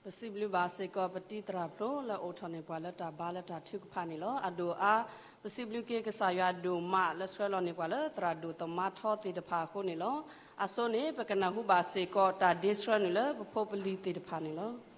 ပစံးဘျုးဘၣ်စ့ၢ်ကီးပတံၤသရၣ်ဖျိလၢအိးထီၣ်န့ၢ်ပှၤလၢတၢ်ဘါလၢတၢ်ထုကဖၣ်န့ၣ်လီၤ. အဒိၣ်အါ, ပစံးဘျုးက့ၤကစၢ်ယွၤဒိၣ်မးလၢဆှၢလီၤန့ၢ်ပှၤလၢသရၣ်ဒိၣ်သမါထီသ့ၣ်တဖၣ်အဃိန့ၣ်လီၤ. အဆိန့ၣ် ပကနၢ်ဟူဘၣ်စ့ၢ်ကီးတၢ်ဒ့ဆှၢနုာ်လၢပဖိပလံၤသ့ၣ်တဖၣ်န့ၣ်လီၤ.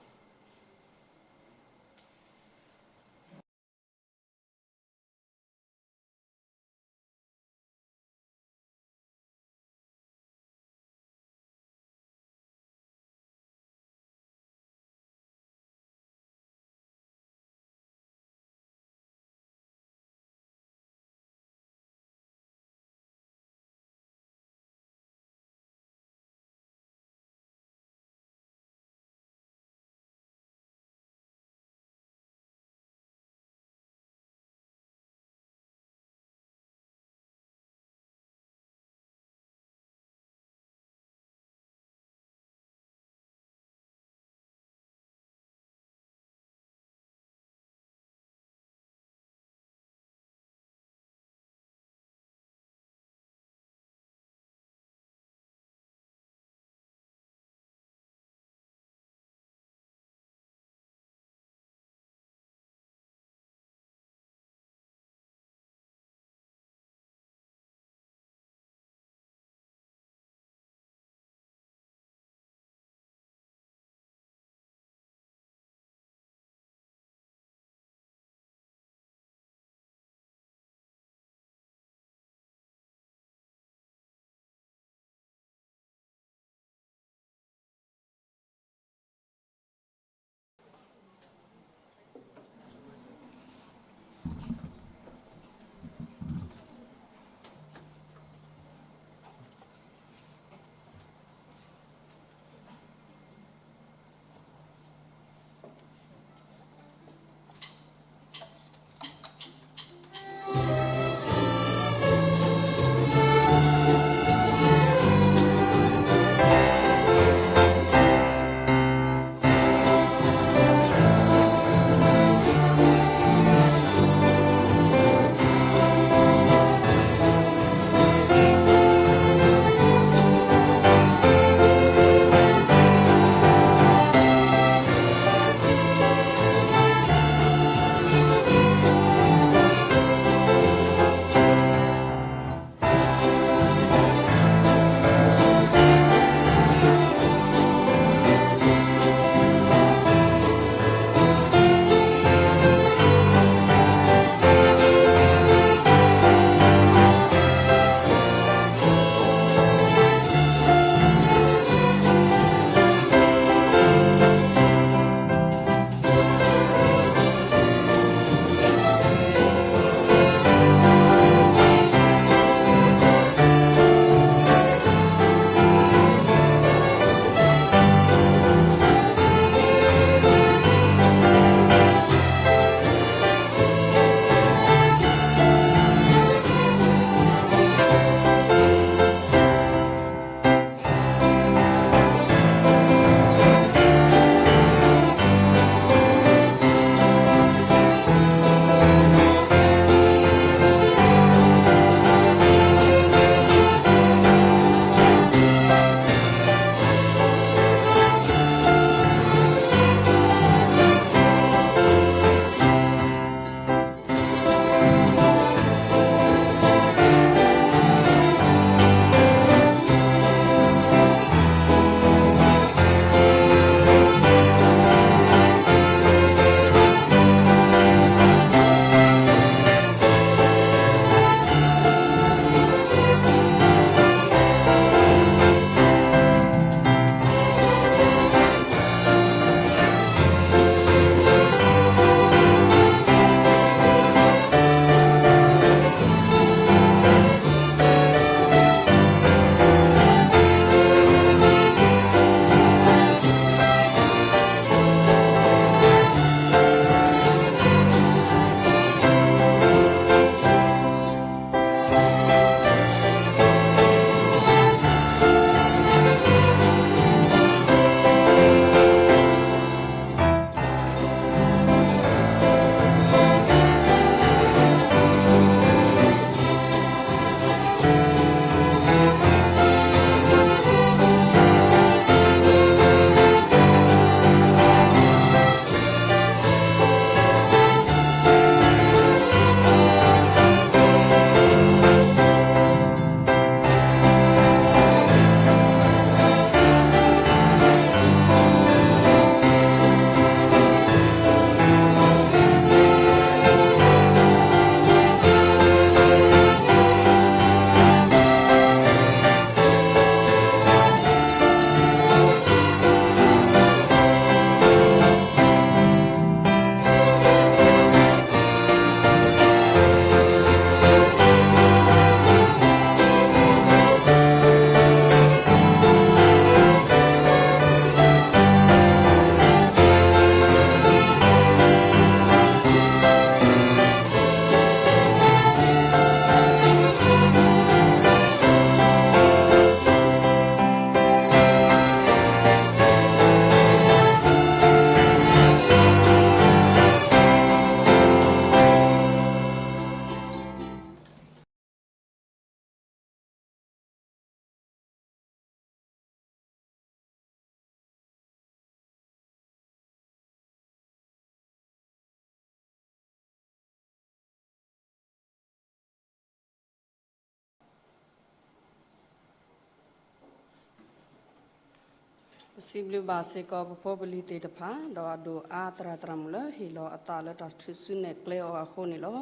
စံးဘျုးဘၣ်စ့ၢ်ကီးပဖိပလံၤသ့ၣ်တဖၣ် ဒီးအဒိၣ်အါသရၣ်သရၣ်မုၣ်လၢဟ့ၣ်လီၤအသးလၢတၢ်ထုးစုနဲၣ်ကျဲအီၤအဃိန့ၣ်လီၤ.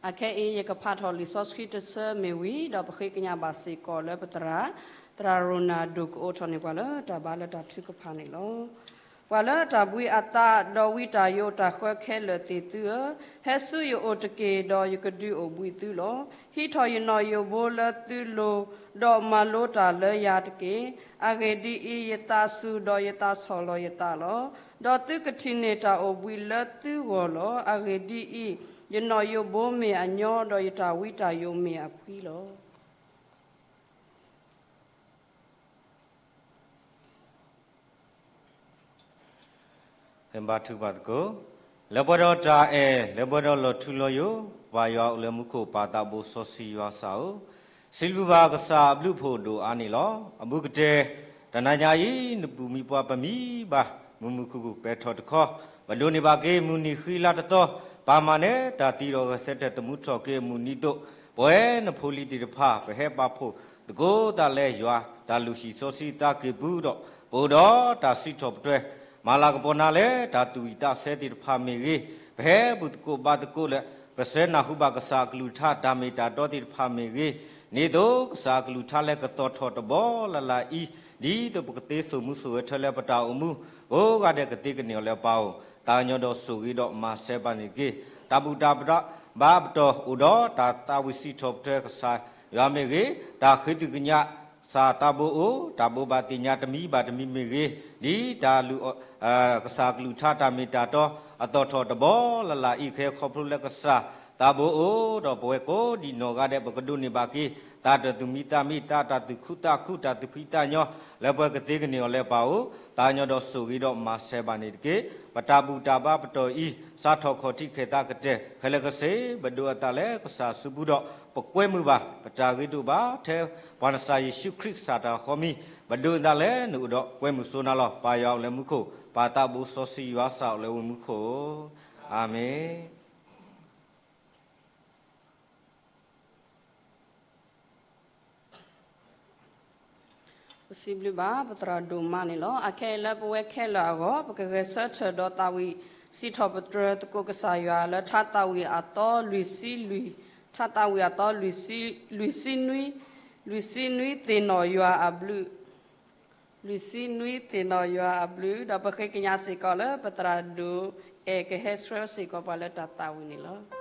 အခဲအံၤ ယကဖးထီၣ်လံာ်စီဆှံတဆၢမ့ၢ်ဝံၤ ဒီးပဃ့ကညးဘၣ်စ့ၢ်ကီးလၢပသရၣ် သရၣ်ရိနၤဒိၣ်ကအိးထီၣ်န့ၢ်ပှၤလၢတၢ်ဘါလၢတၢ်ထုကဖၣ်န့ၣ်လီၤ. ပှၤလၢတၢ်ဘှံးအသး ဒီးဝံတၢ်ယိးတၢ်ဃၢခဲလၢာ်သ့ၣ်သုဧၢ, ဟဲဆူယအိၣ်တက့ၢ်, ဒီးယကဒုးအိၣ်ဘှံးသုလီၤ. ဟံးထီၣ်ယနီၣ်ယိးဘိလၢသုလိၤ, ဒီးမၤလိတၢ်လၢယၤတက့ၢ်. အဂ့ၢ်ဒ်အံၤ, ယသးစူၤ, ဒီးယသးဆီၣ်လီၤယသးလီၤ. ဒီးသုကထံၣ်န့ၢ်တၢ်အိၣ်ဘှံးလၢသုဂီၢ်လီၤ. အဂ့ၢ်ဒ်အံၤ, ယနီၣ်ယိးဘိမ့ၢ်အညီ, ဒီးယတၢ်ဝံတၢ်ယိးမ့ၢ်အဖှံလီၤ. ဘါထုကဖၣ်သကိး. လၢပှဲၤဒီးတၢ်အဲၣ်, လၢပှဲၤဒီးလီၤထူလီၤယိာ်, ပၢ်ယွၤအိၣ်လၢမူခိၣ် ပၢ်သးဘိစီဆှံယွၤစၢ်ဧၢ, စံးဘျုးဘၣ်ကစၢ်အဘျုးအဖှိၣ်ဒိၣ်အါန့ၣ်လီၤ. အဘူးကတၢၢ် တနၤညါအံၤ နပူၤမံပှၤပမံဘၣ် မုာ်မုာ်ခုၣ်ခုၣ်ပဲာ်ထီၣ်တခီ, ပဒိးန့ၢ်ဘၣ်က့ၤမုၢ်နံၤဃံလၤတသီ, ပၢ်မၤနၢၤတၢ်သံဒီးဂဲၤဆၢထၢၣ်သမူထီၣ်က့ၤအမုၢ်နံၤအသိး, ပဝဲနဖိလံၤသ့ၣ်တဖၣ် ပဟဲပာ်ဖှိၣ်သကိးသးလၢယွၤတၢ်လုၢ်ဟံၣ်စီဆှံသးကံၢ်ပူၤဒီး ပအိၣ်ဒီးတၢ်စံးထီၣ်ပတြၢၤ မၤလၤကပီၤနၤလၢတၢ်သူၣ်ဝံၣ်သးဆၢသ့ၣ်တဖၣ်မ့ၢ်ဂ့ၤ, ပဟဲဘူၣ်သကိးဘါသကိးလၢ ပဆၢနၢ်ဟူဘၣ်ကစၢ်အကလုၢ်ကထါတၢ်မ့ၢ်တၢ်တီသ့ၣ်တဖၣ်မ့ၢ်ဂ့ၤ, ဒ်သိးကစၢ်အကလုၢ်ကထါလၢကသီၣ်ထီၣ်တဘီလၢ်လၢ်အံၤ, ဒ်သိးပကသ့သိၣ်မူသိၣ်ဂဲၤထၢလၢပတၢ်အိၣ်မူ, ကိးဂၤဒဲးကသ့ကန့ၢ်အီၤလၢပၢ်ဧၢ, သးကညီၤဒီးဆိၣ်ဂ့ၤဒီးမၤစၢၤဘၣ်န့ၣ်တက့ၢ်. တၢ်ဘူၣ်တၢ်ဘါအပတီၢ်အိၣ်ဒီးတၢ်သးဝံၣ်စံးထီၣ်ပတြၢၤကစၢ်ယွၤမ့ၢ်ဂ့ၤ, တၢ်ဃ့သွံၣ်ကညးကစၢ်သးဘိအိၣ်, တၢ်ဘိးဘၣ်သ့ၣ်ညါတမံၤဘၣ်တမံၤမ့ၢ်ဂ့ၤ, ဒ်တၢ် ကစၢ်ကလုၢ်ကထါတၢ်မ့ၢ်တၢ်တီ အသီၣ်ထီၣ်တဘီလၢ်လၢ်အံၤ ကဟဲခီဖျိလၢကစၢ်သးဘိအိၣ်ဒီး ပဝဲကိးဒံးနီၢ်ဂၤဒဲး ပကဒိးန့ၢ်ဘၣ်က့ၤ သးတၢ်သူၣ်မံသးမံ သးတၢ်သူၣ်ခုသးခု တၢ်သူၣ်ဖှံသးညီ လၢပှဲၤကသ့ကန့ၢ်အီၤလၢပၢ်ဧၢ, သးကညီၤဒီးဆိၣ်ဂ့ၤဒီးမၤစၢၤဘၣ်န့ၣ်တက့ၢ်. ပတၢ်ဘူၣ်တၢ်ဘါပတီၢ်အံၤ စးထီၣ်ခီၣ်ထံးခဲသးကတၢၢ် ခဲလၢာ်ကစ့ၢ် ပဒိးအသးလၢကစၢ်အစုပူၤဒီး ပကွဲမုာ်ဘၣ် ပတၢ်ဂ့ၤဒိၣ်ဘၣ်ထဲ ပှၤနစၢ်ယ့ၣ်ၡူးခရံာ်ကစၢ်တၢ်ဃီမံၤ, ပဒိးအသးလၢနအိၣ်ဒီးကွဲမုာ်စိနၤလီၤ. ပၢ်ယွၤအိၣ်လၢမူခိၣ်, ပၢ်သးဘိစီဆှံယွၤစၢ်အိၣ်လၢဝ့ၢ်မူခိၣ်, အၤမ့ၣ်. ပစံးဘျုးဘၣ် ပသရၣ်ဒိၣ်မးန့ၣ်လီၤ. အခဲအံၤလၢပဝဲခဲလၢာ်အဂီၢ် ပကဂဲၤဆၢထၢၣ်ဒီးသးဝံၣ်စံးထီၣ်ပတြၢၤသကိးကစၢ်ယွၤလၢ ထါသးဝံၣ်အသီလွံၢ်ဆံလွံၢ်, ထါသးဝံၣ်အသီ လွံၢ်ဆံနွံ, လွံၢ်ဆံနွံသ့ၣ်နီၣ်ယွၤအဘျုး, လွံၢ်ဆံနွံသ့ၣ်နီၣ်ယွၤအဘျုး, ဒီးပဃ့ကညးစ့ၢ်ကီးလၢ ပသရၣ်ဒိၣ်အဲၣ်ကဟဲဆှၢစ့ၢ်ကီးပှၤလၢတၢ်သးဝံၣ်န့ၣ်လီၤ.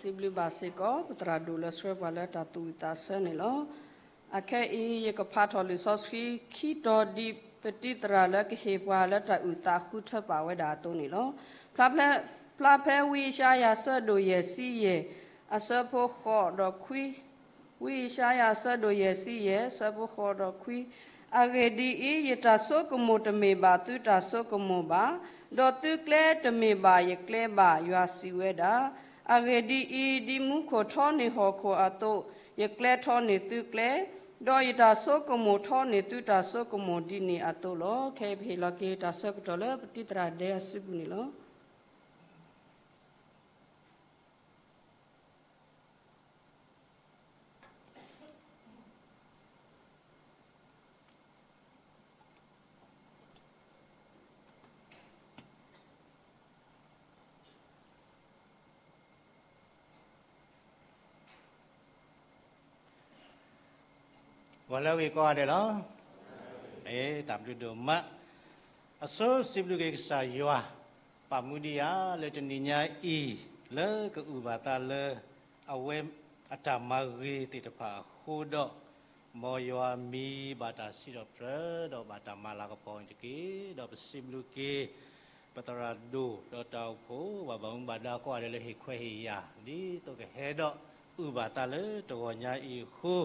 စံးဘျုးဘၣ်စ့ၢ်ကီး ပသရၣ်ဒိၣ်လၢဆှၢပှၤလၢတၢ်သူၣ်ဝံၣ်သးဆၢန့ၣ်လီၤ. အခဲအံၤ ယကဖးထီၣ်လံာ်စီဆှံခံတီၤ ဒ်ပတံၤသရၣ်လၢကဟ့ၣ်ပှၤလၢတၢ်အုၣ်သးဃုထၢပာ်ဝဲဒၣ်အသိးန့ၣ်လီၤ. ဖျါဖဲ ဖျါဖဲဝံယၡါယၤဆၢဒိၣ်ယဲၢ်ဆံယဲၢ် အဆၢဖိဃိးဒီးခွံ, ဝံယၡါယၤဆၢဒိၣ်ယဲၢ်ဆံယဲၢ် ဆၢဖိဃိးဒီးခွံ, အဂ့ၢ်ဒ်အံၤ, ယတၢ်ဆိကမိၣ်တမ့ၢ်ဘၣ်သုတၢ်ဆိကမိၣ်ဘၣ်, ဒီးသုကျဲတမ့ၢ်ဘၣ်ယကျဲဘၣ်, ယွၤစံးဝဲဒၣ်. အဂ့ၢ်ဒ်အံၤ, ဒ်မူခိၣ်ထီန့ၢ်ဟီၣ်ခိၣ်အသိး, ယကျဲထီန့ၢ်သုကျဲ, ဒီးယတၢ်ဆိကမိၣ်ထီန့ၢ်သုတၢ်ဆိကမိၣ်ဒ်န့ၣ်အသိးလီၤ. ခဲအံၤ ပဟ့ၣ်လီၤက့ၤတၢ်ဆၢကတီၢ်လၢပတံၤသရၣ်ဒဲအစုပူၤန့ၣ်လီၤ. ဂီၤလၢအဂ့ၤကိးဂၤဒဲးလီၤ. တၢ်ဘျုးဒိၣ်မး. အဆိစံးဘျုးက့ၤကစၢ်ယွၤ, ပာ်မူဒံးဧါလၢတနံၤညါအံၤ, လၢကအုၣ်ဘၣ်သးလၢ အဝဲအတၢ်မၤဂ့ၤသ့ၣ်တဖၣ်အဃိဒီး, မ်ယွၤမံၤဘၣ်တၢ်စံးထီၣ်ပတြၢၤ ဒီးဘၣ်တၢ်မၤလၤကပီၤအီၤတက့ၢ်. ဒီးပစံးဘျုးက့ၤ ပသရၣ်ဒိၣ်ဒီးတၢ်အိၣ်ဖှိၣ် ဘၣ်ဘၣ်မူဘၣ်ဒါကိးဂၤဒဲးလၢဟ့ၣ်ခွဲးဟ့ၣ်ယာ် ဒ်သိးကဟဲဒီးအုၣ်ဘၣ်သးလၢတဂီၤညါအံၤအဃိ,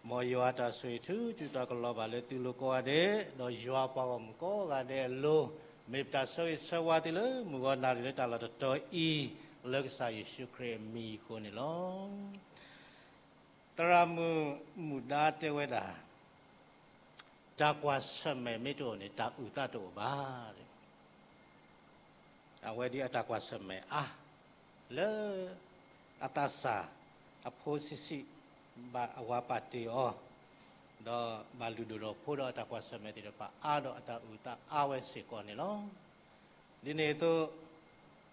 မ်ယွၤတၢ်ဆိၣ်ဂ့ၤထုးထူတၢ်ကလီၤဘၣ်လၢသုလိၤကိးဂၤဒဲး, ဒီးယွၤပှၤဂီၢ်မုၢ်ကိးဂၤဒဲးအလိၤ, မ့ၢ်ပတၢ်ဆၢဂ့ၤဆၢဝါသုလၢမုၢ်ဂီၤနၣ်ရံၣ်လၢတၢ်လီၢ်တတီၤအံၤ, လၢကစၢ်ယ့ၣ်ၡူးခရံာ်အမံၤအဃိန့ၣ်လီၤ. သရၣ်မုၣ်မုၣ်ဒါတဲဝဲဒၣ်, တၢ်ကွၢ်ဆၢၣ်မဲာ်မ့ၢ်တအိၣ်န့ၣ် တၢ်အုၣ်သးတအိၣ်ဘၣ်. အဝဲဒ်အတၢ်ကွၢ်ဆၢၣ်မဲာ်အါ, လၢအသးစၢ်အဖိဆံးဆံး ဘၣ်အဝၤပာ်တ့ၢ်အီၤ, ဒီးဘၣ်လုၢ်ဒိၣ်ထီၣ်ဖိဒီးအတၢ်ကွၢ်ဆၢၣ်မဲာ်သ့ၣ်တဖၣ်အါဒီးအတၢ်အုၣ်သးအါဝဲစ့ၢ်ကီးန့ၣ်လီၤ. ဒ်န့ၣ်အသိး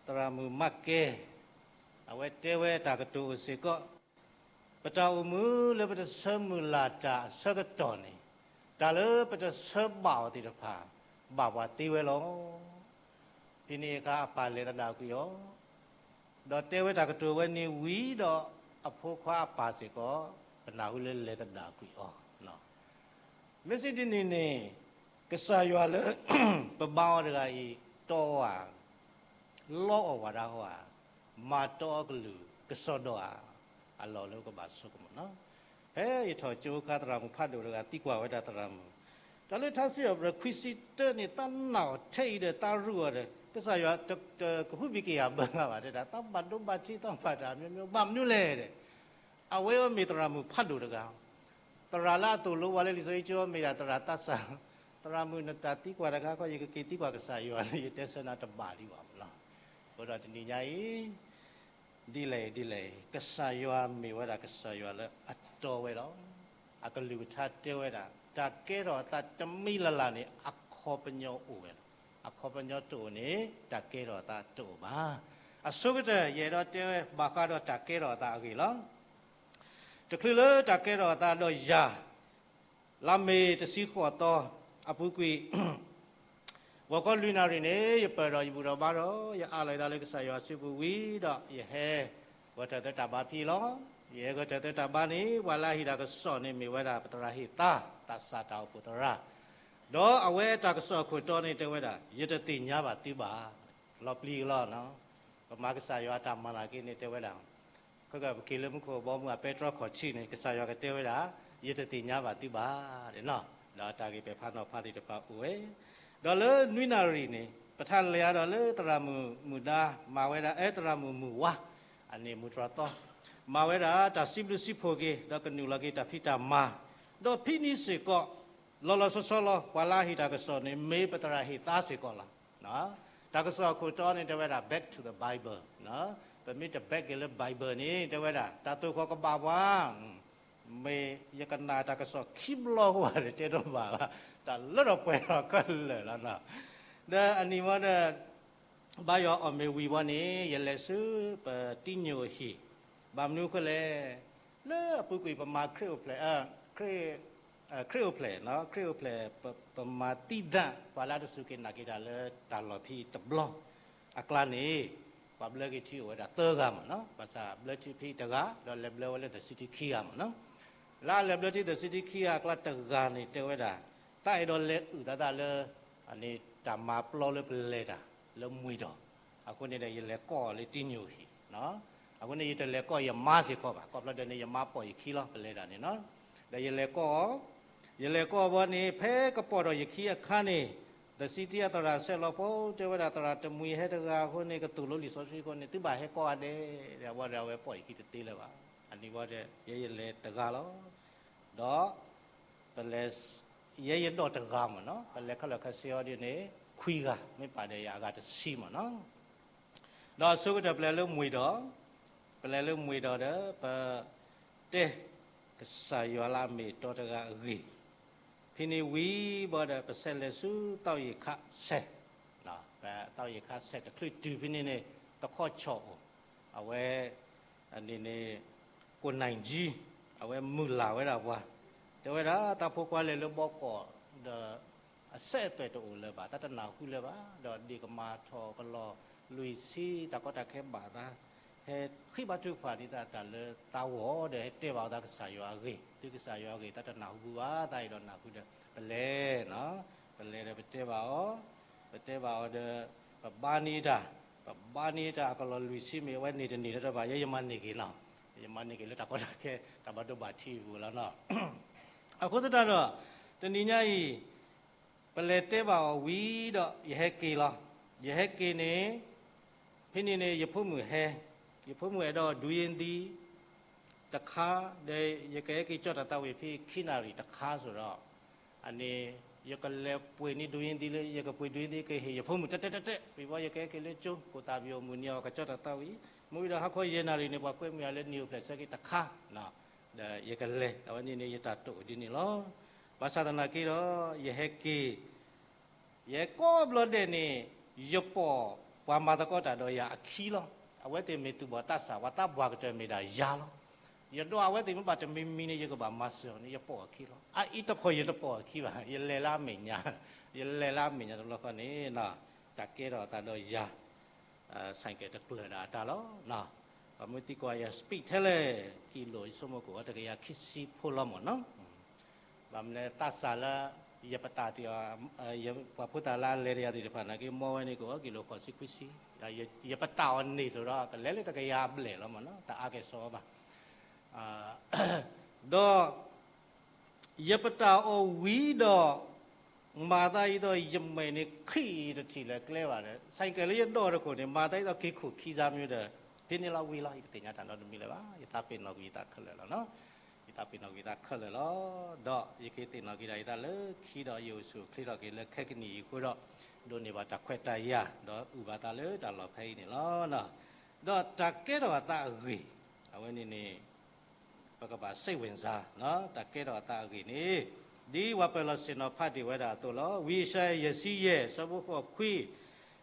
သရၣ်မုၣ်မးကဲ အဝဲတဲဝဲတၢ်ကတိၤအိၣ်စ့ၢ်ကီး, ပတၢ်အိၣ်မူလၢပတဆၢမုၢ်လၢ်တၢ်အဆၢကတီၢ်န့ၣ်, တၢ်လၢပတဆၢဘၣ်အီၤသ့ၣ်တဖၣ် ဘၣ်ပှၤသ့ဝဲလီၤ. ဖဲန့ၣ်အခါအပၢ်လဲၤသဒၣ်ကွံာ်အီၤ, ဒီးတဲဝဲတၢ်ကတိၤဝဲန့ၣ်ဝံၤဒီး အဖိခွါအပၢ်စ့ၢ်ကီး ပနၢ်ဟူလၢလဲၤသဒၣ်ကွံာ်အီၤ. မ့ၢ်စံးဒ်န့ၣ်န့ၣ်, ကစၢ်ယွၤလၢ ပဘါအီၤတဂၤအံၤ တီအီၤဧါ, လီအီၣ်ဝးဒၣ်အီၤဧါ, မၤတီအီၤကလုၢ်ကစီၣ်ဒီးဧါ, အလီၢ်လၢပကဘၣ်ဆိကမိၣ်လီၤ. ဖဲယထီၣ်ကၠိအခါ သရၣ်မုၣ်ဖးဒိၣ်တဂၤသံကွၢ်ဝဲဒၣ်သရၣ်မုၣ်, တၢ်လၢထါစံးထီၣ်ပတြၢၤခွံဆံတၢန့ၣ် သးနာ်အီၤထဲအံၤဒီးသးရူးအီၤဒီး ကစၢ်ယွၤတကဟုဘံၣ်ကယၤဘၢဘၣ်တဲဒၣ်, သးဘၣ်ဒိဘၣ်ထံးသးဘၣ်တၢ်မံၤမံၤ ဘၣ်မနုၤလဲၣ်ဒီး အဝဲအံၤမ့ၢ်သရၣ်မုၣ်ဖးဒိၣ်တဂၤ, သရၣ်လၢအသိၣ်လိပှၤလၢလံာ်စီဆှံကၠိမ့ၢ်ဒၣ်သရၣ်သးစၢ်, သရၣ်မုၣ်နတၢ်သံကွၢ်တခါခီ ယကက့ၤသံကွၢ်ကစၢ်ယွၤလၢယတဲဆၢနၤတဘၣ်ဒံးဘၣ်မးလီၤ. အဃိဒီးတနံၤညါအံၤ ဒ်လဲၣ်ဒ်လဲၣ် ကစၢ်ယွၤမ့ၢ်ဝဲဒၣ်ကစၢ်ယွၤလၢအတီဝဲလီၤ. အကလုၢ်ကထါတဲဝဲဒၣ် တၢ်ကဲထီၣ်အသးတမံၤလၢ်လၢ်န့ၣ် အခီပညီအိၣ်ဝဲလီၤ. အခီပညီတအိၣ်န့ၣ် တၢ်ကဲထီၣ်အသးတအိၣ်ဘၣ်. အဆိကတၢၢ် ယအဲၣ်ဒိးတဲဝဲ ဘၣ်ဃးဒီးတၢ်ကဲထီၣ်အသးအဂ့ၢ်လီၤ. တချုးလၢတၢ်ကဲထီၣ်အသးဒီးယၤ လါမ့ၤတဆံဃိးသီ အပူၤကွံာ် ဂီၤခီလွံၢ်နၣ်ရံၣ်န့ၣ် ယပၢၢ်ဒီးယဘူၣ်ထီၣ်ဘါထီၣ် ယအးလီၤယသးလၢကစၢ်ယွၤစုပူၤဝံၤဒီး ယဟဲဂီၤထၢၣ်သၢတၢ်ဘါဖဲအံၤလီၤ. ယဟဲဂီၤထၢၣ်သၢတၢ်ဘါန့ၣ် ပှၤလၢအဟ့ၣ်တၢ်ကစီၣ်န့ၣ် မ့ၢ်ဝဲဒၣ်ပသရၣ်ဟ့ၣ်သါ သးစၢ်တၢ်အိၣ်ဖှိၣ်သရၣ်, ဒီးအဝဲတၢ်ကစီၣ်အခိၣ်တီန့ၣ်တဲဝဲဒၣ် ယတသ့ၣ်ညါဘၣ်သုဘၣ်. လီၤပျံၤကလီလီၤ. ပမၤကစၢ်ယွၤအတၢ်မၤလၤက့န့ၣ်တဲဝဲဒၣ် ခဲကပက့ၤလၢမူခိၣ်ဘီမုၢ်အပဲတြီခီၣ်ထံးန့ၣ် ကစၢ်ယွၤကတဲဝဲဒၣ် ယတသ့ၣ်ညါဘၣ်သုဘၣ်. ဒီးတၢ်ဂ့ၢ်ပဲာ်ဖးနီၤဖးသ့ၣ်တဖၣ်အိၣ်ဝဲ, ဒီးလၢနွံနၣ်ရံၣ်န့ၣ် ပထးလဲၤအါဒီးလၢသရၣ်မုၣ်မုၣ်ဒါ မၤဝဲဒၣ် အဲ သရၣ်မုၣ်မုၣ်ဝါ အန့ၣ်မုၢ်တြီၢ်သီ မၤဝဲဒၣ်တၢ်စံးဘျုးစံးဖှိၣ်က့ၤ ဒီးကနုာ်လီၤက့ၤတၢ်ဖံးတၢ်မၤ, ဒီးဖဲန့ၣ်စ့ၢ်ကီး လီၤလီၤဆီဆီလီၤ ပှၤလၢအဟ့ၣ်တၢ်ကစီၣ်န့ၣ် မ့ၢ်ပသရၣ်ဟ့ၣ်သါစ့ၢ်ကီးလီၤ. တၢ်ကစီၣ်အခိၣ်တီန့ၣ်တဲဝဲဒၣ် back to the Bible, ပမ့ၢ်တ back က့ၤလၢ Bible န့ၣ် တဲဝဲဒၣ် တၢ်သိၣ်ဃီၤကဘၣ်ပှၤ မ့ၢ်ယကနၣ်တၢ်ကစီၣ်ခံဘျီဃီဒီးတဲတဘၣ်ဘၣ်, တၢ်လၢထီၣ်ပှဲၤထီၣ်ခဲလၢာ်လီၤ. ဒီးအနံၤမ့ၢ်ဒီး ဘါယွၤအီၣ်မ့ၤဝံၤဘီန့ၣ် ယလဲၤဆူပတံညိၣ်အဟံၣ်, ဘၣ်မနုၤအဃိလဲၣ်, လၢအပူၤကွံာ်ပမၤခရံာ်အိၣ်ဖျဲၣ်, ခရံာ်အိၣ်ဖျဲၣ်, ခရံာ်အိၣ်ဖျဲၣ် ပမၤသံသး ပှၤလၢအတစူၢ်က့ၤနာ်က့ၤတၢ်လၢတၢ်လီၢ်ဖဲအံၤတဘျီအကျါန့ၣ် ပှၤဘျၢက့ၤထံအိၣ်ဝဲဒၣ်သၢဂၤမ့ၢ်နီၤ, ဘၣ်ဆၣ်ဘျၢထံဖဲတဂၤ ဒီးလဲၤဘျၢဝဲလၢ the city ခံဂၤမ့ၢ်နီၤ. လၢအလဲၤဘျၢထံ the city ခံဂၤအကျါတဂၤန့ၣ် တဲဝဲဒၣ် တၢ်အဲၣ်ဒိးလဲၤအုၣ်သးသးလၢ အန့ၣ်တၢ်မၤပျီလၢပလဲၤတၢ်လၢမှံၤဒီး, အဃိန့ၣ်ဒီး ယလဲၤကိးအီၤလၢတံညိၣ်ဟံၣ်, အဃိန့ၣ် ယတလဲၤကိးယမါစ့ၢ်ကီးဘၣ်, ကိးဘျီဒဲးန့ၣ် ယမါပိာ်ယခံလီၤ ပလဲၤတၢ်န့ၣ်နီၤ. ဒီးယလဲၤကိးအီၤ, ယလဲၤကိးအီၤဘၣ်န့ၣ် ဖဲကပိာ်ထီၣ်ယခံအခါန့ၣ် the city အသရၣ်ဆဲးလီၤဖိ တဲဝဲဒၣ် သရၣ်တမှံၤဟဲတဂၤအဃိန့ၣ် ကတူၢ်လိာ်လံာ်စီဆှံအဃိန့ၣ် သုဘၣ်ဟဲကိးဂၤဒဲး, ဒီးအဝဲဒီး အဝဲပိာ်ယခံတသ့လၢၤဘၣ်, အန့ၣ်ဝဲဒီး ယဲယလဲၤတဂၤလီၤ. ဒီး ပလဲၤ ယဲယဒိးတဂၤမ့ၢ်နီၤ, ပလဲၤခဲလၢာ်ခဲဆ့အီၤဒ်န့ၣ် ခွံဂၤ, မ့ၢ်ပာ်ဒီးယၤအဂၤတဆံမ့ၢ်နီၤ. ဒီးအဆိကတၢၢ်ပလဲၤလၢမှံၤဒီး, ပလဲၤလၢမှံၤဒီးဒီး ပတဲ ကစၢ်ယွၤလၢအမ့ၢ်အတီတဂၤအဂ့ၢ်, ဖဲန့ၣ်ဝံၤဘၣ်ဒီး ပဆဲးလဲၤဆူသီၣ်ယံၤခးစဲး, သီၣ်ယံၤခးစဲးတချုးတုၤဖဲန့ၣ်န့ၣ် သခီၣ်ဆီၣ်အိၣ်, အဝဲ အန့ၣ်န့ၣ် ကိးနံၣ်ကၠံ, အဝဲမုၢ်လၢ်ဝဲဒၣ်ပှၤ, တဲဝဲဒၣ် တၢ်ဖိခွါလဲၤလၢဘီကီၢ်ဒီး အဆက်အသွယ်တအိၣ်လၢၤဘၣ်, တၢ်တနၢ်ဟူလၢၤဘၣ်, ဒီးဒ့ၣ်ကမၤထီၣ်ကလီၢ်လွံၢ်ဆံ တၢ်ကီတၢ်ခဲဘၣ်သး, ဟဲဃ့ဘါထုကဖၣ်န့ၢ်သးတၢ်လၢသးဂီၢ်ဒီး ဟဲတဲဘၣ်အီၤသးကစၢ်ယွၤအဂ့ၢ်, သုကစၢ်ယွၤအဂ့ၢ် တၢ်တနၢ်ဟူဘၣ်, သးအဲၣ်ဒိးနၢ်ဟူဒီး ပလဲၤ, ပလဲၤဒီးပတဲဘၣ်အီၤ, ပတဲဘၣ်အီၤဒီး ပဘါန့ၢ်တၢ်, ပဘါန့ၢ်တၢ်အကလီၢ်လွံၢ်ဆံမ့ၢ် အဝဲန့ၢ်တန့ၢ်တဘၣ် ယဲယမၤန့ၢ်က့ၤနီၤ, ယမၤန့ၢ်က့ၤလၢတၢ်ကီတၢ်ခဲ တၢ်ဘၣ်ဒိဘၣ်ထံးအပူၤလီၤနီၤ. အဃိသတးဒီး တနံၤညါအံၤ ပလဲၤတဲဘၣ်အီၤဝံၤဒီး ယဟဲက့ၤလီၤ. ယဟဲက့ၤန့ၣ် ဖဲန့ၣ်န့ၣ် ယဖိမုၣ်ဟဲ, ယဖိမုၣ်အဲၣ်ဒိးဒူယ့သံ တခါ, ဒီးယကဟဲက့ၤကၠီၣ်တၢ်သးဝံၣ်ဖဲခံနၣ်ရံၣ်တခါစိဒီး, အန့ၣ် ယကလဲၤပှ့ၤန့ၢ်ဒူယ့သံလၢ ယကပှ့ၤဒူယ့သံကဟ့ၣ်ယဖိမုၣ်တဲတဲတဲတဲ, ဝံၤဘၣ်ယကဟဲက့ၤလၢကၠိ ကိၣ်သၣ်ပယီၤမုၢ်နံၤအီၤကကၠီၣ်တၢ်သးဝံၣ်, မ့ၢ်ဝံၤဒီးဟါခီယဲၢ်နၣ်ရံၣ်န့ၣ် ပှၤကွဲမုာ်ယၤလၢနံၣ်အိၣ်ဖျဲၣ်ဆၢက့ၤတခါ ဒီးယကလဲၤ, အဝဲန့ၣ်န့ၣ် ယတၢ်တိာ်ဒ်န့ၣ်လီၤ. ဘၣ်ဆၣ်သနာ်က့ဒီး ယဟဲက့ၤ, ယဲကိးဘျီဒဲးန့ၣ် ယပိာ်ပှၤမၤသကိးတၢ်ဒီးယၤအခံလီၤ. အဝဲသ့ၣ်မ့ၢ်သူၣ်ဘီၣ်သးစၢ်, ပှၤသးပှၢ်ကတၢၢ်မ့ၢ်ဒၣ်ယၤလီၤ. ယဒိးအဝဲသ့ၣ်မ့ၢ်ဘၣ်တမံၤမံၤန့ၣ် ယကဘၣ်မၤစၢၤအီၤန့ၣ် ယပိာ်အခံလီၤ. အအံၤတခီယတပိာ်အခံဘၣ်, ယလဲၤလၢအမဲာ်ညါ, ယလဲၤလၢအမဲာ်ညါတဘျီဃီန့ၣ် တၢ်ကဲထီၣ်အသးဒီးယၤ ဆိုင်ကယ်တကျၢၤဒီးအတၢ်လီၤ. ပှၤမ့ၢ်သံကွၢ်ယၤ speed ထဲလဲၣ်, ကံလိာ်ယဆိကမိၣ်ကအိၣ်တကယၤခံဆံဖိလီၤမ့ၢ်နီၤ. ဘၣ်မနုၤသးစၢ်လၢ ယပတၢ်တ့ၢ်အီၤ, ပှၤဖိသၣ်လၢအလဲၤတယၤသ့ၣ်တဖၣ်နာ်က့ မ့ၢ်ဝဲန့ၣ်ကအိၣ်ကံလိာ်ဃိးဆံခွံဆံ, ယပတၢ်အီၤန့ၢ်စိဒီး ကလဲၤလၢတကယၤအဘျဲၣ်လီၤမ့ၢ်နီၤ, တအါကဲၣ်ဆိးအီၤဘၣ်. ဒီး ယပတၢ်အီၣ်ဝံၤဒီး မၤသးဒ်သိးယမဲာ်န့ၣ် ခံးတထံၣ်လၢၤကျဲဘၣ်ဒီး ဆိုင်ကယ်လၢယဒိးတခိၣ်န့ၣ် မၤသးဒ်သိးက့ၤခိၣ်ခံစါမံၤဒီး ဖဲန့ၣ်လီၤဝံၤလီၤ, ယကသ့ၣ်ညါတၢ်နီတမံၤလၢၤဘၣ်, ယသးပ့ၤနီၣ်ကွံာ်ယသးခဲလၢာ်လီၤနီၤ. ယသးပ့ၤနီၣ်ကွံာ်ယသးခဲလၢာ်လီၤ. ဒီးယကသ့ၣ်နီၣ်က့ၤဒၣ်ယသးလၢခံဒီး ယအိၣ်ဆူၣ်အိၣ်ချ့ထီၣ်က့ၤလၢခဲကနံၣ်အံၤအဃိဒီး ဒိးန့ၢ်ဘၣ်တၢ်ခွဲးတၢ်ယာ် ဒီးအုၣ်ဘၣ်သးလၢတၢ်လီၢ်ဖဲအံၤန့ၣ်လီၤ. ဒီးတၢ်ကဲထီၣ်အသးအဂ့ၢ် အဝဲန့ၣ်န့ၣ် ပကဘၣ်စိတ်ဝင်စား တၢ်ကဲထီၣ်အသးအဂ့ၢ်န့ၣ် ဒ်ပှၤပၢၤလီၢ်ဆ့ၣ်နီၤဖးတ့ၢ်ဝဲဒၣ်အသိးလီၤ. ဝံယၡါယၤ ယဲၢ်ဆံယဲၢ် ဆၢဖိဃိးခွံ,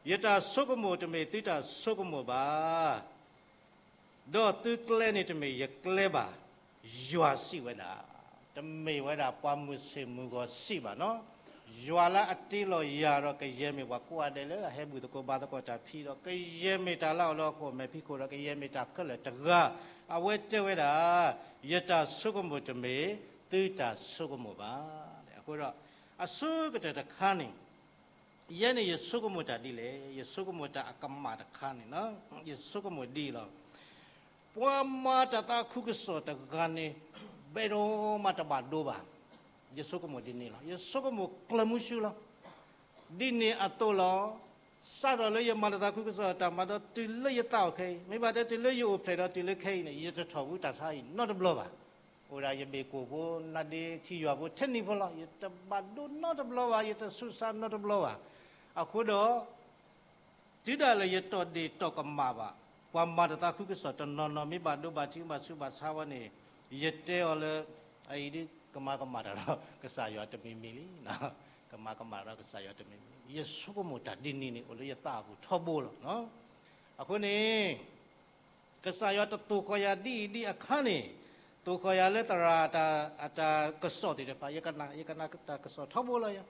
ယတၢ်ဆိကမိၣ်တမ့ၢ်သုတၢ်ဆိကမိၣ်ဘၣ်, ဒီးသုကျဲန့ၣ်တမ့ၢ်ယကျဲဘၣ်, ယွၤစံးဝဲဒၣ်, တမ့ၢ်ဝဲဒၣ်ပှၤမုၢ်ဆ့ၣ်မုၢ်ဂီၤစံးဘၣ်နီၤ. ယွၤလၢအတ့လီၤယၤဒီး ကယဲၢ်မ့ၢ်ပှၤကိးဂၤဒဲးလၢအဟဲဘူၣ်သကိးဘါသကိးတၢ်ဖံးဒီး ကယဲၢ်မ့ၢ်တၢ်လၢအအိၣ်လၢဟီၣ်ခိၣ်မဲာ်ဖံးခိၣ်ဒီး ကယဲၢ်မ့ၢ်တၢ်ခဲလၢာ်တဂၤ, အဝဲတဲဝဲဒၣ်, ယတၢ်ဆိကမိၣ်တမ့ၢ်သုတၢ်ဆိကမိၣ်ဘၣ်. အဃိဒီး အဆိကတၢၢ်တခါန့ၣ် ယဲန့ၣ်ယဆိကမိၣ်တၢ်ဒ်လဲၣ်, ယဆိကမိၣ်တၢ်အကမၣ်တခါန့ၣ်, ယဆိကမိၣ်ဒ်အံၤလီၤ. ပှၤမၤတၢ်သးခုကစီၣ်တဂၤန့ၣ် ဘဲဒိၣ်မးတဘၣ်ဒိဘၣ်. ယဆိကမိၣ်ဒ်န့ၣ်လီၤ. ယဆိကမိၣ်ကျၢၤမူဆူလီၤ. ဒ်န့ၣ်အသိးလီၤ. စးထီၣ်လၢယမၤတၢ်သးခုကစီၣ်တၢ်မၤဒီးတုၤလၢယသးအိၣ်ခဲအံၤ, မ့ၢ်ဘၣ်တဲတုၤလၢယအိၣ်ဖျဲၣ်ဒီးတုၤလၢခဲအံၤန့ၣ် ယတထီၣ်ဘူးတၢ်ဆါအံၤနီတဘျီဘၣ်. အိၣ်ဒၣ်ယဘ့ၣ်ကိၣ်ဖိ နါဒ့ထံယွၤဖိထဲနံၤဖိလီၤ. ယတဘၣ်ဒိနီတဘျီဘၣ်, ယတဆူးစါနီတဘျီဘၣ်. အဃိဒီး တုၤဒၣ်လဲာ်ယတီၢ်ဒ့ၣ်တီၢ်ကမၣ်ဘၣ်, ပှၤမၤတၢ်သးခုကစီၣ်တနီၤနီၤ မ့ၢ်ဘၣ်ဒိဘၣ်ထံးဘၣ်ဆူးဘၣ်ဆါဝဲန့ၣ်, ယတဲအီၤလၢ အအံၤဒ်ကမၤကမၣ်တၢ်ဒီးကစၢ်ယွၤတမံၤမံၤလံ. ကမၤကမၣ်တၢ်ဒီးကစၢ်ယွၤတမံၤမံၤလံ. ယဆိကမိၣ်တၢ်ဒ်န့ၣ်န့ၣ် အိၣ်လၢယသးအပူၤထီဘိလီၤ. အဃိန့ၣ် ကစၢ်ယွၤတသိၣ်ဃီၤယၤဒ်အံၤဒ်အခါန့ၣ်, သိၣ်ဃီၤယၤလၢသရၣ်အတၢ်ကစီၣ်သ့ၣ်တဖၣ်, ယကနၣ်, ယကနၣ်တၢ်ကစီၣ်ထီဘိလီၤယၤ.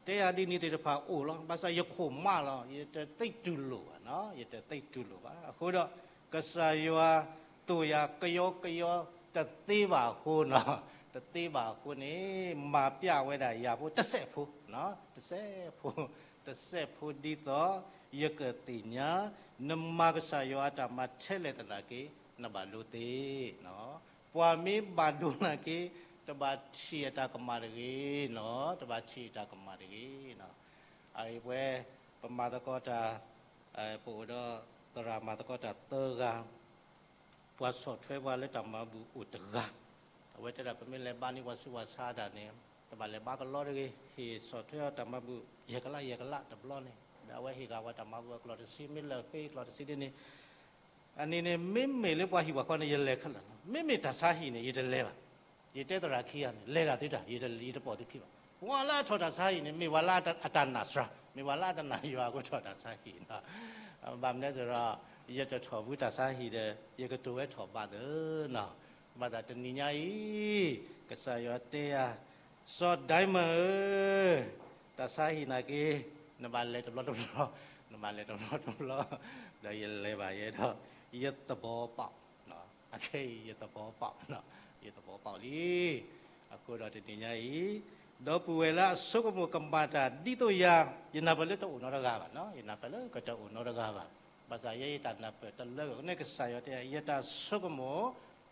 တဲယၤဒ်န့ၣ်သ့ၣ်တဖၣ်အိၣ်လီၤ. ဘၣ်ဆၣ်ယခိၣ်မးလီၤ. ယတသ့တူၢ်လိာ်ဘၣ်နီၤ, ယတသ့တူၢ်လိာ်ဘၣ်. အဃိဒီး ကစၢ်ယွၤသိၣ်ယၤကယီကယီ တသ့ဘၣ်အဃိနီၤ, တသ့ဘၣ်အဃိန့ၣ် မၤပျဲဝဲဒၣ်ယၤဖိတစဲးဖိ, တစဲးဖိ, တစဲးဖိဒ်သိး ယကသ့ၣ်ညါ နမၤကစၢ်ယွၤအတၢ်မၤထဲလဲၣ်သနာ်က့ နဘၣ်ဒိသ့နီၤ. ပှၤမ့ၢ်ဘၣ်ဒိသနာ်က့ တဘၣ်ထံၣ်အတၢ်ကမၣ်တဂ့ၤနီၤ, တဘၣ်ထံၣ်အတၢ်ကမၣ်တဂ့ၤနီၤ. အအံၤပဝဲ ပမၤသကိးတၢ် ပအိၣ်ဒီးသရၣ်မၤသကိးတၢ်သၢဂၤ, ပှၤဆီၣ်ထွဲပှၤလၢတၢ်မၤဘူၣ်အိၣ်တဂၤ, အဝဲတဲဒၣ် ပမ့ၢ်လဲၤဘါန့ၢ်ပှၤဆူးပှၤဆါတၢ်န့ၣ် တဘၣ်လဲၤဘါကလီတဂ့ၤ, ဟ့ၣ်ဆီၣ်ထွဲအီၤတၢ်မၤဘူၣ် ယဲၢ်ကလးယဲၢ်ကလးတဘျီန့ၣ်, ဒီးအဝဲဟ့ၣ်ဂ့ၤပှၤတၢ်မၤဘူၣ်အကျိာ်တဆံ မ့ၢ်လၢာ်ဃ့ကျိာ်တဆံဒ်န့ၣ် အန့ၣ်န့ၣ် မ့မ့ၢ်လၢပှၤဟံၣ်ပှၤဃီန့ၣ် ယလဲၤခဲလၢာ်လီၤ. မ့မ့ၢ်တၢ်ဆါဟံၣ်န့ၣ် ယတလဲၤဘၣ်. ယတဲသရၣ်ခံဂၤန့ၣ် လဲၤတၢ်သုတၢ်, ယတပိာ်သုခံဘၣ်. ပှၤလၢအထီၣ်တၢ်ဆါဟံၣ်န့ၣ် မ့ၢ်ပှၤလၢအတၢ်နာ်စှၤ, မ့ၢ်ပှၤလၢအတနာ်ယွၤအဃိထီၣ်တၢ်ဆါဟံၣ်နီၤ. ဘၣ်မနုၤအဃိဒီး ယတထီၣ်ဘူးတၢ်ဆါဟံၣ်ဒီး ယကတိၤဝဲထီၣ်ဘးသၢနီၤ. ဘၣ်ဆၣ်တနံၤညါအံၤ ကစၢ်ယွၤတဲယၤ စီၤဒံမၢၣ်ဧၢ, တၢ်ဆါဟံၣ်နာ်က့ နဘၣ်လဲၤတဘျီတဘျီ, နဘၣ်လဲၤတဘျီတဘျီ, ဒီးယလဲၤဘၣ်ယဲဒီး ယသဘီပာ်, အခဲအံၤယသဘီပာ်, ယသဘီပာ်လံ. အဃိဒီးတနံၤညါအံၤ ဒီပုၢ်ဝဲၢ်လၢအဆိကမိၣ်ကမၣ်တၢ်ဒ်သိးယၤ, ယနၢ်ပၢၢ်လၢတအိၣ်နီတဂၤဘၣ်, ယနၢ်ပၢၢ်လၢကတအိၣ်နီတဂၤဘၣ်. ဘၣ်ဆၣ်ယဲယတၢ်နၢ်ပၢၢ်တလၢကန့ၣ် ကစၢ်ယွၤတဲ ယတၢ်ဆိကမိၣ်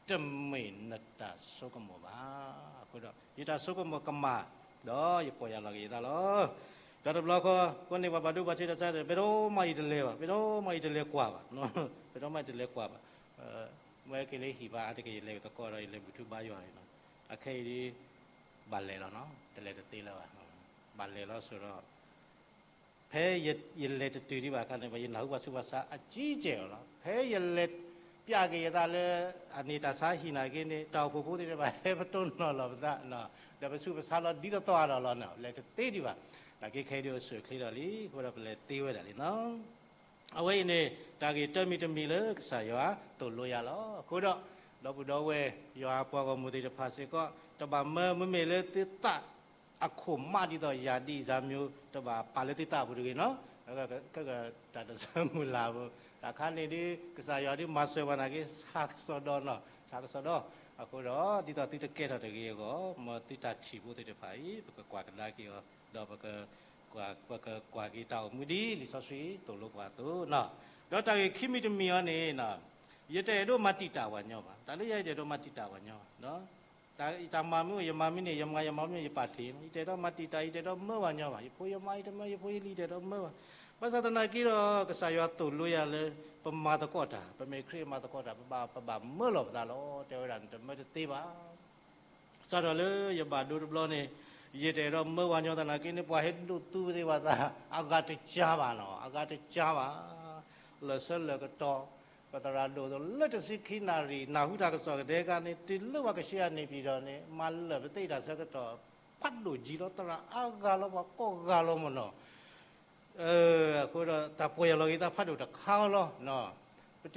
တမ့ၢ်နတၢ်ဆိကမိၣ်ဘၣ်. အဃိဒီး ယတၢ်ဆိကမိၣ်ကမၣ်, ဒီးယပီၢ်ယၢ်လီၤက့ၤယသးလီၤ. ဒီးတဘျီဃီ အဃိန့ၣ် ပှၤဘၣ်ဒိဘၣ်ထံးတၢ်ဆါ ပတအိၣ်မးယတလဲၤဘၣ်, ပတအိၣ်မးယတလဲၤကွၢ်ဘၣ်, ပတအိၣ်မးယတလဲၤကွၢ်ဘၣ်. မ့ၢ်က့ၤလၢဟံၣ်ဘၣ်အါတက့ၢ် ယလဲၤသကိးဒီး ယလဲၤဘူၣ်ထူဘါယွၤန့ၣ်လီၤ. အခဲအံၤဒ် ဘၣ်လဲၤလီၤနီၤ, တလဲၤတသ့လၢၤဘၣ်. ဘၣ်လဲၤလီၤဆိဒီး ဖဲယလဲၤတတုၤဒံးဘၣ်အခါန့ၣ် ယနၢ်ဟူပှၤဆူးပှၤဆါအကံကဲၢ်အီၤလီၤ. ဖဲယလဲၤပျးက့ၤယသးလၢ အန့ၣ်တၢ်ဆါဟံၣ်နာ်က့န့ၣ် တၢ်အိၣ်ဖှိၣ်ဖိသ့ၣ်တဖၣ် ဟဲပတိၢ်နီၣ်လီၤပသး, ဒီးပဆူးပဆါလီၤဒ်သိးသိးအါဒီးလီၤန့ၣ် လဲၤတသ့ဒံးဘၣ်. နာ်က့ခဲအံၤဒ်အိၣ်ဆူၣ်အိၣ်ချ့ဒီးလံ, အဃိဒီးပလဲၤသ့ဝဲဒၣ်လံနီၤ. အဝဲအံၤန့ၣ် တၢ်ဂ့ၢ်တမံၤတမံၤလၢကစၢ်ယွၤသိၣ်လိယၤလီၤ. အဃိဒီး ဒီပုၢ်ဒီဝဲၢ် ယွၤအပှၤဂီၢ်မုၢ်သ့ၣ်တဖၣ်စ့ၢ်ကီး တဘၣ်မၢမ့မ့ၢ်လၢသုသး အခိၣ်မးဒ်သိးယၤဒ်ယၤမၠိ တဘၣ်ပာ်လၢသုသးပူၤတဂ့ၤနီၤ. တၢ်တစၢမုၢ်လၢ်ပူၤ တၢ်ခါန့ၣ်ဒ် ကစၢ်ယွၤဒ်မၤစၢၤပှၤနာ်က့ ဆါကစီဒီနီၤ, ဆါကစီဒီ. အဃိဒီး ဒ်သိးသုတကဲထီၣ်တဂ့ၤအဂီၢ် မ်သုတၢ်ထံၣ်ဖိသ့ၣ်တဖၣ်အံၤ ပကကွၢ်ကဒါက့ၤအီၤ ဒီး ပကကွၢ်က့ၤတၢ်အိၣ်မူဒ်လံာ်စီဆှံသိၣ်လိပှၤအသိးနီၤ. ဒီးတၢ်ဂ့ၢ်ခံမံၤတမံၤအံၤန့ၣ် ယတအဲၣ်ဒိးမၤတံာ်တာ်ပှၤညီဘၣ်. တၢ်လၢယတအဲၣ်ဒိးမၤတံာ်တာ်ပှၤညီဘၣ်. တၢ်မၤမ့ၢ်အိၣ် ယမၤမ့ၢ်န့ၣ် ယမၤယမၤမ့ၢ် ယပာ်တ့ၢ်, ယတအဲၣ်ဒိးမၤတံာ်တာ် ယတအဲၣ်ဒိးမၢပှၤညီဘၣ်. ယဖိယမါ ယတမၢ ယဖိယလံၤ ယတအဲၣ်ဒိးမၢဘၣ်. ဘၣ်ဆၣ်သနာ်က့ဒီး ကစၢ်ယွၤသိၣ်လိယၤလၢ ပမၤသကိးတၢ်, ပမ့ၢ်ခရံာ်မၤသကိးတၢ် ပဘၣ် ပဘၣ်မၢလီၤပသးလီၤ. တဲဝဲဒၣ်န့ၣ် တမၢတသ့ဘၣ်. စးထီၣ်လၢယဘၣ်ဒိတဘျီန့ၣ် ယတအဲၣ်ဒိးမၢပှၤညီသနာ်က့န့ၣ် ပှၤဟဲဒိးသူပသ့ၣ်ပှၤသး အဂၤတကၢဘၣ်နီၤ, အဂၤတကၢဘၣ်. လၢာ်ဆၢလၢာ်ကတီၢ် ပသရၣ်ဒိၣ်သိးလၢတဆံခံနၣ်ရံၣ် နၢ်ဟူတၢ်ကစီၣ်ကဒဲကါန့ၣ် တုၤလၢပှၤကဆှၢအန့ၣ်ပံၤဒီးန့ၣ် မၤလၢာ်ပသ့ၣ်တၢ်ဆၢကတီၢ် ဖးဒိၣ်ကံလီၤ သရၣ်အါဂၤလီၤ ပှၤကိးဂၤလီၤမ့ၢ်နီၤ. အဃိဒီး တၢ်ပီၢ်ယၢ်လီၤက့ၤသးဖးဒိၣ်တခါလီၤ. ပတအဲၣ်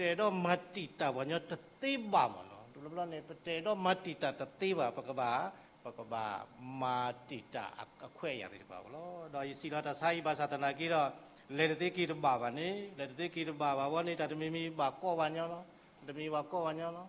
ဒိးမၤတံာ်တာ်ပှၤညီတသ့ဘၣ်မ့ၢ်နီၤ. တဘျီဘျီန့ၣ် ပတအဲၣ်ဒိးမၤတံာ်တာ်တသ့ဘၣ်, ပကဘၣ် ပကဘၣ်မၤတံာ်တာ်အခွဲးအယာ်သ့ၣ်တဖၣ်လီၤ. ဒီးယစံးလီၤတၢ်ဆါဟံၣ်ဘၣ်ဆၣ်သနာ်က့ဒီး လဲၤတသ့က့ၤတဘၣ်ဘၣ်န့ၣ်, လဲၤတသ့က့ၤတဘၣ်ဘၣ်ဝဲန့ၣ် တၢ်တမံၤမံၤဘၣ်ကိးပှၤညီလီၤ, တမံၤဘၣ်ကိးပှၤညီလီၤ.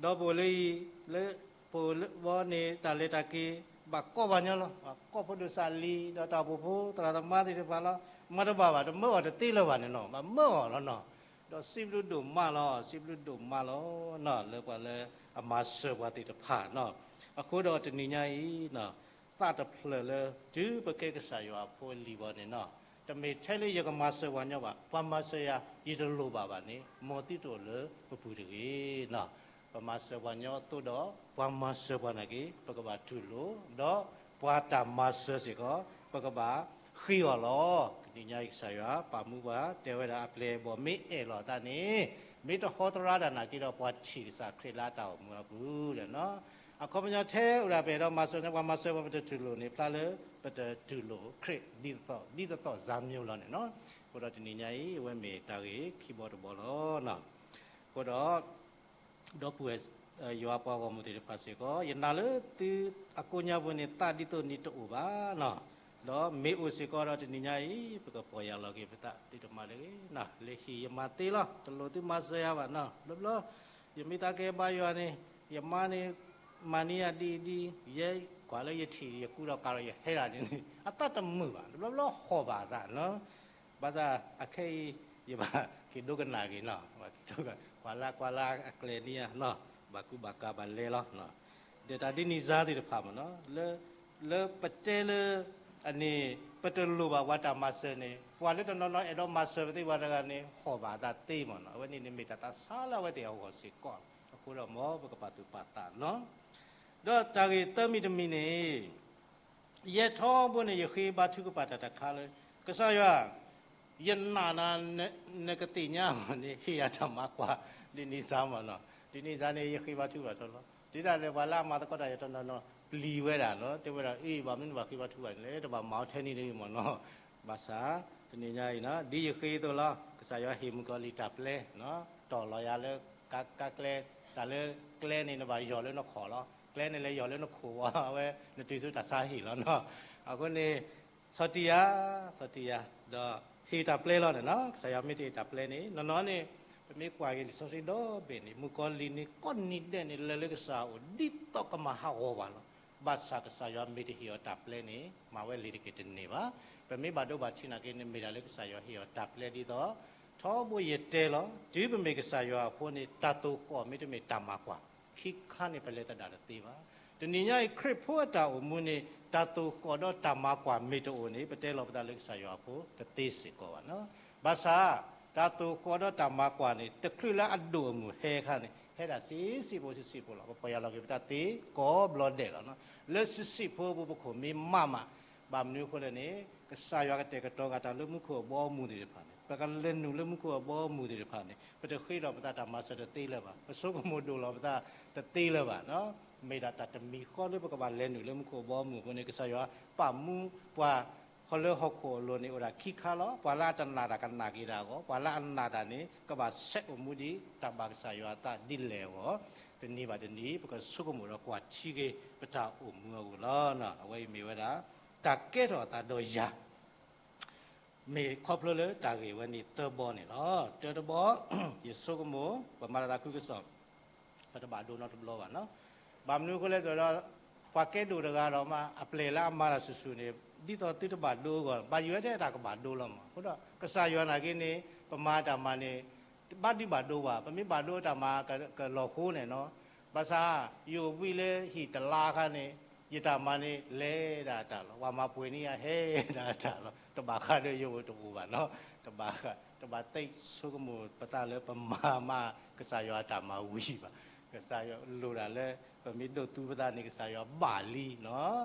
ဒီးပအိၣ်လၢအံၤ လၢ ပအိၣ်လၢဝဲန့ၣ် တၢ်လဲၤတၢ်က့ၤ ဘၣ်ကိးပှၤညီလီၤ. ကိးဖိဒိၣ်စးလံ ဒီးတၢ်အိၣ်ဖှိၣ်ဖိ သရၣ်သမါသ့ၣ်တဖၣ်လီၤ. မၤတဘၣ်ဘၣ် တမၢအီၤတသ့လၢၤဘၣ်န့ၣ်နီၤ, ဘၣ်မၢအီၤလီၤနီၤ. ဒီးစံးဘျုးဒိၣ်မးလီၤ, စံးဘျုးဒိၣ်မးလီၤနီၤ, လၢပှၤလၢအမၤစၢၤပှၤသ့ၣ်တဖၣ်နီၤ. အဃိဒီးတနံၤညါအံၤ သးတဖျၢၣ်လၢ တုၤပကဲကစၢ်ယွၤအဖိအလံၤဘၣ်န့ၣ်နီၤ, တမ့ၢ်ထဲလၢယကမၤစၢၤပှၤညီဘၣ်, ပှၤမၤစၢၤယၤ ယတလိၣ်ဘၣ်ဘၣ်န့ၣ် မ်သုတအိၣ်လၢပပူၤတဂ့ၤနီၤ. ပမၤစၢၤပှၤညီအသိးဒီး ပှၤမၤစၢၤပှၤနာ်က့ ပကဘၣ်တူၢ်လိာ်, ဒီးပှၤတၢ်မၤစၢၤစ့ၢ်ကီး ပကဘၣ်ဃ့အီၤလီၤ. တနံၤညါအံၤ ကစၢ်ယွၤပာ်မူပှၤ တဲဝဲဒၣ်အပျဲၢ်အဘီၣ်မ့ၢ်အဲၣ်လီၤအသးန့ၣ် မ့ၢ်တဟီသရၣ်ဒၣ်နာ်က့ဒီး ပှၤထံၣ်ကစၢ်ခရံာ်လၢအတၢ်အိၣ်မူအပူၤဒီးနီၤ. အခီပညီထဲအိၣ်ဒၣ်ပအဲၣ်ဒိးမၤစၢၤ ပှၤမၤစၢၤပှၤ ပတတူၢ်လိာ်န့ၣ် ဖျါလၢပတတူၢ်လိာ်ခရံာ်ဒ်သိးသိး ဒ်သိးသိးစၢ်မျိၤလီၤန့ၣ်နီၤ. အဃိဒီးတနံၤညါအံၤ အဝဲမ့ၢ်တၢ်ဂ့ၢ်ခံဘီတဘီလီၤ. အဃိဒီး ဒီပုၢ်ဝဲၢ် ယွၤပှၤဂီၢ်မုၢ်သ့ၣ်တဖၣ်စ့ၢ်ကီး ယနာ်လၢသုအကိးညါပူၤန့ၣ် သးဒ်သိးနံၤတအိၣ်ဘၣ်နီၤ. ဒီးမ့ၢ်အိၣ်စ့ၢ်ကီးဒီးတနံၤညါအံၤ ပကပီၢ်ယၢ်လီၤက့ၤပသးသ့တမံၤတဂ့ၤ, လၢဟံၣ်ယမၤသ့လီၤ, တလိၣ်သုမၤစၢၤယၤဘၣ်နီၤ. ဘျီဘျီ ယမ့ၢ်သးကဲဘါယွၤန့ၣ် ယမါန့ၣ် မၤန့ၢ်ယၤဒ်အံၤဒ်အံၤ, ယဲကွၢ်လၢယထံၣ်ယကူဒီးကးဒီးယဟဲဒၣ်န့ၣ် အသးတမုာ်ဘၣ်, တဘျီဘျီဟီၣ်ဘၣ်အသးနီၤ. ဘၣ်ဆၣ်အခဲအံၤ ယဘၣ်က့ၤဒိကနၣ်က့ၤနီၤ, ကွၢ်လၢကွၢ်လၢအကျဲၤန့ၣ်ဧါနီၤ, ဘၣ်ကူဘၣ်ကၤဘၣ်လဲၤလီၤ. ဒီးတၢ်ဒ်န့ၣ်စါသ့ၣ်တဖၣ်မ့ၢ်နီၤ, လၢပတဲလၢ အန့ၣ် ပတလိၣ်ဘၣ်ပှၤတၢ်မၤစၢၤန့ၣ် ပှၤလၢတနီၤနီၤအဲၣ်ဒိးမၤစၢၤပသ့ပှၤတဂၤန့ၣ် ဟီၣ်ဘၣ်အသးသ့မ့ၢ်နီၤ. အဝဲန့ၣ်န့ၣ်မ့ၢ်တၢ်သးဆါလၢအဝဲသ့ၣ်အဂီၢ်စ့ၢ်ကီးလီၤ. အဃိဒီးမ်ပကပာ်သူၣ်ပာ်သးနီၤ. ဒီးတၢ်ဂ့ၢ်သၢမံၤတမံၤန့ၣ် ယဲထီဘိန့ၣ် ယဃ့ဘါထုကဖၣ်တၢ်တခါလၢ ကစၢ်ယွၤ ယနာ်နၤ နကသ့ၣ်ညါအီၤန့ၣ် ဟ့ၣ်ယၤတၢ်မၤကွၢ် ဒ်န့ၣ်စါမ့ၢ်နီၤ. ဒ်န့ၣ်စါန့ၣ် ယဃ့ဘါထုကဖၣ်ထီလီၤ. တုၤဒၣ်လဲာ်ပှၤလၢအမၤသကိးတၢ်ယဲတနီၤနီၤ ပျံၤဝဲဒၣ်လီၤ. တဲဝဲဒၣ် အ့ ဘၣ်မနုၤဘၣ်ဃ့ဘါထုကဖၣ်န့ၣ်လဲၣ်, တဘၣ်မၤအီၤထဲန့ၣ်တဂ့ၤမ့ၢ်နီၤ. ဘၣ်ဆၣ် တနံၤညါအံၤနီၤ ဒ်ယဃ့အသိးလီၤ. ကစၢ်ယွၤဟ့ၣ်မုၣ်ကီၤလံၢ်တၢ်ပျဲ တီၢ်လီၤယၤလၢ ကါကျဲ တၢ်လၢကျဲန့ၣ် နဘၣ်ယီၢ်လၢနခီၣ်လီၤ. ကျဲန့ၣ်လဲၤယီၢ်လၢနခိၣ်ဝဲ နတုၤဆူတၢ်ဆါဟံၣ်လီၤနီၤ. အဃိန့ၣ် ဆီၣ်တံၢ်ယၤ, ဆီၣ်တံၢ်ယၤ, ဒီးဟ့ၣ်တၢ်ပျဲလီၤန့ၣ်နီၤ. ကစၢ်ယွၤမ့ၢ်တဟ့ၣ်တၢ်ပျဲန့ၣ် နီၢ်နီၢ်န့ၣ် ပမ့ၢ်ကွၢ်က့ၤလံာ်စီဆှံဒီဘ့ၣ်န့ၣ် မုၣ်ကီၤလံၢ်န့ၣ် ကိးနံၤဒဲးန့ၣ် လဲၤလၢကစၢ်အအိၣ် ဒ်သိးကမၤဟးဂီၤပှၤလီၤ. ဘၣ်ဆၣ်ကစၢ်ယွၤမ့ၢ်တဟ့ၣ်အီၤတၢ်ပျဲန့ၣ် မၤဝဲလံၤတက့ၢ်တန့ၢ်ဘၣ်. ပမ့ၢ်ဘၣ်ဒိဘၣ်ထံးနာ်က့န့ၣ် မ့ၢ်ဒၣ်လၢကစၢ်ယွၤဟ့ၣ်အီၤတၢ်ပျဲဒ်သိး ထီဘိယတဲလီၤ. တုၤပမ့ၢ်ကစၢ်ယွၤအဖိန့ၣ် တၢ်သိၣ်ဃီၣ်မ့တမ့ၢ်တၢ်မၤကွၢ် ခံခါန့ၣ် ပလဲၤသဒၣ်တသ့ဘၣ်. တနံၤညါအံၤ ခရံာ်ဖိအတၢ်အိၣ်မူန့ၣ် တၢ်သိၣ်ဃီၣ်ဒီးတၢ်မၤကွၢ်မ့ၢ်တအိၣ်န့ၣ် ပတဲလီၤပသးလၢကစၢ်ယွၤအဖိတသ့စ့ၢ်ကီးဘၣ်နီၤ. ဘၣ်ဆၣ် တၢ်သိၣ်ဃီၣ်ဒီးတၢ်မၤကွၢ်န့ၣ် တချုးလၢအဒိၣ်အမုၢ်ဟဲအခါန့ၣ် ဟဲဒၣ်ဆံးဆံးဖိဆံးဆံးဖိလီၤ. ပပီၢ်ယၢ်လီၤက့ၤပသးသ့ကိးဘျီဒဲးလီၤနီၤ. လၢဆံးဆံးဖိပူၤပခိၣ်မ့ၢ်မးမး ဘၣ်မနုၤအဃိလဲၣ်န့ၣ် ကစၢ်ယွၤကတဲာ်ကတီၤဂၤတၢ်လၢမူခိၣ်အဘီအမုၢ်သ့ၣ်တဖၣ်န့ၣ် ပကလဲၤနုာ်လၢမူခိၣ်အဘီအမုၢ်သ့ၣ်တဖၣ်န့ၣ် ပတဃ့ထီၣ်ပသးတၢ်မၤစၢၤတသ့လၢၤဘၣ်. ပဆိကမိၣ်ဒိၣ်လီၤပသးတသ့လၢၤဘၣ်နီၤ. မ့ၢ်ဒၣ်တၢ်တမံၤဃီလၢပကဘၣ်လဲၤနုာ်လၢမူခိၣ်အဘီအမုၢ်အဃိန့ၣ် ကစၢ်ယွၤပာ်မူပှၤ ဟီၣ်လၢဟီၣ်ခိၣ်အလိၤန့ၣ် အိၣ်ဒၣ်ခံခါလီၤ. ပှၤလၢအတနာ်တၢ်ကနာ်က့ၤတၢ်အဂီၢ်, ပှၤလၢအနာ်တၢ်န့ၣ် ကဘၣ်ဆဲးအိၣ်မူဒ်တၢ်ဘၣ်ကစၢ်ယွၤအသးဒ်လဲၣ်အဂီၢ်, တနံၤဘၣ်တနံၤ ပကဆိကမိၣ်ဒီးကွၢ်ထံက့ၤပတၢ်အိၣ်မူအဂီၢ်လီၤ. အဝဲအံၤမ့ၢ်ဝဲဒၣ် တၢ်ကဲထီၣ်အသးဒီးယၤ မ့ၢ်ခီဖျိလၢတၢ်ဂ့ၢ်ဝဲန့ၣ်သၢဘီန့ၣ်လီၤ. တၢတဘီ ယဆိကမိၣ် ပမၤတၢ်သးခုကစီၣ် ပတဘၣ်ဒိနီတဘျီဘၣ်နီၤ. ဘၣ်မနုၤအဃိလဲၣ်ဆိုတော့ ပှၤကဲဒိၣ်တဂၤဒီးမး အပျဲၢ်လၢအမၤတၢ်ဆူၣ်ဆူၣ်န့ၣ် ဒ်သိးသုတဘၣ်ဒိအဂီၢ် ဘၣ်ယိၣ်ဝဲထဲအတၢ်ကဘၣ်ဒိလီၤမး. အဃိဒီး ကစၢ်ယွၤနာ်က့န့ၣ် ပမၤတၢ်မၤန့ၣ် ဘၣ်ဒုးဘၣ်ဒိဘၣ်, ပမ့ၢ်ဘၣ်ဒိတၢ်မၤကလီၤဃိန့ၣ်နီၤ. ဘၣ်ဆၣ် ယအိၣ်ဘှံးလၢဟံၣ်တလါအခါန့ၣ် ယတၢ်မၤန့ၣ် လဲၤဒၣ်တၢ်လီၤ. ပှၤမၤပှဲၤန့ၢ်ယၤဟဲဒၣ်တၢ်လီၤ. တဘၣ်ဃးဒီးယအိၣ်တအိၣ်ဘၣ်နီၤ. တဘၣ်ဃး တဘၣ်သ့ၣ်ဆိကမိၣ်ပသးလၢပမၤမး ကစၢ်ယွၤအတၢ်မၤဝံၤဘၣ်. ကစၢ်ယွၤလိၣ်ဒၣ်လၢ ပမ့ၢ်ဒိးသူပသးန့ၣ် ကစၢ်ယွၤဘၣ်လံနီၤ.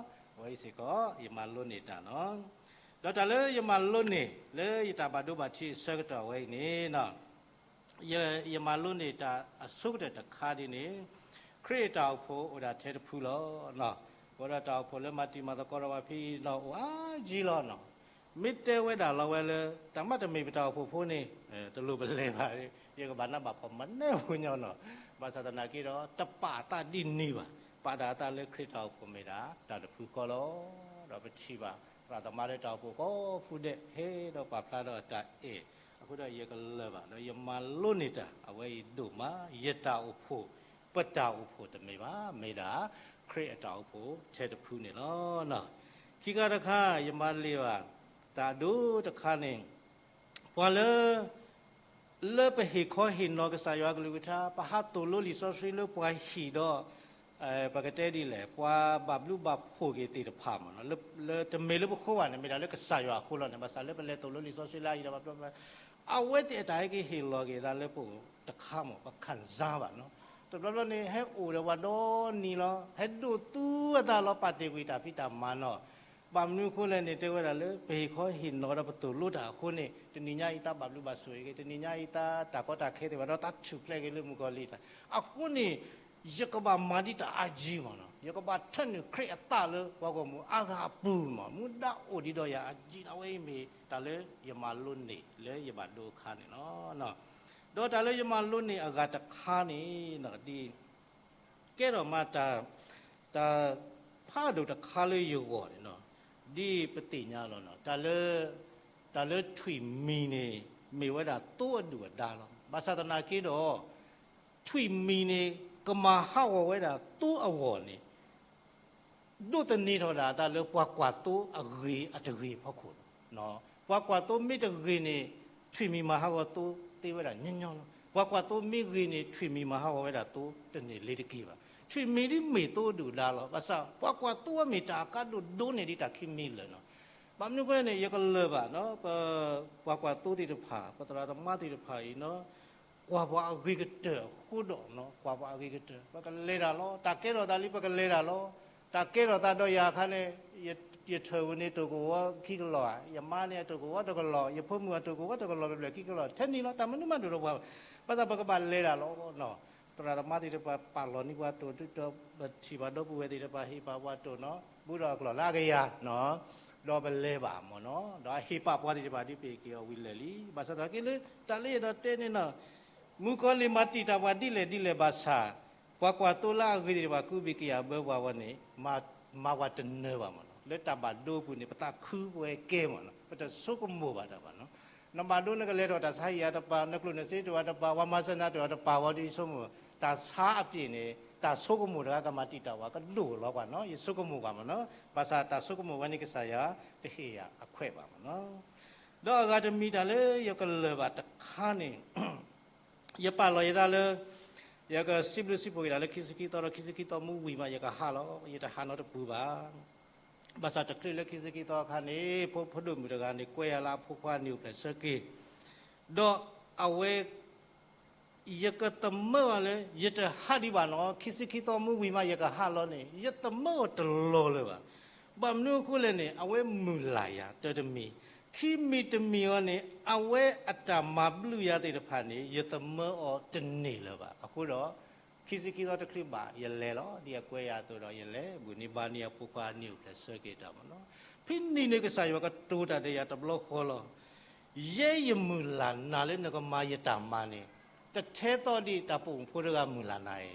အဝဲအံၤစ့ၢ်ကီး ယမၤလိန့ၢ်တၢ်နီၤ. ဒီးတၢ်လၢယမၤလိန့ၢ် လၢယတၢ်ဘၣ်ဒိဘၣ်ထံးအဆၢကတီၢ်ဝဲအံၤန့ၣ်နီၤ ယ ယမၤလိန့ၢ်တၢ်အဆိကတၢၢ်တခါဒ်န့ၣ် ခရံာ်အတၢ်အိၣ်ဖှိၣ်အိၣ်ဒၣ်ထဲတဖုလီၤ. အဃိဒီးတၢ်အိၣ်ဖှိၣ်လၢမၤတံၤမၤသကိးဒီးပှၤဖဲအံၤနီၤ အိၣ်အါကံလီၤနီၤ. မ့ၢ်တဲဝဲဒၣ်လီၤဝဲလၢ တၢ်မ့တမ့ၢ်ပတၢ်အိၣ်ဖှိၣ်ဖိန့ၣ် တလိၣ်ပလဲၤဘၣ်, ယကဘၣ်နၢ်ဘၣ်ဖီၣ်မၤနဲပူၤညီနီၤ. ဘၣ်ဆၣ်သနာ်က့ဒီး တပာ်အသးဒ်န့ၣ်ဘၣ်. ပာ်ဒၣ်အသးလၢခရံာ်တၢ်အိၣ်ဖှိၣ်မ့ၢ်ဒၣ် တၢ်တဖုဃီလီၤ. ဒီးပထံၣ်ဘၣ် သရၣ်သမါလၢတၢ်အိၣ်ဖှိၣ်ကိးဖုဒဲး ဟဲဒီးပာ်ဖျါဒီးတၢ်အဲၣ်. အဃိဒီးယကလၢာ်ဘၣ်ဒီး ယမၤလိန့ၢ်တၢ် အဝဲအံၤဒိၣ်မး ယတၢ်အိၣ်ဖှိၣ် ပတၢ်အိၣ်ဖှိၣ်တမ့ၢ်ဘၣ်, မ့ၢ်ဒၣ် ခရံာ်အတၢ်အိၣ်ဖှိၣ်ထဲတဖုန့ၣ်လီၤ. ခံခါတခါ ယမၤလိဘၣ် တၢ်အဒိတခါန့ၣ် ပှၤလၢ လၢပဟ့ၣ်ခီဟ့ၣ်နီၤကစၢ်ယွၤကလုၢ်ကထါ ပဟးသိၣ်လိလံာ်စီဆှံလၢပှၤဟံၣ်ဒီး ပကတဲဒ်လဲၣ် ပှၤဘၣ်ဘျုးဘၣ်ဖှိၣ်က့ၤသ့ၣ်တဖၣ်မ့ၢ်နီၤ လၢ လၢတမ့ၢ်လၢပဃိဘၣ်န့ၣ် မ့ၢ်ဒၣ်လၢကစၢ်ယွၤအဃိလီၤန့ၣ် ဘၣ်ဆၣ်လၢပလဲၤသိၣ်လိလံာ်စီဆှံလၢအဟံၣ်ဒီးဘၣ်ဘျုးဘၣ် အဝဲသ့ၣ်အတၢ်ဟဲက့ၤဟ့ၣ်လီၤက့ၤသးလၢပအိၣ်တခါမ့ၢ် ပခံစားဘၣ်နီၤ. တဘျီဘျီန့ၣ် ဟဲအိၣ်ဒီးပှၤဒီနံၤလီၤ ဟဲဒိးသူအသးလီၤ ပာ်တ့ၢ်ကွံာ်တၢ်ဖံးတၢ်မၤနီၤ. ဘၣ်မနုၤအဃိလဲၣ်န့ၣ် တဲဝဲဒၣ်လၢ ပဟ့ၣ်ခီဟ့ၣ်နီၤဒီးပသိၣ်လိတၢ်အဃိန့ၣ် တနံၤညါအံၤသးဘၣ်ဘျုးဘၣ်ဆိၣ်ဂ့ၤက့ၤ တနံၤညါအံၤသးတၢ်ကီတၢ်ခဲသ့ၣ်တဖၣ်ဒီးသးထူၣ်ဖျဲးက့ၤလၢမုၣ်ကီၤလံၢ်တၢ် အဃိန့ၣ် ယကဘၣ်မၤဒ်တၢ်အါကံမ့ၢ်နီၤ ယကဘၣ်ထၢနုာ်ခရံာ်အသးလၢပှၤဂီၢ်မုၢ်အါဂၤအပူၤမ့ၢ် မူဒါအိၣ်ဒံးဒီးယၤအါကံ အဝဲအံၤမ့ၢ်တၢ်လၢယမၤလိန့ၢ်လၢယဘၣ်ဒိအခါန့ၣ်လီၤ. ဒီးတၢ်လၢယမၤလိန့ၢ်အဂၤတခါန့ၣ် ဒ် ကဲထီၣ်မးတၢ် တၢ်ဖးဒိၣ်တခါလၢယဂီၢ်န့ၣ်လီၤ. ဒ်ပသ့ၣ်ညါလီၤနီၤ, တၢ်လၢထွံၣ်မံၤန့ၣ် မ့ၢ်ဝဲဒၣ်သိအဒုၣ်အဒါလီၤ. ဘၣ်ဆၣ်သနာ်က့ဒီး ထွံၣ်မံၤန့ၣ် ကမၤဟးဂီၤဝဲဒၣ်သိအဂီၢ်န့ၣ် ဒိးသန့ၤထီၣ်ဒၣ်တၢ်လၢပှၤကွၢ်သိအဂ့ၤအတဂ့ၤအဖီခိၣ်လီၤ. ပှၤကွၢ်သိမ့ၢ်တဂ့ၤန့ၣ် ထွံၣ်မံၤမၤဟးဂီၤသိသ့ဝဲဒၣ်ညီညီလီၤ. ပှၤကွၢ်သိမ့ၢ်ဂ့ၤန့ၣ် ထွံၣ်မံၤမၤဟးဂီၤဝဲဒၣ်သိတန့ၢ်လ့ၤတက့ၢ်ဘၣ်. ထွံၣ်မံၤဒ်မ့ၢ်သိအဒုၣ်အဒါလီၤ. ဘၣ်ဆၣ် ပှၤကွၢ်သိအမ့ၢ်တၢ်အကါဒိၣ်ဒိၣ်န့ၢ်ဒံးတၢ်ခံမံၤလၢာ်နီၤ. ဘၣ်မနုၤအဃိန့ၣ် ယကလၢၤဘၣ်နီၤ, ပပှၤကွၢ်သိသ့ၣ်တဖၣ် ပသရၣ်သမါသ့ၣ်တဖၣ်အံၤနီၤ ကွၢ်ပှၤအဂ့ၤကတၢၢ်အဃိဒီးနီၤ, ကွၢ်ပှၤအဂ့ၤကတၢၢ် ပကလဲၤတၢ်လီၤ. တၢ်ကဲထီၣ်သးလံ ပကလဲၤတၢ်လီၤ. တၢ်ကဲထီၣ်သးဒီးယၤအခါန့ၣ် ယထၢၣ်ဝဲန့ၣ်တိၢ်ကဝီၤခံကလီၢ်ဧါ, ယမါန့ၣ်အတိၢ်ကဝီၤတကလီၢ်, ယဖိမုၣ်အတိၢ်ကဝီၤတကလီၢ်ဘျဲၣ်ဘျဲၣ်ခံကလီၢ် ထဲန့ၣ်လီၤ. တၢ်မနုၤမးဒိၣ်ဒီးပှၤ, ဘၣ်ဆၣ်ပကဘၣ်လဲၤတၢ်လီၤနီၤ. သရၣ်သမါသ့ၣ်တဖၣ်ပာ်လီၤန့ၢ်ပှၤတိၢ်ဒ်သိး ပထံၣ်ဘၣ်ဒီပုၢ်ဝဲၢ်သ့ၣ်တဖၣ်ဟ့ၣ်ပာ်ပှၤတိၢ်နီၤ, ဘူးဒီးအကျိၤလၢအကယၤနီၤ, ဒီးပလဲၤဘၣ်မ့ၢ်နီၤ, ဒီးအဟ့ၣ်ပာ်ပှၤသ့ၣ်တဖၣ်ဒ်ပဟ့ၣ်က့ၤအီၤဝံၤလၢာ်လံ. ဘၣ်ဆၣ်သနာ်က့လၢ တၢ်လၢယအဲၣ်ဒိးတဲန့ၣ်နီၤ, မုၣ်ကီၤလံၢ်မၤတံာ်တာ်ပှၤဒ်လဲၣ်ဒ်လဲၣ်ဘၣ်ဆၣ်, ပှၤကွၢ်သိလၢအဂ့ၤသ့ၣ်တဖၣ် ကူဘံၣ်ကယၢ်ဘၢပှၤဝဲန့ၣ် မၤပှၤတနၢၤဘၣ်မ့ၢ်နီၤ. လၢတၢ်ဘၣ်ဒိအပူၤန့ၣ် ပသးခုပဝဲကဲမ့ၢ်နီၤ, ပတဆိကမိၣ်ဘၣ်တၢ်ဘၣ်နီၤ. နဘၣ်ဒိနကလဲၤထီၣ်တၢ်ဆါဟံၣ်ယၤတပၤ, နကျိၣ်နစ့တအိၣ်တပၤ, ပှၤမၤစၢၤနၤတအိၣ်တပၤဝဲဒီး ယဆိကမိၣ် တၢ်ဆါအပျ့ၤန့ၣ် တၢ်ဆိကမိၣ်တဂၤကမၤတံာ်တာ်ပှၤကဒိၣ်လီၤကွၢ်နီၤ, ယဆိကမိၣ်ကွၢ်မ့ၢ်နီၤ. ဘၣ်ဆၣ်တၢ်ဆိကမိၣ်ဝဲန့ၣ် ကစၢ်ယွၤတဟ့ၣ်ယၤအခွဲးဘၣ်မ့ၢ်နီၤ. ဒီးအဂၤတမံၤတၢ်လၢယကလၢၤဘၣ်တခါန့ၣ် ယပာ်လီၤယသးလၢ ယကစံးဘျုးစံးဖှိၣ်က့ၤတၢ်လၢခံဆံခံသီဒီး ခံဆံခံသီမုၢ်ဝံၤမး ယကဟးလီၤ, ယတဟးနီတပူၤဘၣ်. ဘၣ်ဆၣ်တချုးလၢခံဆံခံသီအခါန့ၣ် ဖိ ဖိဒိၣ်မုၣ်တဂၤန့ၣ် ကွဲယၤလၢအဖိခွါနံၣ်အိၣ်ဖျဲၣ်ဆၢက့ၤ, ဒီးအဝဲ ယကသမၢအီၤလၢ ယတဟးဒံးဘၣ်နီၤ, ခံဆံခံသီမုၢ်ဝံၤမး ယကဟးလီၤန့ၣ် ယသမၢအီၤတလီၤလၢၤဘၣ်. ဘၣ်မနုၤအဃိလဲၣ်န့ၣ် အဝဲမုၢ်လၢ်ယၤတၢ်တမံၤ, ခံမံၤတမံၤအံၤန့ၣ် အဝဲအတၢ်မၤဘျုးယၤသ့ၣ်တဖၣ်န့ၣ် ယသမၢအီၤတန့ၢ်လၢၤဘၣ်. အဃိဒီး ခံဆံခံသီတချုးဘၣ် ယလဲၤလီၤ, ဒ်အကွဲယၤအသိးဒီး ယလဲၤဘူၣ်န့ၢ်ဘါန့ၢ်အဖိခွါနံၣ်အိၣ်ဖျဲၣ်ဆၢက့ၤတၢ်မ့ၢ်နီၤ. ဖဲန့ၣ်န့ၣ် ကစၢ်ယွၤကတိၤတၢ်ဒီးယၤတဘျီဃီလီၤ. ယဲယမုၢ်လၢ်နၤလၢနကမၤယတၢ်မၤန့ၣ် တထဲသိးဒံးတၢ်ပိာ်မုၣ်ဖိတဂၤမုၢ်လၢ်နၤအံ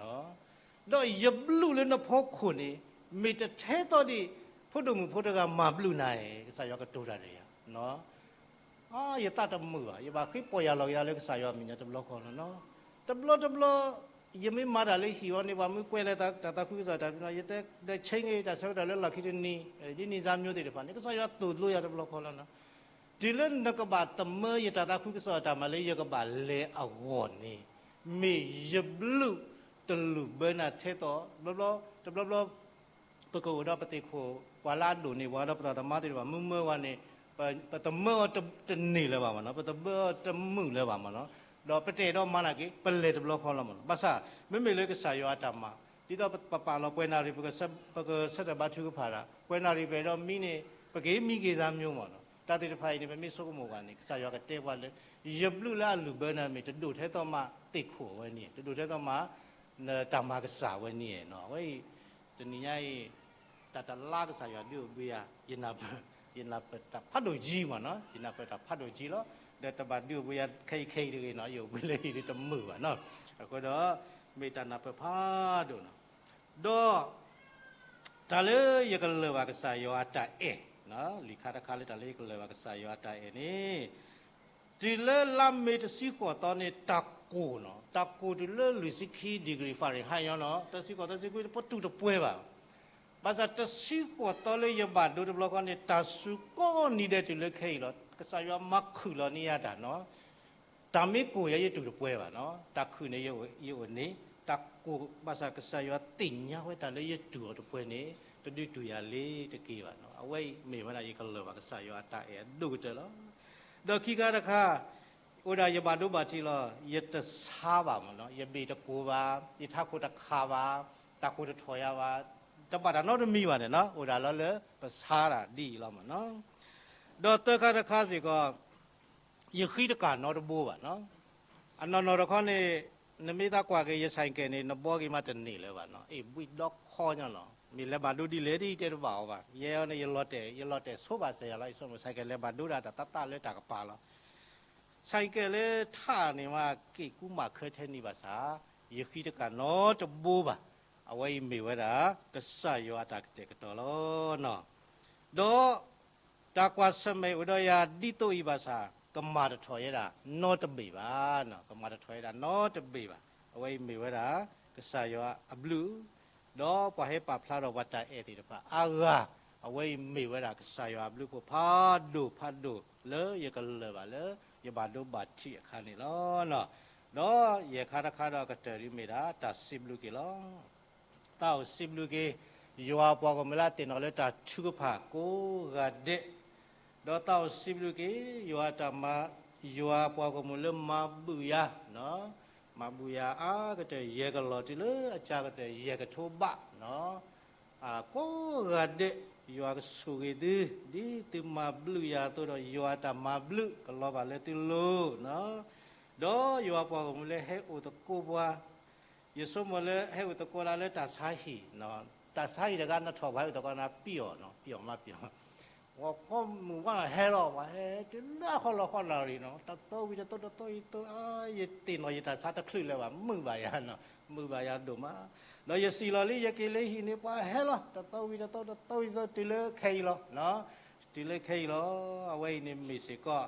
ၤ, ဒီးယဘျုးလၢနဖီခိၣ်န့ၣ် မ့ၢ်တထဲသိးဒံး ဖိဒိၣ်မုၣ်ဖိတဂၤမၤဘျုးနၤအံၤ, ကစၢ်ယွၤကတိၤတၢ်ဒီးယၤ ယသးတမုာ်ဘၣ်, ယဘၣ်ဃ့ပီၢ်ယၢ်လီၤက့ၤယၤလၢကစၢ်ယွၤအမဲာ်ညါတဘျီဃီလီၤနီၤ. တဘျီတဘျီ ယမ့ၢ်မၤတၢ်လၢဟံၣ်အီၤန့ၣ် ပှၤမ့ၢ်ကွဲးလၢတၢ်သးခုကစီၣ်တၢ်ဖဲန့ၣ် ယတဲဒီးဆ့င့ၤတၢ်ဆၢကတီၢ်လၢလီၢ်ခံတနံၤ ဒ်န့ၣ်စၢ်မျိုးသ့ၣ်တဖၣ်န့ၣ် ကစၢ်ယွၤသိၣ်လိယၤတဘျီဃီလီၤနီၤ. တုၤလၢနကဘၣ်သမၢယတၢ်သးခုကစီၣ်အတၢ်မၤလၢယကဘၣ်လဲၤအဂီၢ်န့ၣ် မ့ၢ်ယဘျုးတလုၢ်ဘၢနၤထဲသိး တဘျီဘျီ တဘျီဘျီ ပကအိၣ်ဒီးပသ့ၣ်ခိၣ် ပှၤလၢအဒိၣ်န့ၢ်ပှၤဒီးပသရၣ်သမါသ့ၣ်တဖၣ် မ့ၢ်မၢဝဲန့ၣ် ပသမၢအီၤတန့ၢ်လၢၤဘၣ်မ့ၢ်နီၤ, ပတဘၢအီၤတမုာ်လၢၤဘၣ်မ့ၢ်နီၤ, ဒီးပတအဲၣ်ဒိးမၤနာ်က့ ပလဲၤတဘျီဃီလီၤမ့ၢ်နီၤ. ဘၣ်ဆၣ် မ့မ့ၢ်လၢကစၢ်ယွၤအတၢ်မၤ ဒ်သိးပပာ်လီၤပှဲၤနၣ်ရံၣ် ပကဆၢထၢၣ်ဘါထုကဖၣ်တၢ် ပှဲၤနၣ်ရံၣ်ပအဲၣ်ဒိးမံန့ၣ် ပက့ၤမံက့ၤစၢ်မျိုးမ့ၢ်နီၤ. တၢ်သ့ၣ်တဖၣ်အံၤန့ၣ် ပမ့ၢ်ဆိကမိၣ်ဘၣ်န့ၣ် ကစၢ်ယွၤကတဲပှၤလၢ ယဘျုးလၢအလုၢ်ဘၢနၤမ့ၢ် တဒိၣ်ထဲသိးမးသ့ၣ်ခိၣ်အဝဲန့ၣ် တဒိၣ်ထဲသိးမး နတၢ်မၤကစၢ်ဝဲန့ၣ်နီၤ. အဝဲအံၤ တနံၤညါအံၤ တၢ်တလါကစၢ်ယွၤဒုးအိၣ်ဘှံးယၤ ယနၢ်ပၢၢ်တၢ်ဖးဒိၣ်ကံမ့ၢ်နီၤ, ယနၢ်ပၢၢ်တၢ်ဖးဒိၣ်ကံလီၤ. ဒီးတဘၣ်ဒုးအိၣ်ဘှံးယၤခဲအံၤခဲအံၤတဂ့ၤနီၤ, ယအိၣ်ဘှံးလၢဟံၣ်ဒုးတမုာ်ဘၣ်နီၤ. အဃိဒီး မ့ၢ်တၢ်နၢ်ပၢၢ်ဖးဒိၣ်နီၤ. ဒီး တၢ်လၢယကလၢၢ်ဘၣ်ကစၢ်ယွၤအတၢ်အဲၣ်, လံာ်ခါတခါလၢတၢ်လၢယကလၢၢ်ဘၣ်ကစၢ်ယွၤအတၢ်အဲၣ်န့ၣ် တုၤလၢလါမ့ၤတဆံဃိးသီန့ၣ် တၢ်ကိၢ်နီၤ, တၢ်ကိၢ်တုၤလၢလွံၢ်ဆံခံ degree Fahrenheit ညါနီၤ, တဆံဃိးသီဆံခွံတပတုာ်တပှဲၤဘၣ်. ဘၣ်ဆၣ်တဆံဃိးသီလၢယဘၣ်ဒိတဘျီဃီန့ၣ် တၢ်စူၤကိးနံၤဒဲးတုၤလၢခဲအံၤလီၤ. ကစၢ်ယွၤမၤခုၣ်လီၤန့ၢ်ယၤတၢ်နီၤ. တၢ်မ့ၢ်ကိၢ်ယၤယတူၢ်တပှဲၤဘၣ်နီၤ, တၢ်ခုၣ်န့ၣ်ယအိၣ်န့ၣ်, တၢ်ကိၢ်ဘၣ်ဆၣ်ကစၢ်ယွၤသ့ၣ်ညါဝဲတၢ်လၢယတူၢ်အီၤတပှဲၤန့ၣ် တဒုးတူၢ်ယၤလ့ၤတက့ၢ်ဘၣ်နီၤ. အဝဲအံၤမ့ၢ်ဝဲဒၣ်ယကလၢၢ်ဘၣ်ကစၢ်ယွၤအတၢ်အဲၣ်အဒိၣ်ကတၢၢ်လီၤ. ဒီးခံခါတခါ အိၣ်ဒၣ်ယဘၣ်ဒိဘၣ်ထံးလီၤ, ယတဆါဘၣ်မ့ၢ်နီၤ, ယဘ့ၣ်တကိၢ်ဘၣ်, ယထးခိၣ်တခးဘၣ်, တၢ်ကိၢ်တထီၣ်ယၤဘၣ်, တဘၣ်တၢ်နီတမံၤဘၣ်န့ၣ်နီၤ, အိၣ်ဒၣ်လီၤလၢပဆါတၢ်ဒ်အံၤလီၤမ့ၢ်နီၤ. ဒီးသၢခါတခါစ့ၢ်ကီး ယဃံတကးနီတဘိဘၣ်နီၤ. အနီၢ်နီၢ်တခီန့ၣ် နမ့ၢ်သးကွၢ်က့ၤယ ဆိုင်ကယ် န့ၣ် နဘှီက့ၤမးတန့ၢ်လၢၤဘၣ်နီၤ, အ့ၣ်ဘှံးဒီခီညါလီၤ. မ့ၢ်လဲၤဘၣ်ဒိဒ်လဲၣ်ဒ်တဲတဘၣ်အီၤဘၣ်. ယဲအံၤန့ၣ် ယလီၤတဲာ် ယလီၤတဲာ်ဆိဘၣ်စဲးယၤလီၤ, ယဆိကမိၣ် ဆိုင်ကယ် လဲၤဘၣ်ဒိဒၣ်တၢ်သးသးလၢတၢ်ကပၤလီၤ. ဆိုင်ကယ် လၢထးန့ၣ်မး က့ၣ်ကူမးခၢထဲန့ၣ်ဘၣ်ဆၣ် ယဃံတကးနီတဘိဘၣ်. အဝဲအံၤမ့ၢ်ဝဲဒၣ် ကစၢ်ယွၤအတၢ်ကတဲာ်ကတီၤလီၤနီၤ. ဒီးတၢ်ကွၢ်ဆၢၣ်မဲာ်အိၣ်ဒီးယၤဒ်သိးအံၤဘၣ်ဆၣ်, ကမၤတထီၣ်ယဲဒၣ်နီတဘ့ၣ်ဘၣ်, ကမၤတထီၣ်ယဲဒၣ်နီတဘ့ၣ်ဘၣ်. အဝဲအံၤမ့ၢ်ဝဲဒၣ် ကစၢ်ယွၤအဘျုး, ဒီးပှၤဟဲပာ်ဖျါထီၣ်ပှၤတၢ်အဲၣ်သ့ၣ်တဖၣ်အါဂၤ, အဝဲအံၤမ့ၢ်ဝဲဒၣ်ကစၢ်ယွၤအဘျုးအဖှိၣ်ဖးဒိၣ်ဖးဒိၣ်လၢယကလၢာ်ဘၣ်လၢ ယဘၣ်ဒိဘၣ်ထံးအခါန့ၣ်လီၤ. ဒီးယဲၢ်ခါတခါဒီးအကတၢၢ်ဒ်မ့ၢ်ဒၣ် တၢ်စံးဘျုးက့ၤလီၤ. သးအိၣ်စံးဘျုးက့ၤ ယွၤပှၤဂီၢ်မုၢ်လၢအသ့ၣ်နီၣ်လၢတၢ်ထုကဖၣ်ကိးဂၤဒဲး, ဒီးသးအိၣ်စံးဘျုးက့ၤ ယွၤတၢ်မၤ, ယွၤပှၤဂီၢ်မုၢ်လၢမၤဘုးယၤ, မၤဘုးယၤအါကတၢၢ်ယဲၢ်ကလီၢ်တုၤလၢအစှၤကတၢၢ်ယဲၢ်ကထိဘး, ကိးဂၤဒဲး ယွၤကဆိၣ်ဂ့ၤသု, ဒ်သုမၤဘျုးယၤအသိးဒီး ယွၤတၢ်မၤဘျုးကလီၤဘၣ်လၢသုလိၤ, ဒီးယွၤပှၤဂီၢ်မုၢ်လၢဟဲအိၣ်သကိးပှၤ ယဆိကမိၣ်လၢဟဲအိၣ်သကိးဒၣ်လၢတၢ်ဆါဟံၣ်, တၢ်ဆါဟံၣ်တဂၤနထီၣ်ပှၤဟဲအိၣ်သကိးနၤ ပံၣ်အီၤနီၤ, ပံၣ်အီၤမးပံၣ်အီၤ, ပှၤမုၢ်ဝါနီၤဟဲလီၤ ပှၤဟဲတုၤလၢအဃီလီၤဃီလီၤရံၣ်နီၤ, တသီဝံၤတသီ တသီဝံၤတသီ, ယသ့ၣ်နီၣ်ယတၢ်ဆါတချုးလၢၤဘၣ်, မုာ်ဘၣ်ယၤနီၤ, မုာ်ဘၣ်ယၤဒိၣ်မး, ဒီးယစံးလီၤလံ ယက့ၤလၢဟံၣ်န့ၣ် ပှၤဟဲလီၤ တသီဝံၤတသီ တသီဝံၤတသီ တုၤလၢခဲအံၤလီၤ, တုၤလၢခဲအံၤလီၤ. အဝဲအံၤန့ၣ်မ့ၢ်စ့ၢ်ကီး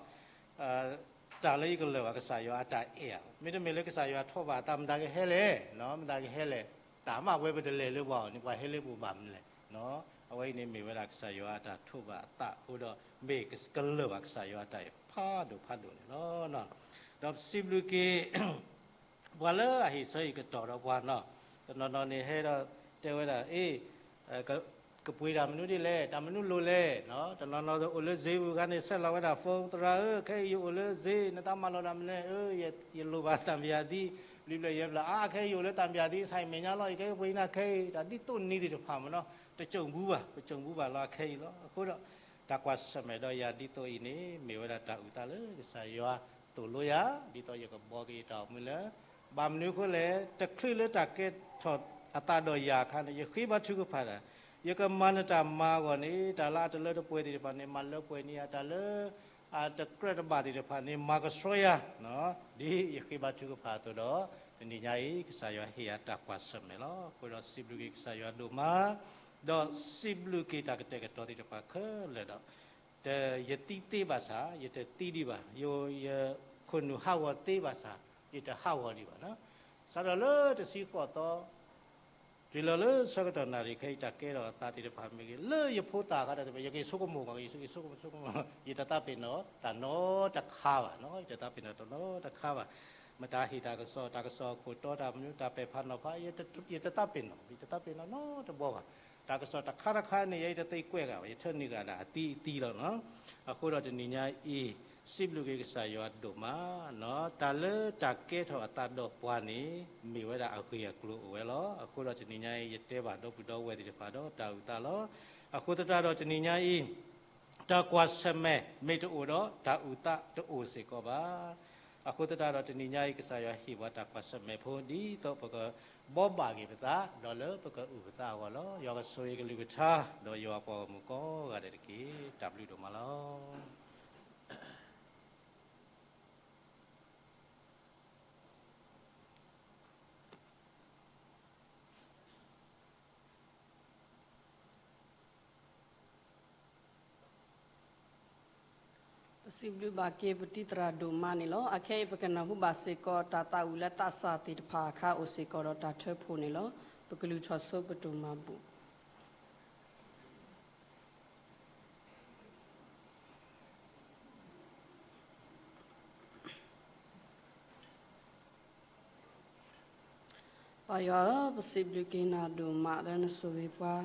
တၢ်လၢယကလၢာ်ဘၣ်ကစၢ်ယွၤအတၢ်အဲၣ်, မ့တမ့ၢ်လၢကစၢ်ယွၤထိးဘၣ်အသး မတၤကဟဲလဲၣ်, မတၤကဟဲလဲၣ်, တၢ်မးဝဲပတလဲၤလၢပှၤအီၤန့ၣ် ပှၤဟဲလၢပှၤဘၣ်မနုၤလဲၣ်. အဝဲအံၤန့ၣ်မ့ၢ်ဝဲဒၣ်ကစၢ်ယွၤအတၢ်ထိးဘၣ်အသးအဃိဒီး မ့ၢ်ကလၢာ်ဘၣ်ကစၢ်ယွၤအတၢ်အဲၣ်ဖးဒိၣ်ဖးဒိၣ်န့ၣ်လီၤ. ဒီးပစံးဘျုးက့ၤ ပှၤလၢအဟ့ၣ်ဆၢဟ့ၣ်ကတီၢ်ဒီးပှၤနီၤ, တနီၤနီၤန့ၣ်ဟဲဒီးတဲဝဲဒၣ် အ့ ကပှ့ၤတၢ်မနုၤဒ်လဲၣ်, တၢ်မနုၤလိၤလဲၣ်, တနီၤနီၤအိၣ်လၢစ့ပူၤအခါန့ၣ် ဆဲးလီၤဝဲဒၣ် phone သရၣ်ဧၢ ခဲအံၤယအိၣ်လၢစ့ နတၢ်မၤလီၤတၢ်မနုၤဧၢ, ယလိၣ်ဘၣ်တၢ်မယၤသံ, ဘျီဘျီယဲဘျီ အါ ခဲအံၤယအိၣ်လၢတၢ်မယၤသံ ဆၢ်မဲာ်ညါလီၤ ယကပှ့ၤနၤခဲအံၤ တၢ်ဒ်သိးနံၤသ့ၣ်တဖၣ်မ့ၢ်နီၤ တစိၢ်ဘူးဘၣ် ပစိၢ်ဘူးဘၣ်လီၤ အခဲအံၤလီၤ. အဃိဒီး တၢ်ကွၢ်ဆၢၣ်မဲာ်ဒီးယၤဒ်သိးအံၤန့ၣ် မ့ၢ်ဝဲဒၣ်တၢ်အုၣ်သးလၢကစၢ်ယွၤသိၣ်လိယၤ ဒ်သိးယကဘှီက့ၤယတၢ်အိၣ်မူလၢ ဘၣ်မနုၤအဃိလဲၣ် တချုးလၢတၢ်ကဲထီၣ်အသးဒီးယၤအခါန့ၣ် ယဃ့ဘါထုကဖၣ်တၢ်, ယကမၤနတၢ်မၤအဂီၢ်န့ၣ် တၢ်လၢအတလၢတပှဲၤသ့ၣ်တဖၣ်န့ၣ် မၤလၢပှဲၤန့ၢ်ယၤ, တၢ်လၢအတကြၢးတဘၣ်သ့ၣ်တဖၣ်န့ၣ် မၤကဆှီယၤ, ဒ်ယဃ့ဘါထုကဖၣ်အသိးဒီး တနံၤညါအံၤ ကစၢ်ယွၤဟ့ၣ်ယၤတၢ်ကွၢ်ဆၢၣ်မဲာ်လီၤ. အဃိဒီးစံးဘျုးက့ၤကစၢ်ယွၤဒိၣ်မး, ဒီးစံးဘျုးက့ၤတၢ်ကတဲာ်ကတီၤသ့ၣ်တဖၣ်ခဲလၢာ်ဒီး ယသံသ့ဘၣ်ဆၣ် ယတသံဒံးဘၣ်, ယခိၣ်နူာ်ဟးဂီၤသ့ဘၣ်ဆၣ် ယတဟးဂီၤဒံးဘၣ်နီၤ. စးထီၣ်လၢတဆံဃိးသီ တုၤလီၤလၢဆၢကတီၢ်နၣ်ရံၣ်ခဲအံၤ တၢ်ကဲထီၣ်အသးသ့ၣ်တဖၣ်မ့ၢ်ဂ့ၤ လၢယဖိသၣ်အခါဒီး ယက့ၤဆိကမိၣ်ဂီၢ် ယဆိကမိၣ်ဆိကမိၣ် ယတသးပ့ၤနီၣ်တၢ်နီတခါဘၣ်နီၤ, ယတသးပ့ၤနီၣ်တၢ်နီတခါဘၣ်. မတၤဟ့ၣ်တၢ်ကစီၣ် တၢ်ကစီၣ်အခိၣ်တီ တၢ်မနုၤ တၢ်ပဲာ်ဖးနီၤဖး ယတသးပ့ၤနီၣ် ယတသးပ့ၤနီၣ်နီတဘျီဘၣ်. တၢ်ကစီၣ်တခါတခါန့ၣ် ယတသ့ကွဲးဂၤဘၣ် ယထၢနုာ်ဂၤဒၣ်အသံအသံလီၤနီၤ. အဃိဒီးတနံၤညါအံၤ စံးဘျုးက့ၤကစၢ်ယွၤဒိၣ်မးနီၤ, တၢ်လၢတၢ်ကဲထီၣ်အသးဒီးပှၤန့ၣ် မ့ၢ်ဝဲဒၣ်အဂ့ၢ်အကျိၤအိၣ်ဝဲလီၤ. အဃိဒီးတနံၤညါအံၤ ယတဲဘၣ်ဒီပုၢ်ဒီဝဲၢ်သ့ၣ်တဖၣ်ဒီးတၢ်အုၣ်သးလီၤ. အဃိသတးဒီးတနံၤညါအံၤ တၢ်ကွၢ်ဆၢၣ်မဲာ်မ့ၢ်တအိၣ်ဒီး တၢ်အုၣ်သးတအိၣ်စ့ၢ်ကီးဘၣ်. အဃိသတးဒီးတနံၤညါအံၤ ကစၢ်ယွၤဟ့ၣ်ပှၤတၢ်ကွၢ်ဆၢၣ်မဲာ်ဖိ ဒ်သိးပကဘှီဘၣ်က့ၤပသး ဒီးလၢပကအုၣ်ပသးအဂီၢ်လီၤ. ယွၤကဆိၣ်ဂ့ၤကလုၢ်ကထါ ဒီးယွၤပှၤဂီၢ်မုၢ်ကိးဂၤဒဲးတက့ၢ်. တၢ်ဘျုးဒိၣ်မးလီၤ. ပစံးဘျုးဘၣ်က့ၤပတံၤသရၣ်ဒိၣ်မးန့ၣ်လီၤ. အခဲအံၤပကနၢ်ဟူဘၣ်စ့ၢ်ကီး တၢ်သးဝံၣ်လၢသးစၢ်သ့ၣ်တဖၣ်အခါအိၣ်စ့ၢ်ကီးဒီးတၢ်ထၢဖှိၣ်န့ၣ်လီၤ. ပကလုၢ်ထီၣ်ဆိပတိၢ်မၤဘူၣ် ပၢ်ယွၤဧၢ, ပစံးဘျုးက့ၤနၤဒိၣ်မးလၢနဆိၣ်ဂ့ၤပှၤ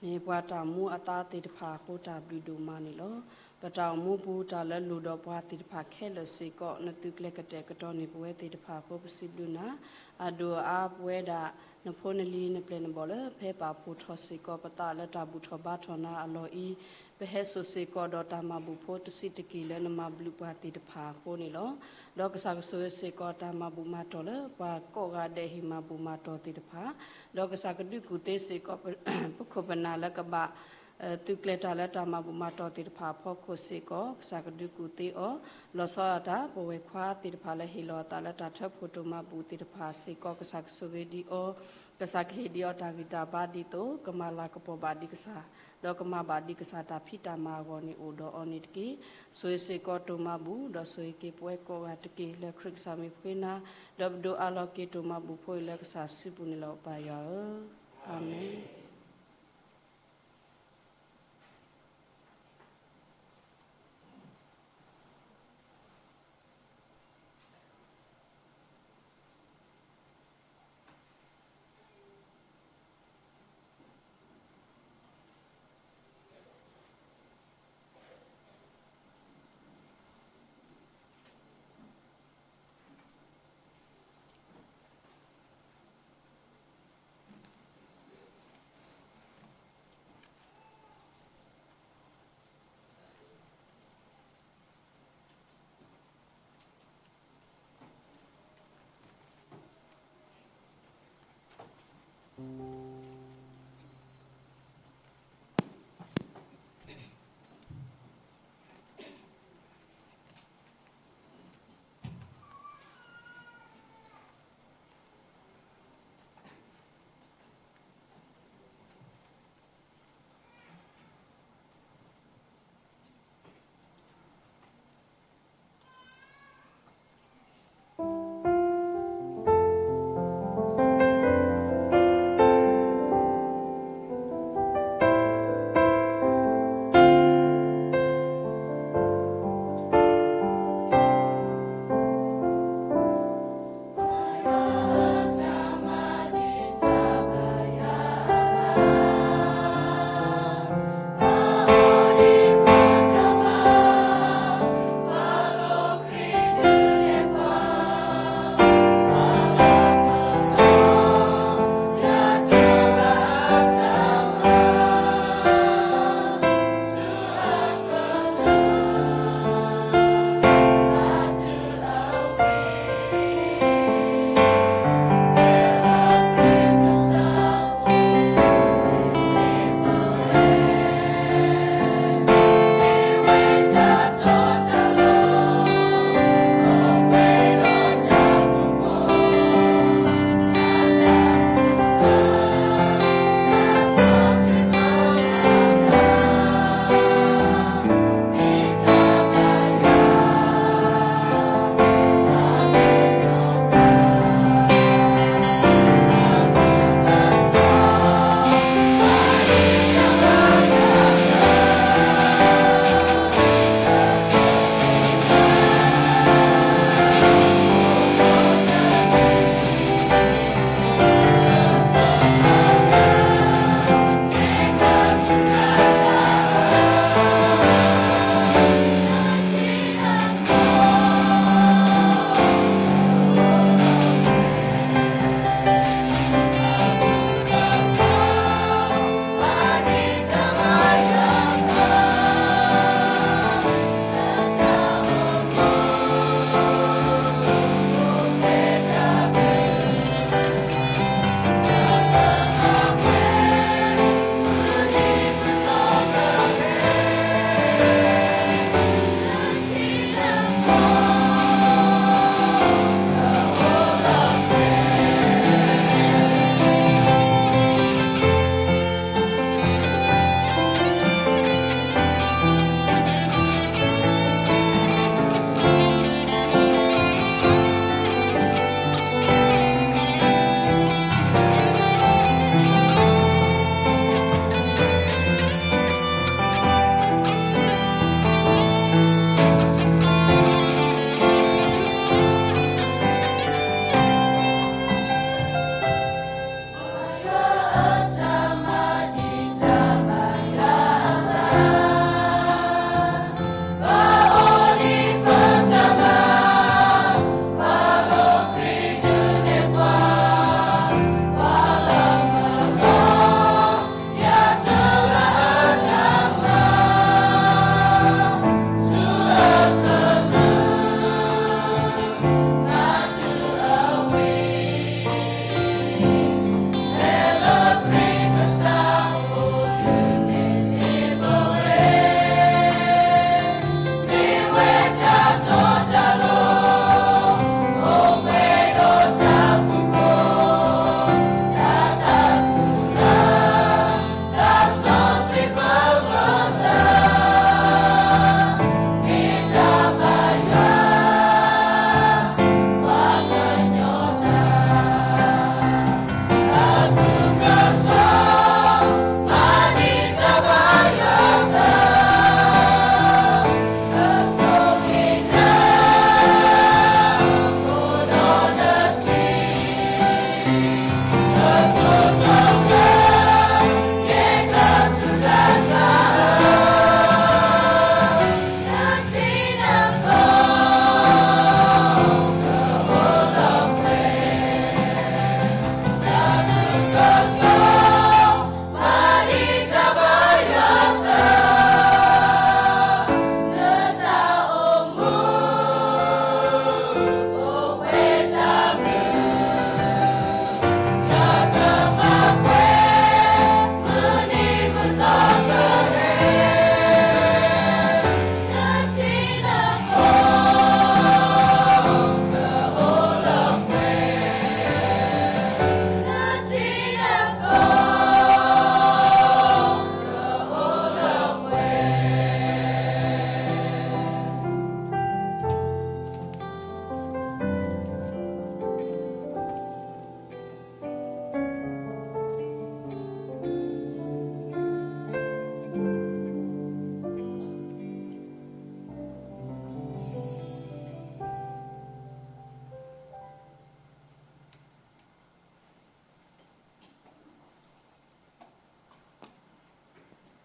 န့ၢ်ပှၤတၢ်မူအသးသ့ၣ်တဖၣ်အဃိ တၢ်ဘျုးဒိၣ်မးန့ၣ်လီၤ. ပတၢ်အိၣ်မူပူၤ တၢ်လၢလိၣ်ဒီးပှၤသ့ၣ်တဖၣ်ခဲလၢာ်စ့ၢ်ကီး နသုကျဲကတဲာ်ကတီၤန့ၢ်ပဝဲသ့ၣ်တဖၣ်အဃိ ပစံးဘျုးနၤ အဒိၣ်အါ ပဝဲဒၣ်နဖိနလံၤနပျဲၢ်နဘီၣ်လၢ ဖဲပာ်ဖှိၣ်ထီၣ်စ့ၢ်ကီးပသးလၢတၢ်ဘူၣ်ထီၣ်ဘါထီၣ်နၤအလီၢ်အံၤ ပဟဲစိာ်စ့ၢ်ကီးဒီးတၢ်မၤဘူၣ်ဖိတဆံးတက့ၢ်လၢနမၤဘျုးပှၤသ့ၣ်တဖၣ်အဃိန့ၣ်လီၤ. ဒီးကစၢ်ကဆိၣ်ဂ့ၤစ့ၢ်ကီးတၢ်မၤဘူၣ်မၤတီၢ်လၢပှၤကိးဂၤဒဲးဟ့ၣ်မၤဘူၣ်မၤတီၢ်သ့ၣ်တဖၣ်, ဒီးကစၢ်ကဒုးကူၣ်သ့စ့ၢ်ကီး ပခိၣ်ပနၢ်လၢကဘၣ် သုးကျဲၤတၢ်လၢတၢ်မၤဘူၣ်မၤတီၢ်သ့ၣ်တဖၣ်အဖီခိၣ်စ့ၢ်ကီး ကစၢ်ကဒုးကူၣ်သ့အီၤ, လီၤဆီဒၣ်တၢ် ပဝဲၢ်ခွါသ့ၣ်တဖၣ်လၢဟ့ၣ်လီၤအသးလၢတၢ်ထၢဖှိၣ်ဒိၣ်မၤဘူၣ်သ့ၣ်တဖၣ်စ့ၢ်ကီး ကစၢ်ကဆိၣ်ဂ့ၤဒံးအီၤ, ကစၢ်ကဟ့ၣ်ဒံးအီၤတၢ်ဂံၢ်တၢ်ဘါဒ်သိး ကမၤလၤကပီၤဘၣ်ဒံးကစၢ်, ဒီးကမၤဘၣ်ဒံးကစၢ်တၢ်ဖံးတၢ်မၤအဂီၢ်န့ၣ် အိၣ်ဒီးအီၤန့ၣ်တက့ၢ်. ဆိၣ်ဂ့ၤစ့ၢ်ကီးဒိၣ်မၤဘူၣ် ဒီးဆိၣ်ဂ့ၤက့ၤပဝဲကိးဂၤတက့ၢ် လၢခရံာ်ကစၢ်မ့ၢ်ပဃ့နၤ, ဒီးပဒိးအးလီၤက့ၤဒိၣ်မၤဘူၣ်ဖိအံၤလၢကစၢ်စုပူၤန့ၣ်လီၤ ပၢ်ယွၤဧၢ, အၤမ့ၣ်.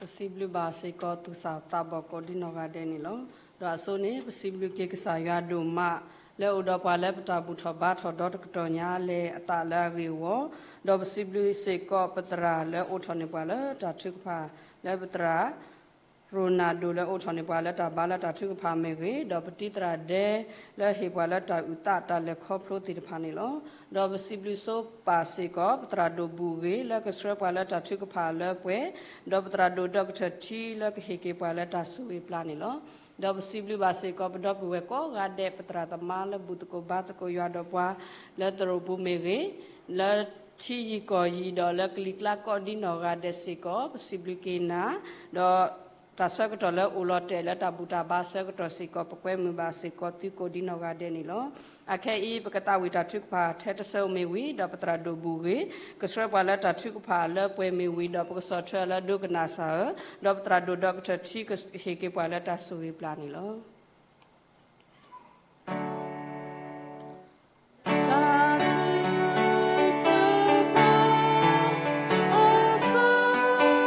ပစံးဘျုးဘၣ်စ့ၢ်ကီးသူၣ်စၢ်သးဘီၣ်ကိးဒ်နီၢ်ဂၤဒဲးန့ၣ်လီၤ. ဒီးအဆိန့ၣ် ပစံးဘျုးက့ၤကစၢ်ယွၤဒိၣ်မး လၢအိၣ်ဒီးပှၤလၢပတၢ်ဘူၣ်ထီၣ်ဘါထီၣ်ဒီတကတီၢ်ညါအလဲၤအသးလၢအဂ့ၢ်အဂီၢ်, ဒီးပစံးဘျုးစ့ၢ်ကီးပသရၣ်လၢအိးထီၣ်န့ၢ်ပှၤလၢတၢ်ထုကဖၣ် လၢပသရၣ် ရိၣ်နၣ်ဒိၣ်လၢအိးထီၣ်န့ၢ်ပှၤလၢတၢ်ဘါလၢတၢ်ထုကဖၣ်မ့ၢ်ဂ့ၤ, ဒီးပတံၤသရၣ်ဒဲ လၢဟ့ၣ်ပှၤလၢတၢ်အုၣ်သးတၢ်လဲၤခီဖျိသ့ၣ်တဖၣ်န့ၣ်လီၤ. ဒီးပစံးဘျုးဆိပာ်စ့ၢ်ကီး ပသရၣ်ဒိၣ်ဘူၣ်ဂ့ၤ လၢကဆှၢပှၤလၢတၢ်ထုကဖၣ်လၢပှဲၤ, ဒီးပသရၣ်ဒိၣ်ဒီကထၢၣ်ထံ လၢကဟ့ၣ်က့ၤပှၤလၢတၢ်ဆိၣ်ဂ့ၤပျၢ်န့ၣ်လီၤ. ဒီးပစံးဘျုးဘၣ်စ့ၢ်ကီး ပဒီပုၢ်ဝဲၢ်ကိးဂၤဒဲး ပသရၣ်သမါလၢဘူၣ်သကိးဘါသကိးယွၤဒီးပှၤ လၢသရိာ်ပူၤမ့ၢ်ဂ့ၤ, လၢထံယံၤကီၢ်ယံၤ ဒီးလၢကလံၤကျါကိးဒ်နီၢ်ဂၤဒဲးစ့ၢ်ကီး ပစံးဘျုးက့ၤနၤ, ဒီးတၢ်ဆၢကတီၢ်လၢအိၣ်လီၤတဲာ်လၢတၢ်ဘူၣ်တၢ်ဘါဆၢကတီၢ်စ့ၢ်ကီး ပကွဲမုာ်ဘၣ်စ့ၢ်ကီးသုကိးဒ်နီၢ်ဂၤဒဲးန့ၣ်လီၤ. အခဲအံၤ ပကသးဝံၣ်တၢ်ထုကဖၣ်ထဲတဆၢဧိၤမ့ၢ်ဝံၤ ဒီးပသရၣ်ဒိၣ်ဘူၣ်ဂ့ၤ ကဆှၢပှၤလၢတၢ်ထုကဖၣ်လၢပှဲၤမ့ၢ်ဝံၤ ဒီးပကဆီၣ်ထွဲလၢဒိကနၣ်စၢ်ဧၢ, ဒီးပသရၣ်ဒိၣ်ဒီကထၢၣ်ထံကဟ့ၣ်က့ၤပှၤလၢတၢ်ဆိၣ်ဂ့ၤပျၢ်န့ၣ်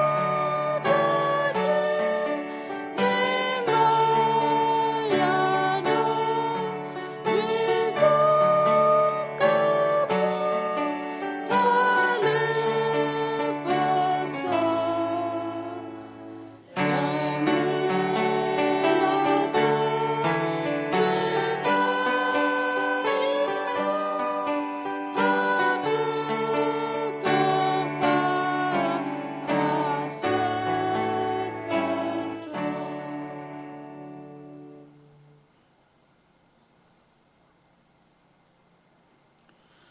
လီ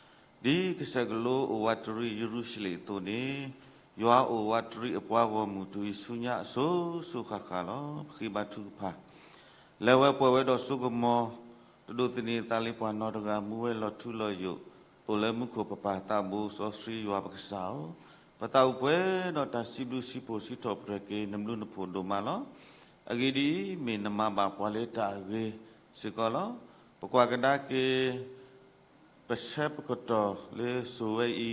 ၤ.ဒ်ကစၢၢ်ကလိအိၣ်ဝးတရံးယရူၤၡလ့ၣ်အသိးန့ၣ်, ယွၤအိၣ်ဝးတရံးအပှၤဂီၢ်မုၢ်တုၤအံၤဆူညါအစိၤစိၤဃၣ်ဃၣ်လီၤ. ပဃ့ဘါထုကဖၣ်, လဲၤဝဲပှဲၤဝဲဒီးစိကမီၤ, တဒိးသန့ၤသးလံပှၤနီတဂၤ, မူဝဲလီၤထူလီၤယိာ်, အိၣ်လၢမူခိၣ်ပပၢ်သးဘိစီဆှံယွၤပကစၢ်ဧၢ, ပသးအိၣ်ပှဲၤဒီးတၢ်စံးဘျုးစံးဖှိၣ်စံးထီၣ်ပတြၢၤက့ၤနဘျုးနဖှိၣ်ဒိၣ်မးလီၤ. အဂ့ၢ်ဒ်အံၤ, မ့ၢ်နမၤဘၣ်ပှၤလၢတၢ်အဂ့ၤစ့ၢ်ကီးလီၤ. ပကွၢ်ကဒါက့ၤ ပဆၢပကတီၢ်လၢစိၤဝဲအံ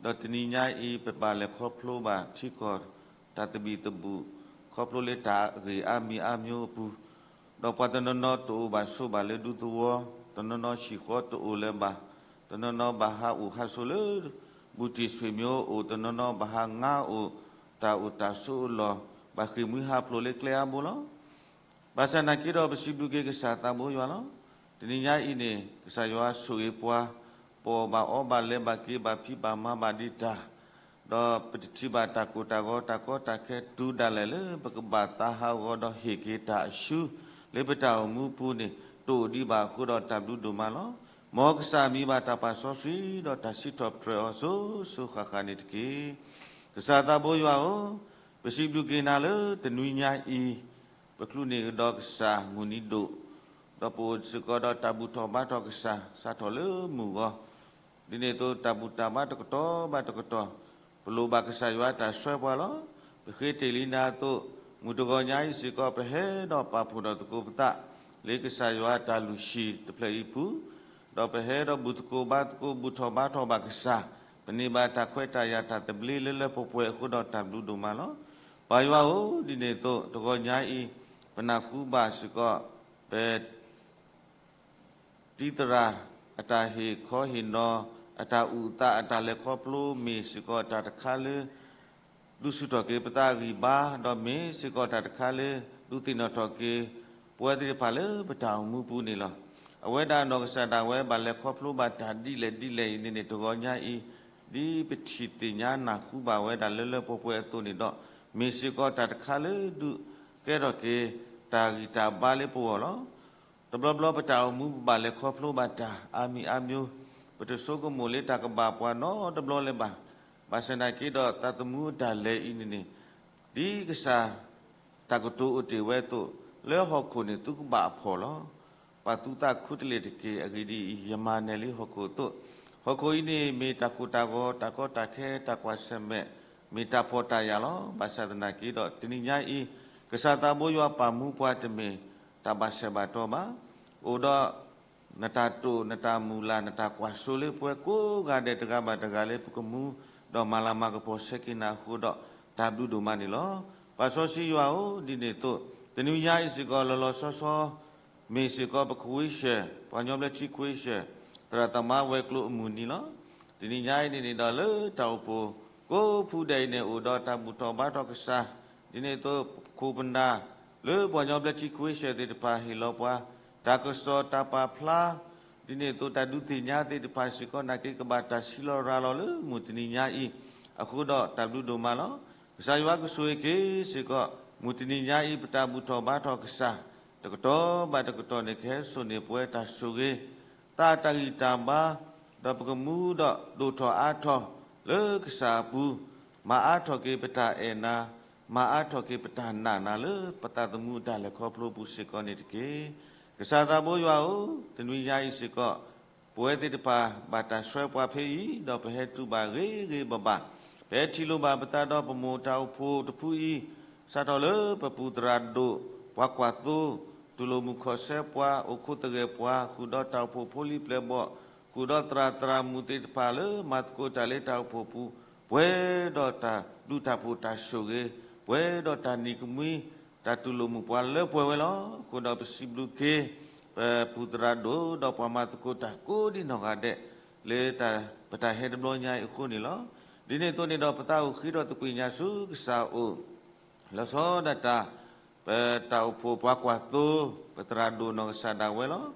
ၤ, ဒီးတနံၤညါအံၤ ပဘၣ်လဲၤခီဖျိဘၣ်ထံကီၢ် တၢ်သဘံၣ်သဘုၣ်, ခီဖျိလၢတၢ်အဂ့ၢ်အါမံၤအါမျိုးအပူၤ, ဒီးပှၤတနီၤနီၤတအိၣ်ဘၣ်ဆိးဘၣ်လၢဒူသဝီ, တနီၤနီၤဟံၣ်ဃီတအိၣ်လၢၤဘၣ်, တနီၤနီၤဘၣ်ဟးအိၣ်ဟးဆိးလၢ ဘူၣ်တံၢ်ဆွေမျိုးအိၣ်, တနီၤနီၤဘၣ်ဟးငါအိၣ်, တၢ်အိၣ်တၢ်ဆိးအလီၢ်, ဘၣ်ဃ့ၢ်မှံဟးဖျိးလၢကျဲအါဘိလီၤ. ဘၣ်ဆၣ်သနာ်က့ဒီးပစံးဘျုးက့ၤကစၢ်သးဘိယွၤလီၤ. တနံၤညါအံၤန့ၣ် ကစၢ်ယွၤဆိၣ်ဂ့ၤပှၤ, ပအီၣ်ဘၣ်အီဘၣ်လဲၤဘၣ်က့ၤဘၣ်ဖံးဘၣ်မၤဘၣ်ဒံးတၢ်, ဒီးပတထံၣ်ဘၣ်တၢ်ကိၢ်တၢ်ဂီၤတၢ်ကီတၢ်ခဲတုၤဒၣ်လဲာ်လၢပကဘၣ်သးဟးဂီၤဒီးဟ့ၣ်က့ၤတၢ်အရှုံး လၢပတၢ်အိၣ်မူပူၤန့ၣ် တအိၣ်ဒံးဘၣ်အဃိဒီးတၢ်ဘျုးဒိၣ်မးလီၤ. မ်ကစၢ်မံၤဘၣ်တၢ်ပာ်စီဆှံဒီးတၢ်စံးထီၣ်ပတြၢၤအီၤစိၤစိၤဃၣ်ဃၣ်န့ၣ်တက့ၢ်. ကစၢ်သးဘိယွၤဧၢ, ပစံးဘျုးက့ၤနၤလၢတနွံညါအံၤ, ပချုးန့ၢ်ကဒီးကစၢ်မုၢ်နံၤဒိၣ်, ဒီးပအိၣ်စ့ၢ်ကီးဒီးတၢ်ဘူၣ်ထီၣ်ဘါထီၣ်ကစၢ် စးထီၣ်လၢမုၢ်ဂီၤ, ဒ်န့ၣ်အသိးတၢ်ဘူၣ်တၢ်ဘါတကတီၢ်ဘၣ်တကတီၢ်, ပလိၣ်ဘၣ်ကစၢ်ယွၤတၢ်ဆှၢပှၤလီၤ. ပဃ့တ့ၢ်လံနၤအသိး, မုၢ်တဂီၤညါအံၤစ့ၢ်ကီး ပဟဲဒီးပာ်ဖှိၣ်ဒီးသကိးပသး လၢကစၢ်ယွၤတၢ်လုၢ်ဟံၣ်တဖျၢၣ်အံၤပူၤ, ဒီးပဟဲဒီးဘူၣ်သကိးဘါသကိး ဘူၣ်ထီၣ်ဘါထီၣ်ဘၣ်ကစၢ်, ပန့ၢ်ဘၣ်တၢ်ခွဲးတၢ်ယာ်တၢ်သဘျ့လၢလၢပှဲၤပှဲၤအဃိဒီးတၢ်ဘျုးဒိၣ်မးလီၤ. ပၢ်ယွၤဧၢ, ဒ်န့ၣ်အသိး တဂီၤညါအံၤ, ပနၢ်ဟူဘၣ်စ့ၢ်ကီး, ပ တံၤသရၣ်အတၢ်ဟ့ၣ်ခီဟ့ၣ်နီၤ, အတၢ်အုၣ်အသး အတၢ်လဲၤခီဖျိ မ့ၢ်စ့ၢ်ကီးတၢ်တခါလၢ ဒုးဆူၣ်ထီၣ်က့ၤပသးအဂံၢ်အဘါ, ဒီးမ့ၢ်စ့ၢ်ကီးတၢ်တခါလၢ ဒုးသ့ၣ်နီၣ်ထီၣ်က့ၤ ပဝဲသ့ၣ်တဖၣ်လၢပတၢ်အိၣ်မူပူၤန့ၣ်လီၤ. အဝဲဒၣ်အနီၢ်ကစၢ်ဒၣ်ဝဲ ဘၣ်လဲၤခီဖျိဘၣ်တၢ်ဒ်လဲၣ်ဒ်လဲၣ်အံၤန့ၣ်န့ၣ် တဂီၤညါအံၤ, ဒ်ပထံၣ်သ့ၣ်ညါနၢ်ဟူဘၣ်ဝဲဒၣ်လၢလၢပှဲၤပှဲၤအသိးန့ၣ်ဒီး, မ့ၢ်စ့ၢ်ကီးတၢ်တခါလၢဒုးကဲထီၣ်က့ၤ တၢ်ဂံၢ်တၢ်ဘါလၢပဂီၢ်လီၤ. တဘျီဘျီပတၢ်အိၣ်မူ ပဘၣ်လဲၤခီဖျိဘၣ်တၢ်အါမံၤအါမျိုး, ပတဆိကမိၣ်လၢတၢ်ကဘၣ်ပှၤနီတဘျီလၢၤဘၣ်. ဘၣ်ဆၣ်သနာ်က့ဒီး သးသမူအတၢ်လဲၤအံၤန့ၣ်န့ၣ်, ဒ်ကစၢ် တၢ်ကတိၤအိၣ်တ့ၢ်ဝဲအသိး, လၢဟီၣ်ခိၣ်န့ၣ်သုကဘၣ်အဖှီၣ်လီၤ. ပာ်သူၣ်သးခူတလ့ၢ်တက့ၢ်. အဂ့ၢ်ဒ်အံၤ, ယမၤနၢၤလံဟီၣ်ခိၣ်အသိး, ဟီၣ်ခိၣ်အံၤန့ၣ် မ့ၢ်တၢ်ကိၢ်တၢ်ဂီၤ, တၢ်ကီတၢ်ခဲ, တၢ်ကွၢ်ဆၢၣ်မဲာ်, မ့ၢ်တၢ်ဖှီၣ်တၢ်ယာ်လီၤ. ဘၣ်ဆၣ်သနာ်က့ဒီး တနံၤညါအံၤ ကစၢ်သးဘိယွၤပာ်မူပှၤတမ့ၢ်တၢ်ဘၣ်ဆဲးဘၣ်တီၢ်ဘၣ်. အိၣ်ဒီး နတၢ်တိာ်, နတၢ်မုၢ်လၢ်, နတၢ်ကွၢ်စိလၢပှၤကိးဂၤဒဲးတဂၤဘၣ်တဂၤလၢပကမူ, ဒီးမၤလၤမၤကပီၤဆှၢက့ၤနၤအဃိဒီး တၢ်ဘျုးဒိၣ်မးန့ၣ်လီၤ. ပၢ်စီဆှံယွၤဧၢ, ဒ်န့ၣ်အသိး တနံၤညါအံၤစ့ၢ်ကီး လီၤလီၤဆီဆီ မ့ၢ်စ့ၢ်ကီးပခွ့ၡၢၣ်, ပှၤကညီဘျၢထံခွ့ၡၢၣ်, သရၣ်သမါဝဲၤကျိၤအမုၢ်နံၤလီၤ. တနံၤညါအံၤန့ၣ်န့ၣ်ဒီး လၢတၢ်အိၣ်ဖှိၣ်ကိးဖုဒဲးအံၤန့ၣ် အိၣ်ဒီးတၢ်ဘူၣ်ထီၣ်ဘါထီၣ်ကစၢ်, ဒ်န့ၣ်အသိး ပခိၣ်ပနၢ် လၢပှၤကညီဘျၢထံခွ့ၡၢၣ်သ့ၣ်တဖၣ်ဟ့ၣ်လီၤပှၤ တၢ်ကစီၣ်တၢ်ပာ်ဖျါ, ဒ်န့ၣ်အသိးတၢ်ဒုးသ့ၣ်ညါသ့ၣ်တဖၣ်စ့ၢ်ကီး နာ်က့ကဘၣ်တၢ်ဆံးလီၤရၤလီၤလၢမုၢ်တနံၤညါအံၤ, အဃိဒီးတၢ်ဘျုးဒိၣ်မးလီၤ. ကစၢ်ယွၤကဆိၣ်ဂ့ၤက့ၤစ့ၢ်ကီး မုၢ်တနံၤညါအံၤ ပတၢ်ဘူၣ်ထီၣ်ဘါထီၣ်ကစၢ် တကတီၢ်ဘၣ်တကတီၢ်န့ၣ် ကဟဲစိာ်န့ၢ်ပဝဲတၢ်ဆိၣ်ဂ့ၤ သးတၢ်ဂံၢ်တၢ်ဘါ, ဒီးပကမူဒီးဒိၣ်ထီၣ်အါထီၣ်လၢကစၢ်အပူၤ, မၤအါထီၣ်က့ၤပတၢ်အဲၣ်နၤ, မၤအါထီၣ်က့ၤပတၢ်နာ်နၤလၢပသးသမူအတၢ်လဲၤခီဖျိပူၤစ့ၢ်ကီးန့ၣ်တက့ၢ်. ကစၢ်သးဘိယွၤဧၢ, တနွံညါအံၤစ့ၢ်ကီး ပဝဲသ့ၣ်တဖၣ်ဘၣ်တၢ်ဆှၢပှၤဖဲအံၤ ဒီးပဟဲတူၢ်ဘၣ်ဂ့ၤဂ့ၤဘၣ်ဘၣ်, ပဟဲထံၣ်လိာ်ဘၣ်ပသးဒီးပမိၢ်တၢ်အိၣ်ဖှိၣ်တဖုအံၤ, စးထီၣ်လၢပပူၤသရၣ်ဒိၣ်, ပှၤကွၢ်သိ, တူၢ်လိာ်မုၢ်ခီၣ်ဆၢပှၤ, အိၣ်ခိးသဂၢၢ်ပှၤ, ဃုာ်ဒီးတၢ်အိၣ်ဖှိၣ်ဖိလံၤပျဲၢ်ဘီၣ်, ဃုာ်ဒီးသရၣ်သရၣ်မုၣ်သ့ၣ်တဖၣ်လၢမၤသကိးတၢ်လၢတၢ်အိၣ်ဖှိၣ်ပူၤ, ပှဲၤဒီးတၢ်ဘျုးတၢ်ဖှိၣ်တၢ်ဆိၣ်ဂ့ၤ, ပှဲၤဒီးတၢ်နံၤကမှံ တၢ်တူၢ်လိာ်မုာ်ပှၤလၢပှဲၤဝဲလီၤ. အဃိဒီးပစံးဘျုးက့ၤ ပပူၤသရၣ်ဒိၣ် ဒီးပှၤမၤသကိးတၢ်ကိးဒံနီၢ်ဂၤဒဲး လၢပတၢ်ဟဲတဘျီညါအံၤအဃိန့ၣ်လီၤ. ဒ်န့ၣ်အသိးန့ၣ်ဒီးပသးအိၣ်ဃ့ဒီးသကွံာ်ညါဆူကစၢ်အအိၣ် လီၤဆီဒၣ်တၢ် ပတၢ်အိၣ်ဖှိၣ်ပှၤကွၢ်သိ ပသရၣ်ဒိၣ်နီၢ်ကစၢ်ဒၣ်ဝဲလီၤ.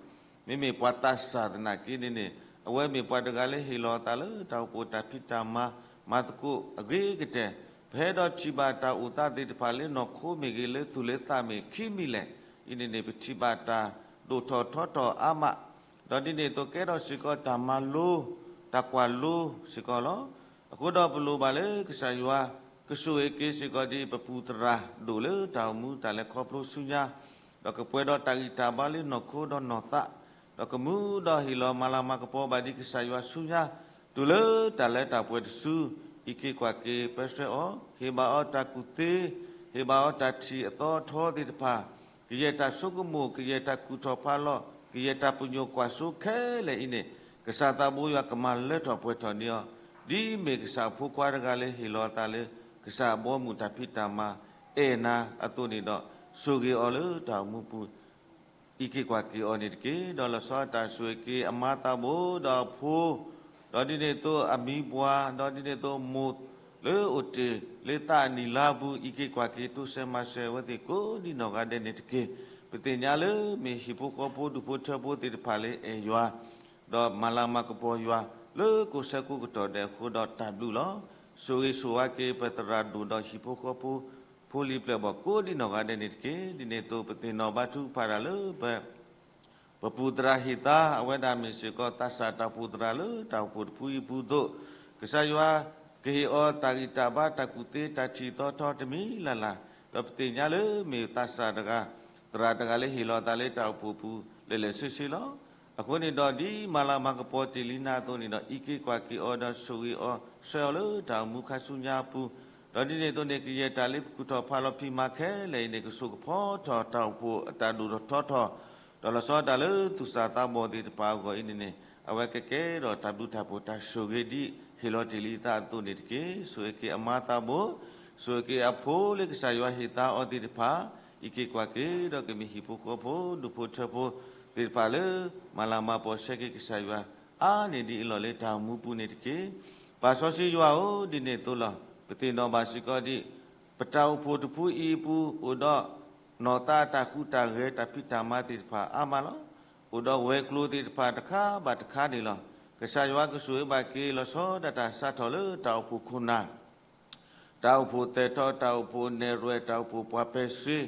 မ့မ့ၢ်ပှၤသးစၢ်သနာ်က့န့ၣ်န့ၣ် အဝဲမ့ၢ်ပှၤတဂၤလၢဟ့ၣ်လီၤအသးလၢတၢ်အိၣ်ဖှိၣ်တၢ်ဖံးတၢ်မၤ မၤသကိးအဂ့ၤကတၢၢ်, ပဟဲဒီးထံၣ်ဘၣ်တၢ်အိၣ်သးသ့ၣ်တဖၣ်လၢနီၢ်ခိမ့ၢ်ဂ့ၤ လၢသူၣ်လၢသးမ့ၢ်ခံမံၤလဲၣ်, အံၤန့ၣ်န့ၣ် ပထံၣ်ဘၣ်တၢ်ဒိၣ်ထီၣ်ထီထီၣ်အါမး, ဒီးဒ်န့ၣ်အသိးကဲထီၣ်စ့ၢ်ကီးတၢ်မၤလိ တၢ်ကွၢ်လိစ့ၢ်ကီးလီၤ. အဃိဒီးပလိၣ်ဘၣ်လၢကစၢ်ယွၤ ကဆိၣ်ဂ့ၤက့ၤစ့ၢ်ကီးဒ်ပပူၤသရၣ်ဒိၣ်လၢတၢ်အိၣ်မူတၢ်လဲၤခီဖျိဆူညါ, ဒီးကပှဲၤဒီးတၢ်ဂံၢ်တၢ်ဘါလၢနီၢ်ခိဒီးနီၢ်သး, ဒီးကမူဒီးဟ့ၣ်လီၤမၤလၤမၤကပီၤဘၣ်ဒ်ကစၢ်ယွၤဆူညါ, တုၤလၢတၢ်လၢတၢ်ပှဲၤတစု, အံးက့ၤကွၢ်က့ၤပၢဆှၢအီၤ, ဟ့ၣ်ဘၣ်အီၤတၢ်ကူၣ်သ့, ဟ့ၣ်ဘၣ်အီၤတၢ်ထံၣ်အသီအထီသ့ၣ်တဖၣ်, ကယဲၢ်တၢ်ဆိကမိၣ်, ကယဲၢ်တၢ်ကူၣ်ထီၣ်ဖးလီၤ, ကယဲၢ်တၢ်ပညိၣ်ကွၢ်စိခဲလၢာ်အံၤန့ၣ်, ကစၢ်သးဘိယွၤကမၤလၢထီၣ်ပှဲၤထီၣ်န့ၢ်အီၤ, ဒ်မ့ၢ်ကစၢ်အဖိခွါတဂၤလၢဟ့ၣ်လီၤအသးလၢ ကစၢ်အဘီအမုၢ်တၢ်ဖံးတၢ်မၤ အဲၣ်နၤအသိးန့ၣ်ဒီး, ဆိၣ်ဂ့ၤအီၤလၢတၢ်အိၣ်မူပူၤ အံးက့ၤကွၢ်က့ၤအီၤန့ၣ်တက့ၢ်. ဒီးလီၤဆီတၢ်ဆိၣ်ဂ့ၤက့ၤအမါသးဘိဒီးအဖိ, ဒီးဒ်န့ၣ်အသိးအမံၤပှၢ်, ဒီးဒ်န့ၣ်အသိးမိၢ်လၢအိၣ်တ့ၢ်လၢသးအနံၣ်လါပူၤ, အံးက့ၤကွၢ်က့ၤတိစၢၤမၤစၢၤအဝဲသ့ၣ်ကိးဒံနီၢ်ဂၤဒဲးန့ၣ်တက့ၢ်. ပသ့ၣ်ညါလၢမ့ၢ်ဟံၣ်ဖိဃီဖိဒူၣ်ဖိထၢဖိသ့ၣ်တဖၣ်လၢအဲၣ်ယွၤ ဒီးမၤလၤမၤကပီၤယွၤ လၢကိးဆၢကိးကတီၢ်ဒဲးအဃိဒီးတၢ်ဘျုးလီၤ. ဆိၣ်ဂ့ၤဆိၣ်ဝါက့ၤပသရၣ်ဒိၣ်ဒီးဟံၣ်ဖိဃီဖိ ဖိလံၤပျဲၢ်ဘီၣ်ကိးဒံနီၢ်ဂၤဒဲးန့ၣ်တက့ၢ်. ဒ်န့ၣ်အသိးပသ့ၣ်နီၣ်ဘါထုကဖၣ်တၢ်လၢပ ပပူၤသရၣ်ဟ့ၣ်သါ အဝဲဒၣ်မ့ၢ်စ့ၢ်ကီးသးစၢ်တၢ်အိၣ်ဖှိၣ်တဖုအံၤအပူၤအသိး, ကစၢ်ယွၤကဟ့ၣ်အီၤတၢ်ဂံၢ်တၢ်ဘါတၢ်ကူၣ်သ့တၢ်ထံၣ်သီထီတမံၤလၢ်လၢ်, ဒီးပသ့ၣ်ညါလၢမ့ၢ်သးစၢ်တဂၤ, သရၣ်တဂၤလၢဟ့ၣ်လီၤသးလၢတၢ်အိၣ်ဖှိၣ်ပူၤ လဲၤလဲၤဆ့ဆ့လီၤ. အဃိန့ၣ်ဒီးဒ်မၤလၤမၤကပီၤတ့ၢ်လံနၤအသိးန့ၣ်ဒီး အံးက့ၤကွၢ်က့ၤအီၤဒီးဆိၣ်ဂ့ၤအီၤဆှၢအီၤလၢတၢ်အိၣ်မူခါဆူညါအပူၤ, ဒီးဒ်န့ၣ်အသိးန့ၣ် ကယဲၢ်တၢ်လၢပကူၣ်ထီၣ်ဖးလီၤဖံးမၤခဲလၢာ်အံၤန့ၣ် ကစိာ်ကဖီထီၣ်တၢ်အိၣ်ဖှိၣ်အတၢ်ဒိၣ်ထီၣ်ထီထီၣ်, ဒီးလီၤဆီဒၣ်တၢ်လၢသူၣ်စၢ်သးဘီၣ်သ့ၣ်တဖၣ်အဂီၢ်အံၤန့ၣ်န့ၣ် အဝဲကကဲထီၣ်တၢ်ဘျုးတၢ်ဖှိၣ်တၢ်ဆိၣ်ဂ့ၤဒ်ဟ့ၣ်လီၤတ့ၢ်လံအသးအသိးန့ၣ်တက့ၢ်. ဆိၣ်ဂ့ၤက့ၤအမါသးဘိ, ဆိၣ်ဂ့ၤက့ၤအဖိလၢကစၢ်ယွၤဟ့ၣ်သါအီၤသ့ၣ်တဖၣ်, အံးက့ၤကွၢ်က့ၤဒီးကမ့ၢ်ဟံၣ်ဖိဃီဖိ ဒူၣ်ဖိထၢဖိသ့ၣ်တဖၣ်လၢ မၤလၤမၤကပီၤဆှၢက့ၤကစၢ်ယွၤ အါန့ၢ်ဒ်အံၤလီၤလၢတၢ်အိၣ်မူပူၤန့ၣ်တက့ၢ်. ပၢ်စီဆှံယွၤဧၢ, ဒ်န့ၣ်အသိးလီၤ. ပသ့ၣ်နီၣ်ဘၣ်စ့ၢ်ကီးဒ် ပတၢ်အိၣ်ဖှိၣ်တဖုအံၤအပူၤ အိၣ်ဒီးနီၢ်သးတၢ်ဃူတၢ်ဂဲၤတၢ်ဖံးတၢ်မၤသ့ၣ်တဖၣ်အါမးလီၤ. အိၣ်ဒီးဝဲၤကျိၤသ့ၣ်တဖၣ်တခါဘၣ်တခါန့ၣ်လီၤ. ကစၢ်ယွၤကဆိၣ်ဂ့ၤဘၣ်က့ၤလီၤဆီဒၣ်တၢ်စးထီၣ်လၢတၢ်အိၣ်ဖှိၣ်ခိၣ်နၢ် တၢ်အိၣ်ဖှိၣ်သဲးထီၣ်, တၢ်အိၣ်ဖှိၣ်နဲၣ်ရွဲၣ်, တၢ်အိၣ်ဖှိၣ်ပှၤပဲာ်စ့,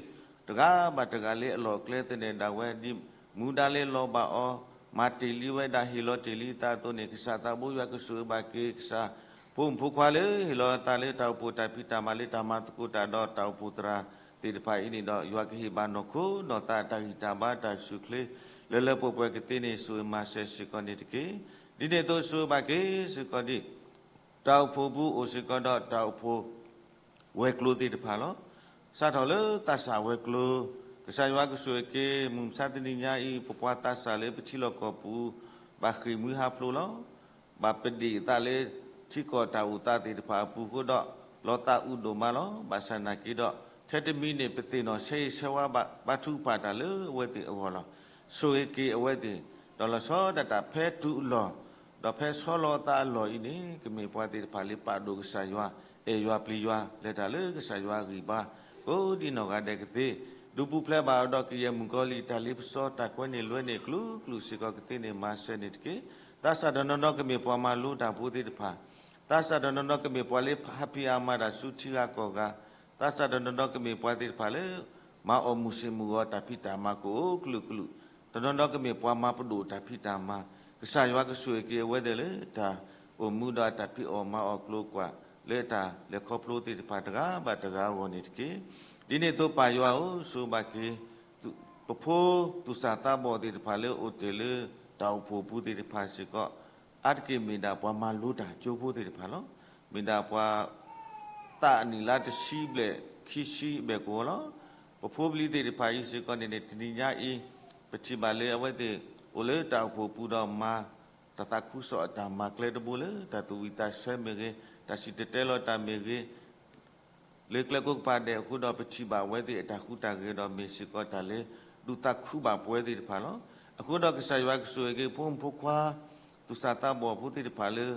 တဂၤဘၣ်တဂၤလၢအလီၢ်အကျဲသန့ၤဒၣ်ဝဲ ဒ်မူဒါလၢလီၤဘၣ်အီၤ, မၤတ့ၢ်လံဝဲဒၣ် ဟ့ၣ်လီၤတ့ၢ်လံအသးအသိးန့ၣ် ကစၢ်သးဘိယွၤကဆိၣ်ဂ့ၤဘၣ်က့ၤ ကစၢ် ဖိမုၣ်ဖိခွါလၢဟ့ၣ်လီၤသးလၢတၢ်အိၣ်ဖှိၣ်တၢ်ဖံးတၢ်မၤလၢတၢ်မၤသကိးတၢ်ဒီးတၢ်အိၣ်ဖှိၣ်သရၣ်သ့ၣ်တဖၣ်အံၤန့ၣ်ဒီး ယွၤကဟ့ၣ်ဘၣ်နီၢ်ခိနီၢ်သးတၢ်ဂံၢ်တၢ်ဘါတၢ်ဆူၣ်ချ့ လၢလၢပှဲၤပှဲၤကသ့န့ၣ် ဆိၣ်ဂ့ၤမၤစၢၤစ့ၢ်ကီးန့ၣ်တက့ၢ်. ဒ်န့ၣ်အသိးဆိၣ်ဂ့ၤဘၣ်က့ၤစ့ၢ်ကီးဒ် တၢ်အိၣ်ဖှိၣ်ပူၤအိၣ်စ့ၢ်ကီးဒီးတၢ်အိၣ်ဖှိၣ် ဝဲၤကျိၤသ့ၣ်တဖၣ်လီၤ. စးထီၣ်လၢသးစၢ်ဝဲၤကျိၤ, ကစၢ်ယွၤကဆိၣ်ဂ့ၤက့ၤ မုၢ်မဆါတနံၤညါအံၤ ပပှၤသးစၢ်လၢပထံလီၢ်ကီၢ်ပူၤ ဘၣ်ဃ့ၢ်မှံဟးဖျိးလီၤ. ဘၣ်ပဒ့ၣ်အသးလၢထံကီၢ်တၢ်အိၣ်သးသ့ၣ်တဖၣ်အပူၤအဃိဒီး လီၤသးအုးဒိၣ်မးလီၤ. ဘၣ်ဆၣ်နာ်က့ဒီး ထဲတမံၤန့ၣ် ပသ့ၣ်နီၣ်ဆၢဂ့ၤဆၢဝါဘၣ် ဘါထုကဖၣ်တၢ်လၢအဝဲသ့ၣ်အဂီၢ်လီၤ. ဆိၣ်ဂ့ၤက့ၤအဝဲသ့ၣ် ဒီးလီၤဆီဒၣ်တၢ်ဖဲတုၤအလီၢ် ဒီးဖဲဆီလီၤအသးအလီၢ်အံၤန့ၣ် ကမ့ၢ်ပှၤသ့ၣ်တဖၣ်လၢပာ်ဒိၣ်ကစၢ်ယွၤ အဲၣ်ယွၤပျံၤယွၤ လဲၤတၢ်လၢကစၢ်ယွၤအဂံၢ်ဘါ ကိးဒံနီၢ်ဂၤဒဲးကသ့, ဒုးပူၤဖျဲးဘၣ်အီၤဒီးကယဲၢ်မုၢ်ကီၤလံၢ် တၢ်လ့ပစီတၢ်ကွဲန့ၢ်လွဲန့ၢ်အကလုာ်ကလုာ်စ့ၢ်ကီးကသ့န့ၣ် မၤစၢၤန့ၣ်တက့ၢ်. သးစၢ်တနီၤနီၤကမ့ၢ်ပှၤမၤလိတၢ်ဖိသ့ၣ်တဖၣ်, သးစၢ်တနီၤနီၤကမ့ၢ်ပှၤလၢဟးဖံးအမၤတၢ်ဆူထံဂၤကီၢ်ဂၤ, သးစၢ်တနီၤနီၤကမ့ၢ်ပှၤသ့ၣ်တဖၣ်လၢ မၤအီၣ်မုၢ်ဆ့ၣ်မုၢ်ဂီၤတၢ်ဖံးတၢ်မၤကအိၣ်ကလုာ်ကလုာ်, တနီၤနီၤကမ့ၢ်ပှၤမၤပဒိၣ်တၢ်ဖံးတၢ်မၤ, ကစၢ်ယွၤကဆိၣ်ဂ့ၤက့ၤအဝဲသ့ၣ်လၢတၢ်အိၣ်မူဒီးအတၢ်ဖံးအီၣ်မၤအီၣ်ကျိၤကွာ် လၢတၢ်လဲၤခီဖျိသ့ၣ်တဖၣ်တဂၤဘၣ်တဂၤအဂီၢ်န့ၣ်တက့ၢ်. ဒ်န့ၣ်အသိးပၢ်ယွၤဧၢ, ဆိၣ်ဂ့ၤဘၣ်က့ၤ ပဖိသူၣ်စၢ်သးဘီၣ်သ့ၣ်တဖၣ်လၢအိၣ်တ့ၢ်လၢတၢ်အိၣ်ဖှိၣ်ပူၤသ့ၣ်တဖၣ်စ့ၢ်ကီး, အါတက့ၢ်မ့ၢ်ဒၣ်ပှၤမၤလိတၢ်ကၠိဖိသ့ၣ်တဖၣ်လီၤ. မ့ၢ်ဒၣ်ပှၤ သးအနံၣ်လါတဆံဘျဲၣ်ခံဆံဘျဲၣ်ကဝီၤလီၤ. ပဖိပလံၤသ့ၣ်တဖၣ်အံၤစ့ၢ်ကီးန့ၣ်န့ၣ် တနံၤညါအံၤ ပထံၣ်ဘၣ်လၢအဝဲသ့ၣ်အိၣ်လၢတၢ်အိၣ်ဖှိၣ်ပူၤဒီးမၤ တၢ်သးခုကစီၣ်အတၢ်မၤကျဲတဘိလၢ တၢ်သူၣ်ဝံၣ်သးဆၢမ့ၢ်ဂ့ၤ, တၢ်စံၣ်တဲၤတဲလီၤတၢ်မ့ၢ်ဂ့ၤ လၢကျဲကိးကပၤဒဲးအဃိဒီး ပထံၣ်ဘၣ်အဝဲသ့ၣ်အတၢ်ဟူးတၢ်ဂဲၤဒီးမ့ၢ်စ့ၢ်ကီးတၢ်လၢ ဒုးသးခုဘၣ်ပဝဲသ့ၣ်တဖၣ်လီၤ. အဃိဒီးကစၢ်ယွၤကဆိၣ်ဂ့ၤက့ၤဖိမုၣ်ဖိခွါ သူၣ်စၢ်သးဘီၣ်ဖိသ့ၣ်တဖၣ်လၢ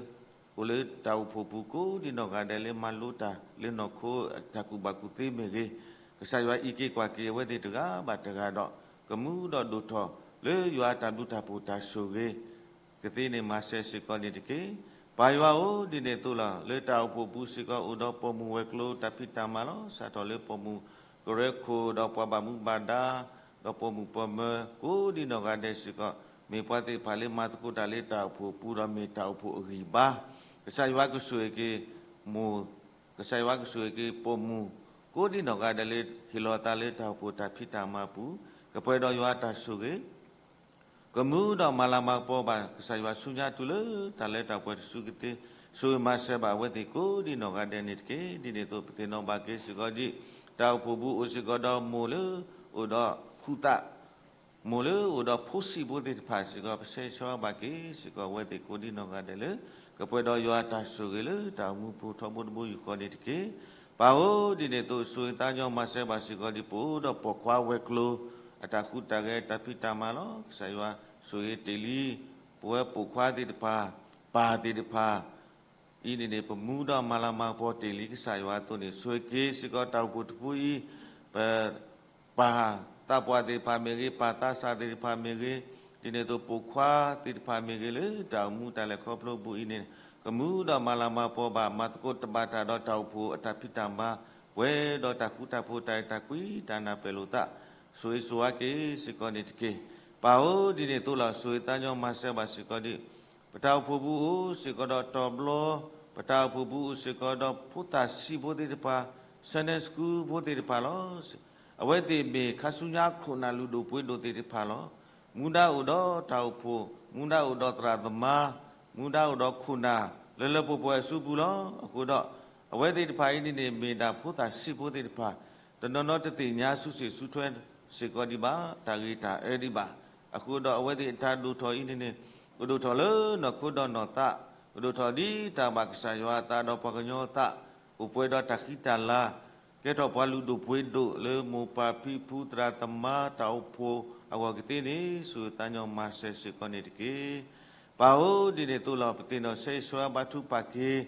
အိၣ်လၢတၢ်အိၣ်ဖှိၣ်ပူၤကိးဒံနီၢ်ဂၤဒဲးလၢမၤလိတၢ်လၢနီၢ်ခိအတၢ်ကူၣ်ဘၣ်ကူၣ်သ့မ့ၢ်ဂ့ၤ, ကစၢ်ယွၤအံးက့ၤကွၢ်က့ၤအဝဲသ့ၣ်တဂၤဘၣ်တဂၤဒီး ကမူဒီးဒိၣ်ထီၣ်လၢယွၤအတၢ်ဘျုးတၢ်ဖှိၣ်တၢ်ဆိၣ်ဂ့ၤ ကသ့န့ၣ်မၤစၢၤစ့ၢ်ကီးန့ၣ်တက့ၢ်. ပၢ်ယွၤဧၢ, ဒ်န့ၣ်အသိးလီၤ. လၢတၢ်အိၣ်ဖှိၣ်ပူၤစ့ၢ်ကီးအိၣ်ဒီးပိာ်မုၣ်ဝဲၤကျိၤတၢ်ဖံးတၢ်မၤလီၤ. စးထီၣ်လၢပိာ်မုၣ်ကရၢခိၣ်ဒီးပှၤဘၣ်မူဘၣ်ဒါ ဒီးပိာ်မုၣ်ပိာ်မၢၤ ကိးဒံနီၢ်ဂၤဒဲးစ့ၢ်ကီး မ့ၢ်ပှၤသ့ၣ်တဖၣ်လၢမၤသကိးတၢ်လၢတၢ်အိၣ်ဖှိၣ်ပူၤဒီးမ့ၢ်တၢ်အိၣ်ဖှိၣ်အဂံၢ်ဘါ, ကစၢ်ယွၤကဆိၣ်ဂ့ၤက့ၤမိၢ် ကစၢ်ယွၤကဆိၣ်ဂ့ၤက့ၤပိာ်မုၣ် ကိးဒံနီၢ်ဂၤဒဲးလၢဟ့ၣ်လီၤသးလၢတၢ်အိၣ်ဖှိၣ်တၢ်ဖံးတၢ်မၤပူၤ ကပှဲၤဒီးယွၤအတၢ်ဆိၣ်ဂ့ၤ ကမူဒီးမၤလၤမၤကပီၤဘၣ်ကစၢ်ယွၤဆူညါတုၤလၢတၢ်လၢတၢ်ပှဲၤတစုကသ့, ဆိၣ်ဂ့ၤမၤစၢၤဘၣ်အဝဲသ့ၣ်ကိးဒံနီၢ်ဂၤဒဲးန့ၣ်တက့ၢ်. ဒ်န့ၣ်အသိးပသ့ၣ်နီၣ်ဘၣ်က့ၤစ့ၢ်ကီးဒ် တၢ်အိၣ်ဖှိၣ်ပူၤအိၣ်စ့ၢ်ကီးဒီးမိၢ်လၢအိၣ်ဒီးဃုသး မိၢ်လၢအိၣ်ဒီးဖိဆံးဖိသ့ၣ်တဖၣ်စ့ၢ်ကီး ပဆၢဂ့ၤဆၢဝါဘၣ်က့ၤစ့ၢ်ကီးအဝဲသ့ၣ်ကိးဒံနီၢ်ဂၤဒဲးလၢ ကပှဲၤဒီးယွၤအတၢ်ဆိၣ်ဂ့ၤလၢတၢ်အိၣ်မူပူၤထီဘိတဘိယူၢ်ဃီန့ၣ်တက့ၢ်. ပၢ်ဧၢ, ဒ်န့ၣ်အသိးဆိၣ်ဂ့ၤသးညီမၤစၢၤဘၣ်စ့ၢ်ကီးဒ်ပအိၣ်ဒီးပိာ်ခွါဝဲၤကျိၤ အတၢ်ဟူးတၢ်ဂဲၤတၢ်ဖံးတၢ်မၤလီၤ. ကစၢ်ယွၤဆိၣ်ဂ့ၤတ့ၢ်လံ ပဝဲပိာ်ခွါသ့ၣ်တဖၣ် ပၢ်သ့ၣ်တဖၣ် အံၤန့ၣ်န့ၣ် ပမူဒီးမၤလၤမၤကပီၤတ့ၢ်လံကစၢ်ယွၤအသိးန့ၣ် ဆိၣ်ဂ့ၤက့ၤစ့ၢ်ကီးတၢ်အိၣ်ဖှိၣ်တဖုအံၤ, ပ ပၢ်သးပှၢ်သ့ၣ်တဖၣ်မ့ၢ်ဂ့ၤ, ပၢ်သးစၢ်သ့ၣ်တဖၣ်မ့ၢ်ဂ့ၤ, ဒ်န့ၣ်အသိးပိာ်ခွါသ့ၣ်တဖၣ်မ့ၢ်ဂ့ၤ လၢတၢ်အိၣ်မူတၢ်လဲၤခီဖျိပူၤအံၤန့ၣ် ကမူဒီးမၤလၤမၤကပီၤဘၣ် မၤသကိးတဘၣ်တၢ်ဒီးတၢ်အိၣ်ဖှိၣ်အတၢ်ဖံးတၢ်မၤ, ပှဲၤဒီးတၢ်ဃူတၢ်ဖိးတၢ်အဲၣ်တၢ်ကွံတၢ်နၢ်ပၢၢ်လိာ်သး, ဆိၣ်ဂ့ၤဆိၣ်ဝါက့ၤစ့ၢ်ကီးန့ၣ်တက့ၢ်. ပၢ်ဧၢ, ဒ်န့ၣ်အသိးလီၤ. ဆိၣ်ဂ့ၤသးညီမၤစၢၤဘၣ်စ့ၢ်ကီးဒ် ပတၢ်အိၣ်ဖှိၣ်ပူၤအိၣ်စ့ၢ်ကီးဒီးတီၤဘျီ, ပတၢ်အိၣ်ဖှိၣ်ပူၤအိၣ်စ့ၢ်ကီးဒီးဖိသၣ်ဆံးဖိသ့ၣ်တဖၣ်, Sunday School ဖိသ့ၣ်တဖၣ်လီၤ. အဝဲသ့ၣ်မ့ၢ်ခါဆူညါခိၣ်နၢ်လုၢ်ဒိၣ်ပှ့ၤဒိၣ်သ့ၣ်တဖၣ်လီၤ. မူဒါအိၣ်ဒီးတၢ်အိၣ်ဖှိၣ်, မူဒါအိၣ်ဒီးသရၣ်သမါ, မူဒါအိၣ်ဒီးခိၣ်နၢ် လၢလၢပှဲၤပှဲၤအစုပူၤလီၤ. အဃိဒီး အဝဲသ့ၣ်တဖၣ်အံၤန့ၣ်န့ၣ် မ့ၢ်ဒၣ်ဖိသၣ်ဆံးဖိသ့ၣ်တဖၣ်, တနီၤနီၤတသ့ၣ်ညါဆူၣ်ဆံၣ်ဆူၣ်ထွဲစ့ၢ်ကီးဒံးဘၣ်, တၢ်ဂ့ၤတၢ်အၢဒံးဘၣ်. အဃိဒီးအဝဲသ့ၣ်အတၢ်ဒိၣ်ထီၣ်အံၤန့ၣ်န့ၣ် ကဒိၣ်ထီၣ်လၢနီၢ်ခိဒီးနီၢ်သး, ကဒိၣ်ထီၣ်ဒ်တၢ်ဘၣ်ကစၢ်ယွၤအသးဒီးပှၤကညီအသး, အိၣ်ပှဲၤဒီးတၢ်ဃံတၢ်လၤ, ကဲထီၣ်ပှၤလုၢ်ဒိၣ်ပှ့ၤဒိၣ်လၢမိၢ်ပၢ်ဖံဖုသရၣ်သမါတၢ်အိၣ်ဖှိၣ်အဂီၢ်ကသ့န့ၣ် ဆိၣ်ဂ့ၤသးညီမၤစၢၤစ့ၢ်ကီးန့ၣ်တက့ၢ်. ပၢ်ဧၢ, ဒ်န့ၣ်အသိးလီၤ. ပသ့ၣ်နီၣ်ဆၢဂ့ၤဆၢဝါဘါထုကဖၣ်က့ၤ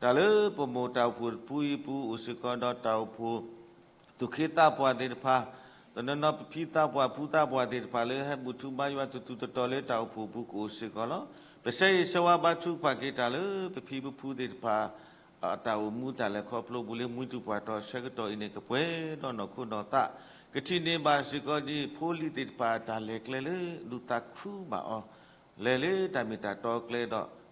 တၢ်လၢပမိၢ်တၢ်အိၣ်ဖှိၣ်တဖုအံၤပူၤအိၣ်စ့ၢ်ကီးဒီးတၢ်အိၣ်ဖှိၣ် သူၣ်က့သးပှၢ်သ့ၣ်တဖၣ်, တနီၤနီၤပဖံသးပှၢ်ဖုသးပှၢ်သ့ၣ်တဖၣ်လၢ ဟဲဘူၣ်ထူဘါယွၤသူၣ်သူၣ်တီၤတီၤလၢတၢ်အိၣ်ဖှိၣ်ပူၤကအိၣ်စ့ၢ်ကီးလီၤ. ပဆၢဂ့ၤဆၢဝါဘါထုကဖၣ်က့ၤတၢ်လၢပဖံပဖုသ့ၣ်တဖၣ် တၢ်အိၣ်မူတၢ်လဲၤခီဖျိပူၤလၢမှံထူၣ်ပှၢ်ထီဆၢကတီၢ်အံၤန့ၣ် ကပှဲၤဒီးနီၢ်ခိနီၢ်သး, ကထံၣ်န့ၢ်ဘၣ်စ့ၢ်ကီးဒ်ဖိလံၤသ့ၣ်တဖၣ်အတၢ်လဲၤကျဲလၢဒုးသးခုဘၣ်အီၤ, လဲၤလၢတၢ်မ့ၢ်တၢ်တီကျဲ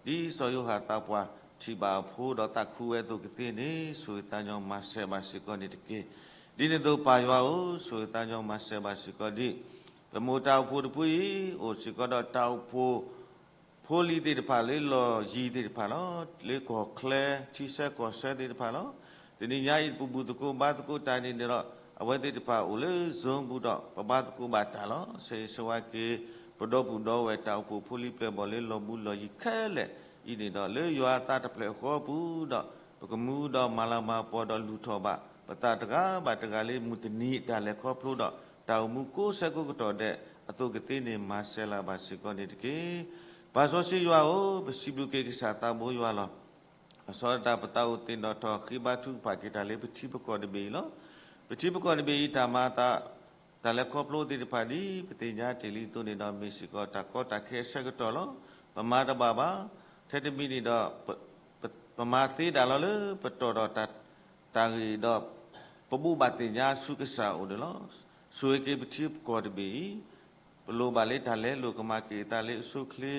ဒီး ဒ်စီၤယိၤဟၣ်သးပှၢ် ထံၣ်ဘၣ်အဖိဒီးသးခုဝဲအသိးကသ့န့ၣ် ဆိၣ်ဂ့ၤသးညီမၤစၢၤဘၣ်စ့ၢ်ကီးန့ၣ်တက့ၢ်. ဒ်န့ၣ်အသိးပၢ်ယွၤဧၢ, ဆိၣ်ဂ့ၤသးညီမၤစၢၤဘၣ်စ့ၢ်ကီးဒ် ပမိၢ်တၢ်အိၣ်ဖှိၣ်တဖုအံၤ အိၣ်စ့ၢ်ကီးဒီးတၢ်အိၣ်ဖှိၣ် ဖိလံၤသ့ၣ်တဖၣ်လၢလီၢ်ယံၤသ့ၣ်တဖၣ်လီၤ. လၢကီၢ်ချၢ ထံဆၢကီၢ်ဆၢသ့ၣ်တဖၣ်လီၤ. တနံၤညါအံၤ ပဘူၣ်သကိးဘါသကိးတၢ်န့ၣ်ဒီး အဝဲသ့ၣ်တဖၣ်အိၣ်လၢ Zoom ပူၤဒီး ပဘါသကိးဘၣ်တၢ်လီၤ. ဆၢဂ့ၤဆၢဝါက့ၤ ပဒီပုၢ်ဒီဝဲၢ်တၢ်အိၣ်ဖှိၣ်ဖိလံၤပျဲၢ်ဘီၣ်လၢလီၢ်ဘူးလီၢ်ယံၤခဲလၢာ်အံၤန့ၣ်ဒီး လၢယွၤအသးတဖျၢၣ်ဃီပူၤဒီး ပကမူဒီးမၤလၤမၤပီၤဒီးလူၤထီၣ်ဘၣ် ပသးတဂၤဘၣ်တဂၤလၢမုၢ်တနံၤအတၢ်လဲၤခီဖျိဒီး တၢ်အိၣ်မူကိးဆၢကိးကတီၢ်ဒဲး အသိးကသ့န့ၣ် မၤစၢၤလၢ်ဘၣ်စ့ၢ်ကီးန့ၣ်တက့ၢ်. ပၢ်စီဆှံယွၤဧၢ, ပစံးဘျုးက့ၤကစၢ်သးဘိယွၤလီၤ. လီၤဆီဒၣ်တၢ်ပသးအိၣ်သ့ၣ်နီၣ်ထီၣ်ဃ့ဘါထုကဖၣ်က့ၤတၢ်လၢပထံပကီၢ်တဘ့ၣ်အံၤလီၤ. ပထံပကီၢ်တဘ့ၣ်အံၤ တၢ်မၤအသး တၢ်လဲၤခီဖျိသ့ၣ်တဖၣ်ဒ် ပသ့ၣ်ညါတ့ၢ်လံအသိးန့ၣ်ဒီး မ့ၢ်စ့ၢ်ကီးတၢ်ကီတၢ်ခဲအဆၢကတီၢ်လီၤ. ပမၤတဘၣ်ဘၣ်. ထဲတမံၤန့ၣ်ဒီး ပမၤသ့ဒၣ်လီၤလၢပတီၢ်ဒီးတၢ်ဂ့ၢ်ဒီး ပဘိးဘၣ်သ့ၣ်ညါဆူကစၢ်အအိၣ်န့ၣ်လီၤ. ဆိၣ်ဂ့ၤက့ၤပထံပကီၢ်တဘ့ၣ်အံၤ ပလိၣ်ဘၣ်လၢတၢ်လဲလိာ်ကမၤက့ၤအသးလၢအဆိအချ့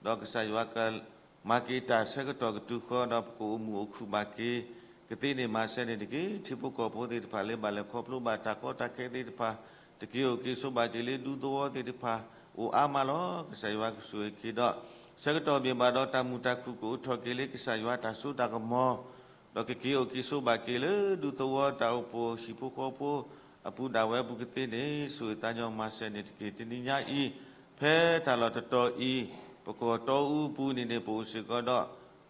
ဒီးကစၢ်ယွၤကမၤက့ၤတၢ်ဆၢကတီၢ်ကတုၤဃီ ဒီးပကအိၣ်မုာ်အိၣ်ခုၣ်ဘၣ်က့ၤ ကသ့န့ၣ်မၤစၢၤန့ၣ်တက့ၢ်. ထံဖိကီၢ်ဖိသ့ၣ်တဖၣ်လၢဘၣ်လဲၤခီဖျိဘၣ်တၢ်ကီတၢ်ခဲသ့ၣ်တဖၣ် တက့ၢ်အိၣ်က့ၤဆိးဘၣ်က့ၤလၢဒူသဝီသ့ၣ်တဖၣ် အိၣ်အါမးလီၤ. ကစၢ်ယွၤကဆိၣ်ဂ့ၤက့ၤဒီး ဆၢကတီၢ်မ့ၢ်ဘၣ်ဒီးတၢ်မုာ်တၢ်ခုၣ်ကအိးထီၣ်က့ၤလၢကစၢ်ယွၤတၢ်စိတၢ်ကမီၤ ဒီးကက့ၤအိၣ်က့ၤဆိးဘၣ်က့ၤလၢဒူသဝီတၢ်အိၣ်ဖှိၣ်ဟံၣ်ဖိဃီဖိ အပူၤဒၣ်ဝဲအပူၤကသ့န့ၣ် ဆိၣ်ဂ့ၤသးညီမၤစၢၤန့ၣ်တက့ၢ်. တနံၤညါအံၤ ဖဲတၢ်လီၢ်တတီၤအံၤ ပကီၢ်တီအူပူၤန့ၣ်န့ၣ် ပအိၣ်စ့ၢ်ကီးဒီး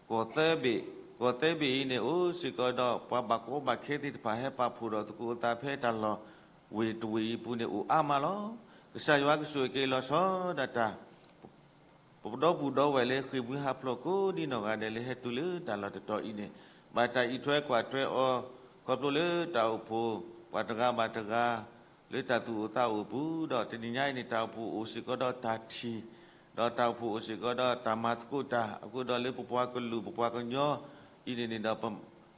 ကီၢ်သၢဘ့ၣ်, ကီၢ်သၢဘ့ၣ်အံၤန့ၣ် အိၣ်စ့ၢ်ကီးဒီး ပှၤဘၣ်ကီဘၣ်ခဲသ့ၣ်တဖၣ်ဟဲပာ်ဖှိၣ်ဒီးသကိးအသးဖဲတၢ်လီၢ်ဝ့ၢ်တဝ့ၢ်အံၤပူၤန့ၣ် အိၣ်အါမးလီၤ. ကစၢ်ယွၤကဆိၣ်ဂ့ၤက့ၤလီၤဆီဒၣ်တၢ် ပဒီပုၢ်ဒီဝဲၢ်လၢဃ့ၢ်မှံဟးဖျိးကိးဒ်နီၢ်ဂၤဒဲးလၢဟဲတုၤလၢတၢ်လီၢ်တတီၤအံၤန့ၣ် ဘၣ်တၢ်အံးထွဲကွၢ်ထွဲအီၤ ခီဖျိလၢတၢ်အိၣ်ဖှိၣ် ပှၤတဂၤဘၣ်တဂၤ လၢတၢ်သူၣ်အိၣ်သးအိၣ်ပူၤဒီး တနံၤညါအံၤန့ၣ် တၢ်အိၣ်ဖှိၣ်အိၣ်စ့ၢ်ကီးဒီးတၢ်ထံၣ် ဒီးတၢ်အိၣ်ဖှိၣ်အိၣ်စ့ၢ်ကီးဒီးတၢ်မၤသကိးတၢ် အဃိဒီးလၢပပှၤကလုာ်ပပှၤကညီအံၤန့ၣ်န့ၣ်ဒီး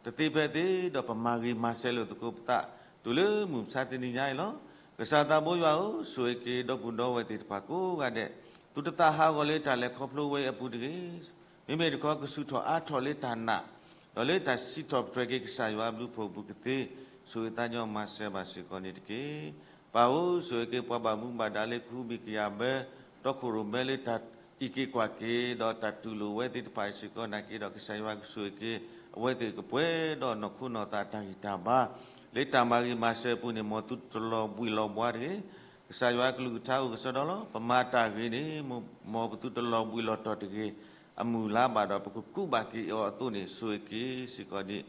တသ့ဖဲသ့ဒီးပမၤဂ့ၤမၤစၢၤလိာ်သကိးပသး တုၤလၢမုၢ်မဆါတနံၤညါအံၤလီၤ. ကစၢ်သးဘိယွၤဧၢ, ဆိၣ်ဂ့ၤက့ၤဒီပုၢ်ဒီဝဲၢ်သ့ၣ်တဖၣ်ကိးဂၤဒဲး, သုတသးဟးဂီၤလၢတၢ်လဲၤခီဖျိဝဲအံၤအပူၤတဂ့ၤ. မ့မ့ၢ်တခီကဆူၣ်ထီၣ်အါထီၣ်လၢတၢ်နာ်, ဒီးလၢတၢ်စံးထီၣ်ပတြၢၤက့ၤကစၢ်ယွၤအဘျုးအဖှိၣ်အပူၤကသ့, ဆိၣ်ဂ့ၤသးညီမၤစၢၤဘၣ်စ့ၢ်ကီးန့ၣ်တက့ၢ်. ပၢ်ဧၢ, ဆိၣ်ဂ့ၤက့ၤပှၤဘၣ်မူဘၣ်ဒါလၢကဟုဘံၣ်ကယၤဘၢ တီခိၣ်ရိၣ်မဲလၢတၢ်အံးက့ၤကွၢ်က့ၤ ဒီးတၢ်တူၢ်လိာ်ဝဲသ့ၣ်တဖၣ်စ့ၢ်ကီးနာ်က့ဒီး ကစၢ်ယွၤကဆိၣ်ဂ့ၤက့ၤ အဝဲသ့ၣ်ကပှဲၤဒီးနီၢ်ခိနီၢ်သးတၢ်ဂံၢ်တၢ်ဘါ လၢတၢ်မၤဂ့ၤမၤစၢၤအပူၤန့ၣ် မ်သုတလီၤဘှံးလီၤဘှါတဂ့ၤ. ကစၢ်ယွၤကလုၢ်ကထါအိၣ်ကစီဒီလီၤ. ပမၤတၢ်ဂ့ၤန့ၣ် မ်ပသုတလီၤဘှံးလီၤတီၤတဂ့ၤ. အမုၢ်လါဘၣ်ဒီး ပကကူးဘၣ်က့ၤအီၤအသိးန့ၣ် ဆိၣ်ဂ့ၤက့ၤစ့ၢ်ကီးဒံး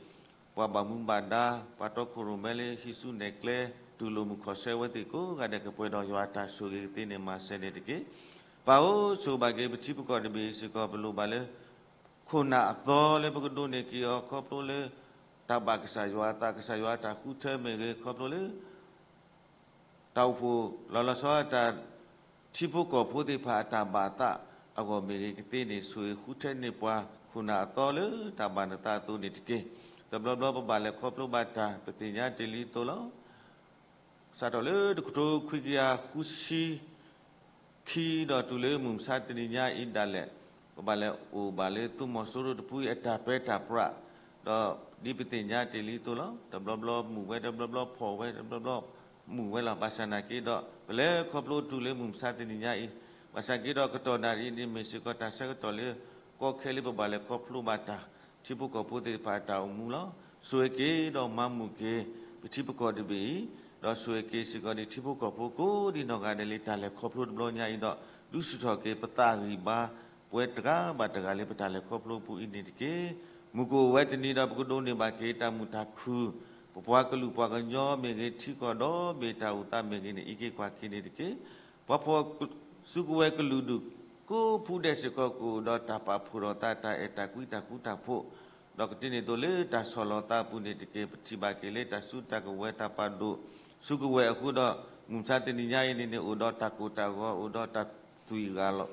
ပှၤဘၣ်မူဘၣ်ဒါ ပှၤတီခိၣ်ရိၣ်မဲလၢဟံးစုနဲၣ်ကျဲ တူၢ်လိာ်မုာ်ခီၣ်ဆၢဝဲသ့ၣ်ကိးဂၤဒဲး ကပှဲၤဒီးယွၤအတၢ်ဆိၣ်ဂ့ၤကသ့န့ၣ်မၤစၢၤန့ၣ်တက့ၢ်. ပၢ်ဧၢ, ဆိၣ်ဂ့ၤဘၣ်က့ၤပထံပကီၢ်တဘ့ၣ်စ့ၢ်ကီး ပလိၣ်ဘၣ်လၢ ခိၣ်နၢ်အသီလၢပကဒိးန့ၢ်က့ၤအီၤခီဖျိလၢ တၢ်ဘၣ်ကစၢ်ယွၤအသး ကစၢ်ယွၤအတၢ်ဃုထၢမ့ၢ်ဂ့ၤ ခီဖျိလၢ တၢ်အိၣ်ဖှိၣ်လီၤလီၤဆီဆီတၢ် ထံဖိကီၢ်ဖိသ့ၣ်တဖၣ်အတၢ်ဘၣ်အသးအဂီၢ်မ့ၢ်ဂ့ၤကသ့န့ၣ် ဆိၣ်ဂ့ၤဃုထၢန့ၢ်ပှၤခိၣ်နၢ်အသီလၢတၢ်ဘၣ်နသးအသိးန့ၣ်တက့ၢ်. တဘျီဘျီပဘၣ်လဲၤခီဖျိဘၣ်တၢ် ပသ့ၣ်ညါတ့ၢ်လံအသိးလီၤ. စးထီၣ်လၢတကထိခွံကယၤဃုဆံ ခံဒီးတုၤလၢမုၢ်မဆါတနံၤညါအံၤဒၣ်လဲာ် ပဘၣ်လဲၤအိၣ်ဘၣ်လၢသုးမီၤစိရိၤတဖုအံၤအတၢ်ပၢတၢ်ပြး, ဒီးဒ်ပသ့ၣ်ညါတ့ၢ်လံအသိးလီၤ. တဘျီဘျီမုာ်ဝဲ တဘျီဘျီဖှီၣ်ဝဲ တဘျီဘျီမုာ်ဝဲလီၤ. ဘၣ်ဆၣ်နာ်က့ဒီး ပလဲၤခီဖျိတုၤလၢမုၢ်မဆါတနံၤညါအံၤ, ဘၣ်ဆၣ်က့ဒီးကတီၢ်နၣ်ရံၣ်အံၤန့ၣ် မ့ၢ်စ့ၢ်ကီးတၢ်ဆၢကတီၢ်လၢ ကီခဲလၢပဘၣ်လဲၤခီဖျိဘၣ်တၢ် ထံဖိကီၢ်ဖိသ့ၣ်တဖၣ်အတၢ်အိၣ်မူလီၤ. ဆိၣ်ဂ့ၤက့ၤဒီးမၤမုာ်က့ၤ ပထံပကီၢ်တဘ့ၣ်အံၤ, ဒီးဆိၣ်ဂ့ၤက့ၤစ့ၢ်ကီးဒံး ထံဖိကီၢ်ဖိကိးဒ်နီၢ်ဂၤဒဲးလၢတၢ်လဲၤခီဖျိတဘျီညါအံၤဒီး ဒုးဆူၣ်ထီၣ်က့ၤပသးဂံၢ်ဘါ ပဝဲတဂၤဘၣ်တဂၤလၢပတၢ်လဲၤခီဖျိအပူၤအံၤန့ၣ်တက့ၢ်. မုၢ်ကအိၣ်ဝဲတနံၤဒီး ပကဒိးန့ၢ်ဘၣ်က့ၤတၢ်မုာ်တၢ်ခုၣ်, ပပှၤကလုာ်ပှၤကညီမ့ၢ်ဂ့ၤ ထံကီၢ်ဒီဘ့ၣ်တၢ်အိၣ်သးမ့ၢ်ဂ့ၤန့ၣ် အံးက့ၤကွၢ်က့ၤန့ၣ်တက့ၢ်. ပှၤဖှီၣ်စုကဝဲၤကလုာ်ဒူၣ် ကိးဖုဒဲးစ့ၢ်ကီး ကအိၣ်ဒီးတၢ်ပာ်ဖှိၣ်ထီၣ်သး တၢ်အဲၣ်တၢ်ကွံတၢ်ဃူတၢ်ဖိး, ဒီးကတ့န့ၢ်သိးလၢတၢ်ဆီၣ်လီၤသးအပူၤန့ၣ်တက့ၢ်. ပထံၣ်ဘၣ်က့ၤလၢတၢ်စုတၢ်ကဝဲၤတၢ်ပာ်ဒိၣ် စုကဝဲၤအဃိဒီး မုၢ်မဆါတနံၤညါအံၤန့ၣ်န့ၣ် အိၣ်ဒီးတၢ်ကိၢ်တၢ်ဂီၤ အိၣ်ဒီးတၢ်သွံၣ်ဂၤလီၤ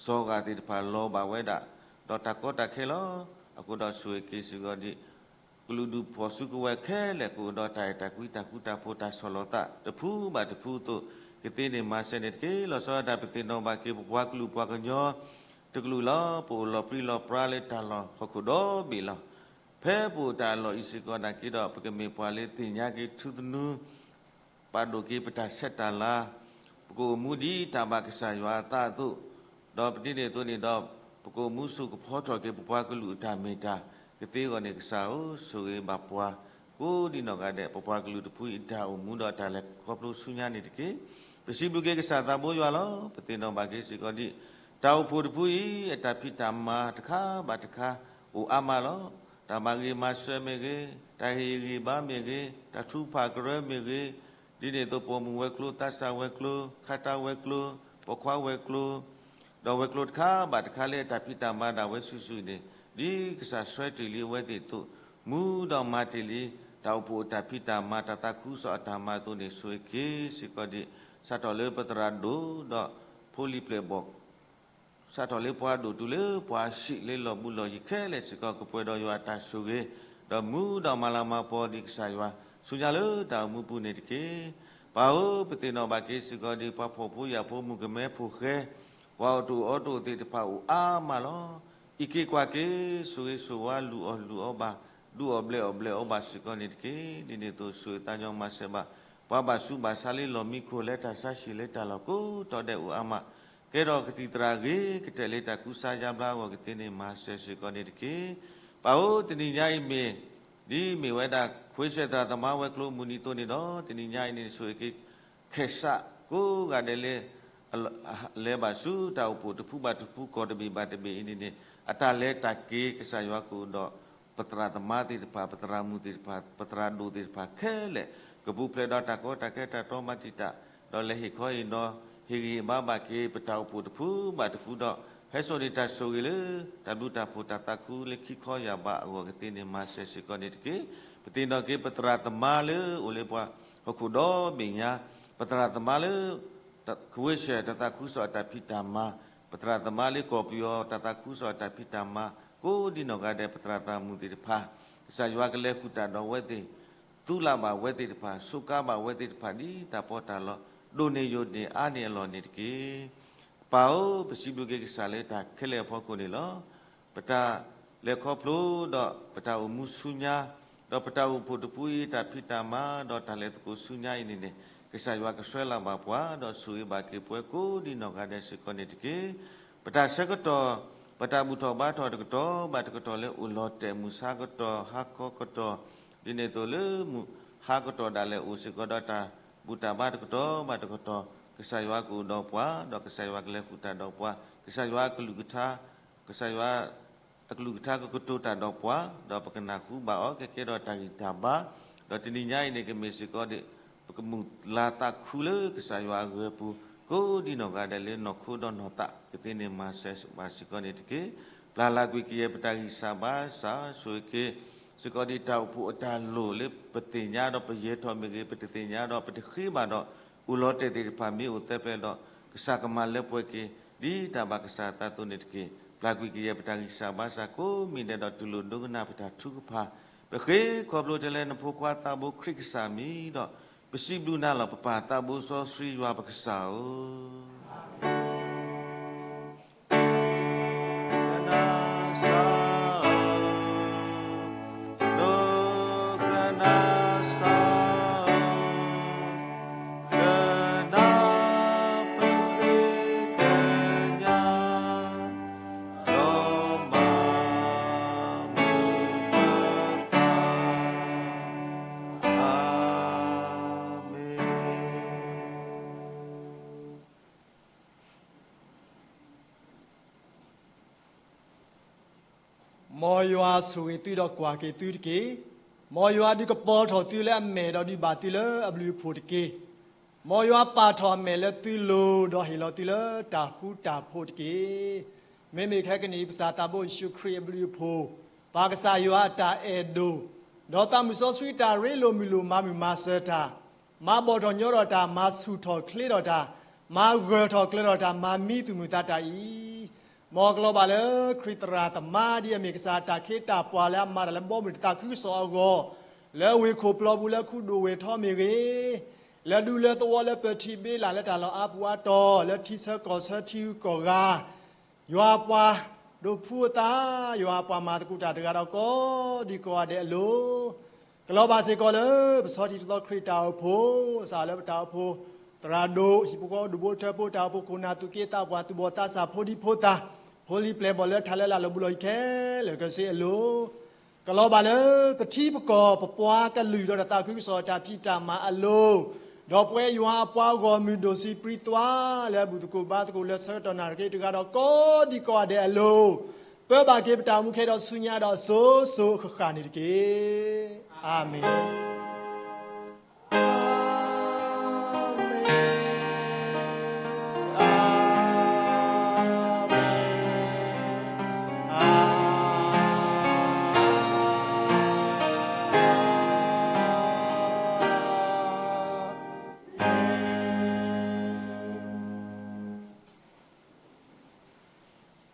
စီၤဂၤသ့ၣ်တဖၣ်လီၤဘၣ်ဝဲဒၣ် ဒီးတၢ်ကီတၢ်ခဲလီၤ. အဃိဒီးဆိၣ်ဂ့ၤက့ၤစ့ၢ်ကီးဒံး ကလုာ်ဒူၣ်ဖှီၣ်စုကဝဲၤခဲလၢာ် ကအိၣ်ဒီးတၢ်အဲၣ်တၢ်ကွံတၢ်ဃူတၢ်ဖိး တၢ်ဆီၣ်လီၤသး တဖုဘၣ်တဖုအသိး ကသ့န့ၢ်မၤစၢၤန့ၣ်တက့ၢ်. လီၤဆီဒၣ်တၢ် ပသ့ၣ်နီၣ်ဘၣ်က့ၤ ပပှၤကလုာ်ပှၤကညီ တကလုာ်လီၤ. ပအိၣ်လီၤပြံလီၤပြါလၢတၢ်လီၢ်ဟီၣ်ခိၣ်ဒီဘ့ၣ်လီၤ. ဖဲပအိၣ်တၢ်အလီၢ်အံၤစ့ၢ်ကီးနာ်က့ဒီး ပကမ့ၢ်ပှၤလၢသ့ၣ်ညါက့ၤထူသနူ ပာ်ဒိၣ်က့ၤပတၢ်ဆဲးတၢ်လၤ, ပကအိၣ်မူဒ်တၢ်ဘၣ်ကစၢ်ယွၤအသးအသိး, ဒီးပဒ်န့ၣ်အသိးန့ၣ်ဒီး ပကအိၣ်မူဆူၣ်ကဖီထီၣ်က့ၤပပှၤကလုာ်အတၢ်မ့ၢ်တၢ်ကသ့အဂီၢ်န့ၣ် ကစၢ်ဧၢ, ဆိၣ်ဂ့ၤဘၣ်ပှၤ ကိးဒံနီၢ်ဂၤဒဲး ပပှၤကလုာ်တဖုအံၤ တၢ်အိၣ်မူဒီးတၢ်လဲၤခီဖျိဆူညါန့ၣ်တက့ၢ်. ပစံးဘျုးက့ၤကစၢ်သးဘိယွၤလီၤ. ပသ့ၣ်နီၣ်ဘၣ်က့ၤစ့ၢ်ကီးဒ် တၢ်အိၣ်ဖှိၣ်တဖုအံၤ အတၢ်ဖံးတၢ်မၤတခါဘၣ်တခါ အိၣ်အါမးလီၤ. တၢ်မၤဂ့ၤမၤစၢၤမ့ၢ်ဂ့ၤ, တၢ်ဟ့ၣ်ဂံၢ်ဘါမ့ၢ်ဂ့ၤ, တၢ်ထုကဖၣ်ကရၢမ့ၢ်ဂ့ၤ, ဒ်န့ၣ်အသိး ပိာ်မုၣ်ဝဲၤကျိၤ, သးစၢ်ဝဲၤကျိၤ, ခါတၢ်ဝဲၤကျိၤ, ပိာ်ခွါဝဲၤကျိၤ, ဒီးဝဲၤကျိၤတခါဘၣ်တခါလၢအတၢ်ဖံးတၢ်မၤဒၣ်ဝဲစုာ်စုာ်န့ၣ်, ဒ်ကစၢ်ဆှၢတ့ၢ်လံအဝဲသ့ၣ်အသိး, မူဒီးမၤတ့ၢ်လံ တၢ်အိၣ်ဖှိၣ်အတၢ်ဖံးတၢ်မၤ တၢ်သးခုကစီၣ်အတၢ်မၤအသိးန့ၣ် ဆိၣ်ဂ့ၤက့ၤစ့ၢ်ကီးဒ် စးထီၣ်လၢပသရၣ်ဒိၣ်ဒီး ဖိလံၤပျဲၢ်ဘီၣ် စးထီၣ်လၢပှၤဒိၣ်တုၤလၢပှၤဆံးလၢလီၢ်ဘူးလီၢ်ယံၤခဲလၢာ်စ့ၢ်ကီး ကပှဲၤဒီးယွၤအတၢ်ဆိၣ်ဂ့ၤ, ဒီးမူဒီးမၤလၤမၤကပီၤဒ်ကစၢ်ယွၤ ဆူညါလၢတၢ်အိၣ်မူပူၤန့ၣ်တက့ၢ်. ပၢ်ဧၢ, ပသ့ၣ်နီၣ်ဘၣ်က့ၤစ့ၢ်ကီးဒ်ပှၤဖှီၣ်ဖိယာ်ဖိ မုၣ်ကမဲဖိဃဲ, ပှၤအိၣ်တ့ၢ်အီတ့ၢ်သ့ၣ်တဖၣ်အိၣ်အါမးလီၤ. အံးက့ၤကွၢ်က့ၤ ဆိၣ်ဂ့ၤဆိၣ်ဝါ လုၢ်အီၣ်လုၢ်အီဘၣ်, ဒုးအီၣ်ဘျဲးအီၣ်ဘျဲးအီဘၣ်စ့ၢ်ကီးန့ၣ်တက့ၢ်. ဒ်န့ၣ်အသိး ဆိၣ်ဂ့ၤသးညီမၤစၢၤဘၣ် ပှၤဘၣ်ဆူးဘၣ်ဆါလၢလီၢ်မံခိၣ် လၢတၢ်ဆါဟံၣ်လၢတၢ်လီၢ်ကိးတီၤဒဲးအိၣ်အါမး, ကဲထီၣ်ကသံၣ်သရၣ်ဂ့ၤကတဲာ်လၢတၢ်ကူစါယါဘျါအဂီၢ်ကသ့န့ၣ် မၤစၢၤစ့ၢ်ကီးန့ၣ်တက့ၢ်. ပၢ်ဧၢ, တနံၤညါအံၤမ့ၢ် ဒ်မ့ၢ်ဝဲဒၣ် ခွ့ဆဲးသရၣ်သမါဝဲၤကျိၤမုၢ်နံၤအသိးန့ၣ်ဒီး တနံၤညါအံၤန့ၣ် ဆိၣ်ဂ့ၤက့ၤ ခဲစးကိးဂၤဒဲးလၢ လဲၤဘၣ်ဆူတၢ်အိၣ်ဖှိၣ်တဖုဘၣ်တဖု ကီၢ်တဘ့ၣ်ဘၣ်တဘ့ၣ်အံၤန့ၣ်န့ၣ် အတၢ်လဲၤတၢ်က့ၤ ကစၢ်ယွၤကအိၣ်ဒီး ပသရၣ်သမါသ့ၣ်တဖၣ်, ပသရၣ်မုၣ်သ့ၣ်တဖၣ်, ပသရၣ်ဒိၣ်သ့ၣ်တဖၣ်ခဲလၢာ် ကပူၤဖျဲးဒီးတၢ်ကီတၢ်ခဲ တၢ်တီမၤတံာ်တာ်, ဒီးလဲၤဟ့ၣ်ခီဟ့ၣ်နီၤ ဟ့ၣ်ဂံၢ်ဟ့ၣ်ဘါဘၣ်က့ၤ ပတၢ်အိၣ်ဖှိၣ်တဖုဘၣ်တဖုဒီး ဟဲစိာ်န့ၢ်တၢ်ဆိၣ်ဂ့ၤလၢ တၢ်ဘျုးတၢ်ဖှိၣ်တၢ်သးခုလၢခံခီယၢ်ဘးအဂီၢ်ကသ့န့ၣ် မၤစၢၤစ့ၢ်ကီးန့ၣ်တက့ၢ်. ပသ့ၣ်နီၣ်က့ၤပသရၣ်သမါလၢအိၣ်လၢပှၤဟီၣ်ခိၣ်ဒီဘ့ၣ်ညါ, ပသရၣ်သမါလၢ ခွ့ဆဲးတၢ်သးခုကစီၣ်အတၢ်ဖံးတၢ်မၤ, ပသရၣ်သမါလၢကီၢ်ပယီၤတၢ်သးခုကစီၣ်အတၢ်ဖံးတၢ်မၤ ကိးဒံနီၢ်ဂၤဒဲး ပသရၣ်သရၣ်မုၣ်သ့ၣ်တဖၣ်, ကစၢ်ယွၤကလဲၤဃုာ်တၢ်ဒီးအဝဲသ့ၣ်, သူလၢ်ဘၣ်အဝဲသ့ၣ်တဖၣ်, စူးကါဘၣ်အဝဲသ့ၣ်တဖၣ် ဒ်တၢ်ပီးတၢ်လီ ဒိၣ်န့ၢ်ယိာ်န့ၢ်အါန့ၢ်အလီၢ်န့ၣ်တက့ၢ်. ပၢ်ဧၢ, ပစံးဘျုးက့ၤကစၢ်လၢတၢ်ခဲလၢာ်အဖီခိၣ်န့ၣ်လီၤ. ပတၢ်လဲၤခီဖျိဒီးပတၢ်အိၣ်မူဆူညါ, ဒီးပတၢ်အိၣ်ဖှိၣ်တဖုအံၤ တၢ်ဖံးတၢ်မၤ ဒီးတၢ်လဲၤသကိးဆူညါအံၤန့ၣ်န့ၣ် ကစၢ်ယွၤကဆှၢလၢ်ဘၣ်ပှၤ ဒီးဆိၣ်ဂ့ၤဘၣ်က့ၤပှၤကိးဒံနီၢ်ဂၤဒဲးစ့ၢ်ကီးန့ၣ်တက့ၢ်. ပတၢ်ဆၢကတီၢ်, ပတၢ်ဘူၣ်ထီၣ်ဘါထီၣ်တကတီၢ်ဘၣ်တကတီၢ်လၢအိၣ်လီၤတဲာ် မုၢ်ဆါကတီၢ် ဟါခီကတီၢ်, ဒ်န့ၣ်အသိးလၢမုၢ်ဟါကတီၢ်ဒၣ်လဲာ်အိၣ်စ့ၢ်ကီးဒီးတၢ်ဘူၣ်တၢ်ဘါတကတီၢ်ဘၣ်တကတီၢ်, ကစၢ်ယွၤကအိၣ်ဒီးပှၤ, ဒီးကစၢ်ယွၤကလဲၤဃုာ်တၢ်ဒီးပှၤ, ကစၢ်ယွၤအကလုၢ်ကထါ, ကစၢ်ယွၤ အကလုၢ်ကထါကကတိၤတၢ်ဒီးပှၤ, ဒီးပကနၢ်ဟူဘၣ်အီၤ ကကဲထီၣ်တၢ်ဂံၢ်တၢ်ဘါ, ဒီးတနံၤညါအံၤန့ၣ် ကမ့ၢ်စ့ၢ်ကီးဒ် ပကမုၢ်လၢ်သးခုလၢကစၢ်ယွၤအဂၢၤပူၤ ကိးဒံနီၢ်ဂၤဒဲးလၢနီၢ်ခိဒီးနီၢ်သး ကသ့န့ၣ်မၤစၢၤဘၣ်စ့ၢ်ကီးန့ၣ်တက့ၢ်. ပျၢ်လၢ်ကွံာ်ကယဲၢ်ပတၢ်ဂံၢ်စၢ်ဘါစၢ် ဆိၣ်ဂ့ၤက့ၤ စ့ၢ်ကီးဒ်တၢ်အိၣ်ဖှိၣ်အတၢ်လိၣ်လၢပသ့ၣ်ညါဒီးပယဲၢ်ထီၣ်မ့ၢ်ဂ့ၤ ပတသ့ၣ်ညါဒီးပတဃ့ဘၣ်ဒီး အိၣ်လီၤတဲာ်သ့ၣ်တဖၣ်မ့ၢ်အိၣ်သၢဖျၢၣ်ဒီး ကစၢ်ကမၤလၢပှဲၤက့ၤ ဒ်တၢ်ဘၣ်ကစၢ်အသးအသိးန့ၣ်တက့ၢ်. ပျၢ်ကွံာ်ကယဲၢ်ပတၢ်ဂံၢ်စၢ်ဘါစၢ်ကိးမံၤဒဲးဒီးတူၢ်လိာ်ဒိကနၣ်ပတၢ်ထုကဖၣ်, ပဃ့ခီဖျိတၢ်လၢနဖိခွါသးဘိခရံာ်ကစၢ်မံၤဒီး ပစံးဘျုးနၤလီၤ ပပၢ်သးဘိစီဆှံယွၤပကစၢ်ဧၢ. မ်ယွၤဆိၣ်ဂ့ၤသုဒီးကွၢ်က့ၤသုတက့ၢ်. မ်ယွၤဒုးကပီၤထီၣ်သုလၢအမဲာ်ဒီးဒုးဘၣ်သုလၢအဘျုးအဖှိၣ်တက့ၢ်. မ်ယွၤပာ်ထီၣ်အမဲာ်လၢသုလိၤ ဒီးဟ့ၣ်လီၤသုလၢတၢ်ဃူတၢ်ဖိးတက့ၢ်. မ့မ့ၢ်ခဲကနံၣ်အံၤ ပစၢ်သးဘိယ့ၣ်ၡူးခရံာ်အဘျုးအဖှိၣ်, ပၢ်ကစၢ်ယွၤအတၢ်အဲၣ်ဒိၣ်, ဒီးသးမုၢ်စီဆှံတၢ်ရ့လိာ်မုာ်လိာ်မၤမုာ်မၤစၢၤတၢ်, မၤဘီၣ်ထီၣ်ညီထီၣ်တၢ်, မၤဆူၣ်ထီၣ်ချ့ထီၣ်တၢ်, မၤဂၢၢ်ထီၣ်ကျၢၤထီၣ်တၢ်, မၤမံသူၣ်မုာ်သးတၢ်အံၤ, မ်အကလီၤဘၣ်လၢခရံာ်သရၣ်သမါ ဒ်အမ့ၢ်ကစၢ်အတၢ်ခ့တၢ်ပှၤလၢအမၤတၢ်လၢဘီမုၢ်တသးခုကစီၣ်အဂီၢ်, လၢဝ့ၢ်ခိၣ်ပျီပူၤလၢခူဒိၣ်ဝ့ၢ်ထီမ့ၢ်ဂ့ၤ, လၢဒူလၢသဝီလၢပထံၣ်ဘ့လးလၢတၢ်လီၢ်အါပူၤအါတီၤ, လၢထံဆၢကီၢ်ဆၢထံဂုၤကီၢ်ဂၤ ယွၤအပှၤဒိးဖှူအသး, ယွၤအပှၤမၤသကိးတၢ်တဂၤဒီးကိးဒံကိးဂၤဒဲးအလိၤ, ကလီၤဘၣ်စ့ၢ်ကီးလၢ ပဆီထံၣ်တသီခရံာ်တၢ်အိၣ်ဖှိၣ်, စးလၢပတၢ်အိၣ်ဖှိၣ်သရၣ်ဒိၣ်, ဟံၣ်ဖိဃီဖိဒူၣ်ဖိထၢဖိ, တၢ်အိၣ်ဖှိၣ်ခိၣ်နၢ်သူၣ်က့သးပှၢ်, သူၣ်ဘီၣ်သးစၢ်, ဖိဒံဖိသၣ်, ဖိလံၤပျဲၢ်ဘီၣ်လၢထးလၢလာ်လီၤဘူးလီၤယံၤခဲလၢာ်ခဲဆ့အလိၤ, ကလီၤဘၣ်လၢပထံပကီၢ် ပပှၤကလုာ်ဒီးတၢ်သးခုကစီၣ်တၢ်ဖံးတၢ်မၤအလိၤ, ဒီးပဝဲယွၤအပှၤဂီၢ်မုၢ်ဒိၣ်ဆံးပြံသွါလၢအဘူၣ်သကိးဘါသကိးလၢဆၢကတီၢ်နၣ်ရံၣ်တဂၤဒီး ကိးဒံကိးဂၤဒဲးအလိၤ, ပၢဘၣ်က့ၤပတၢ်အိၣ်မူခဲဒီးဆူညါဒီးအစိၤစိၤအဃၣ်ဃၣ်န့ၣ်တက့ၢ်. အၤမ့ၣ်.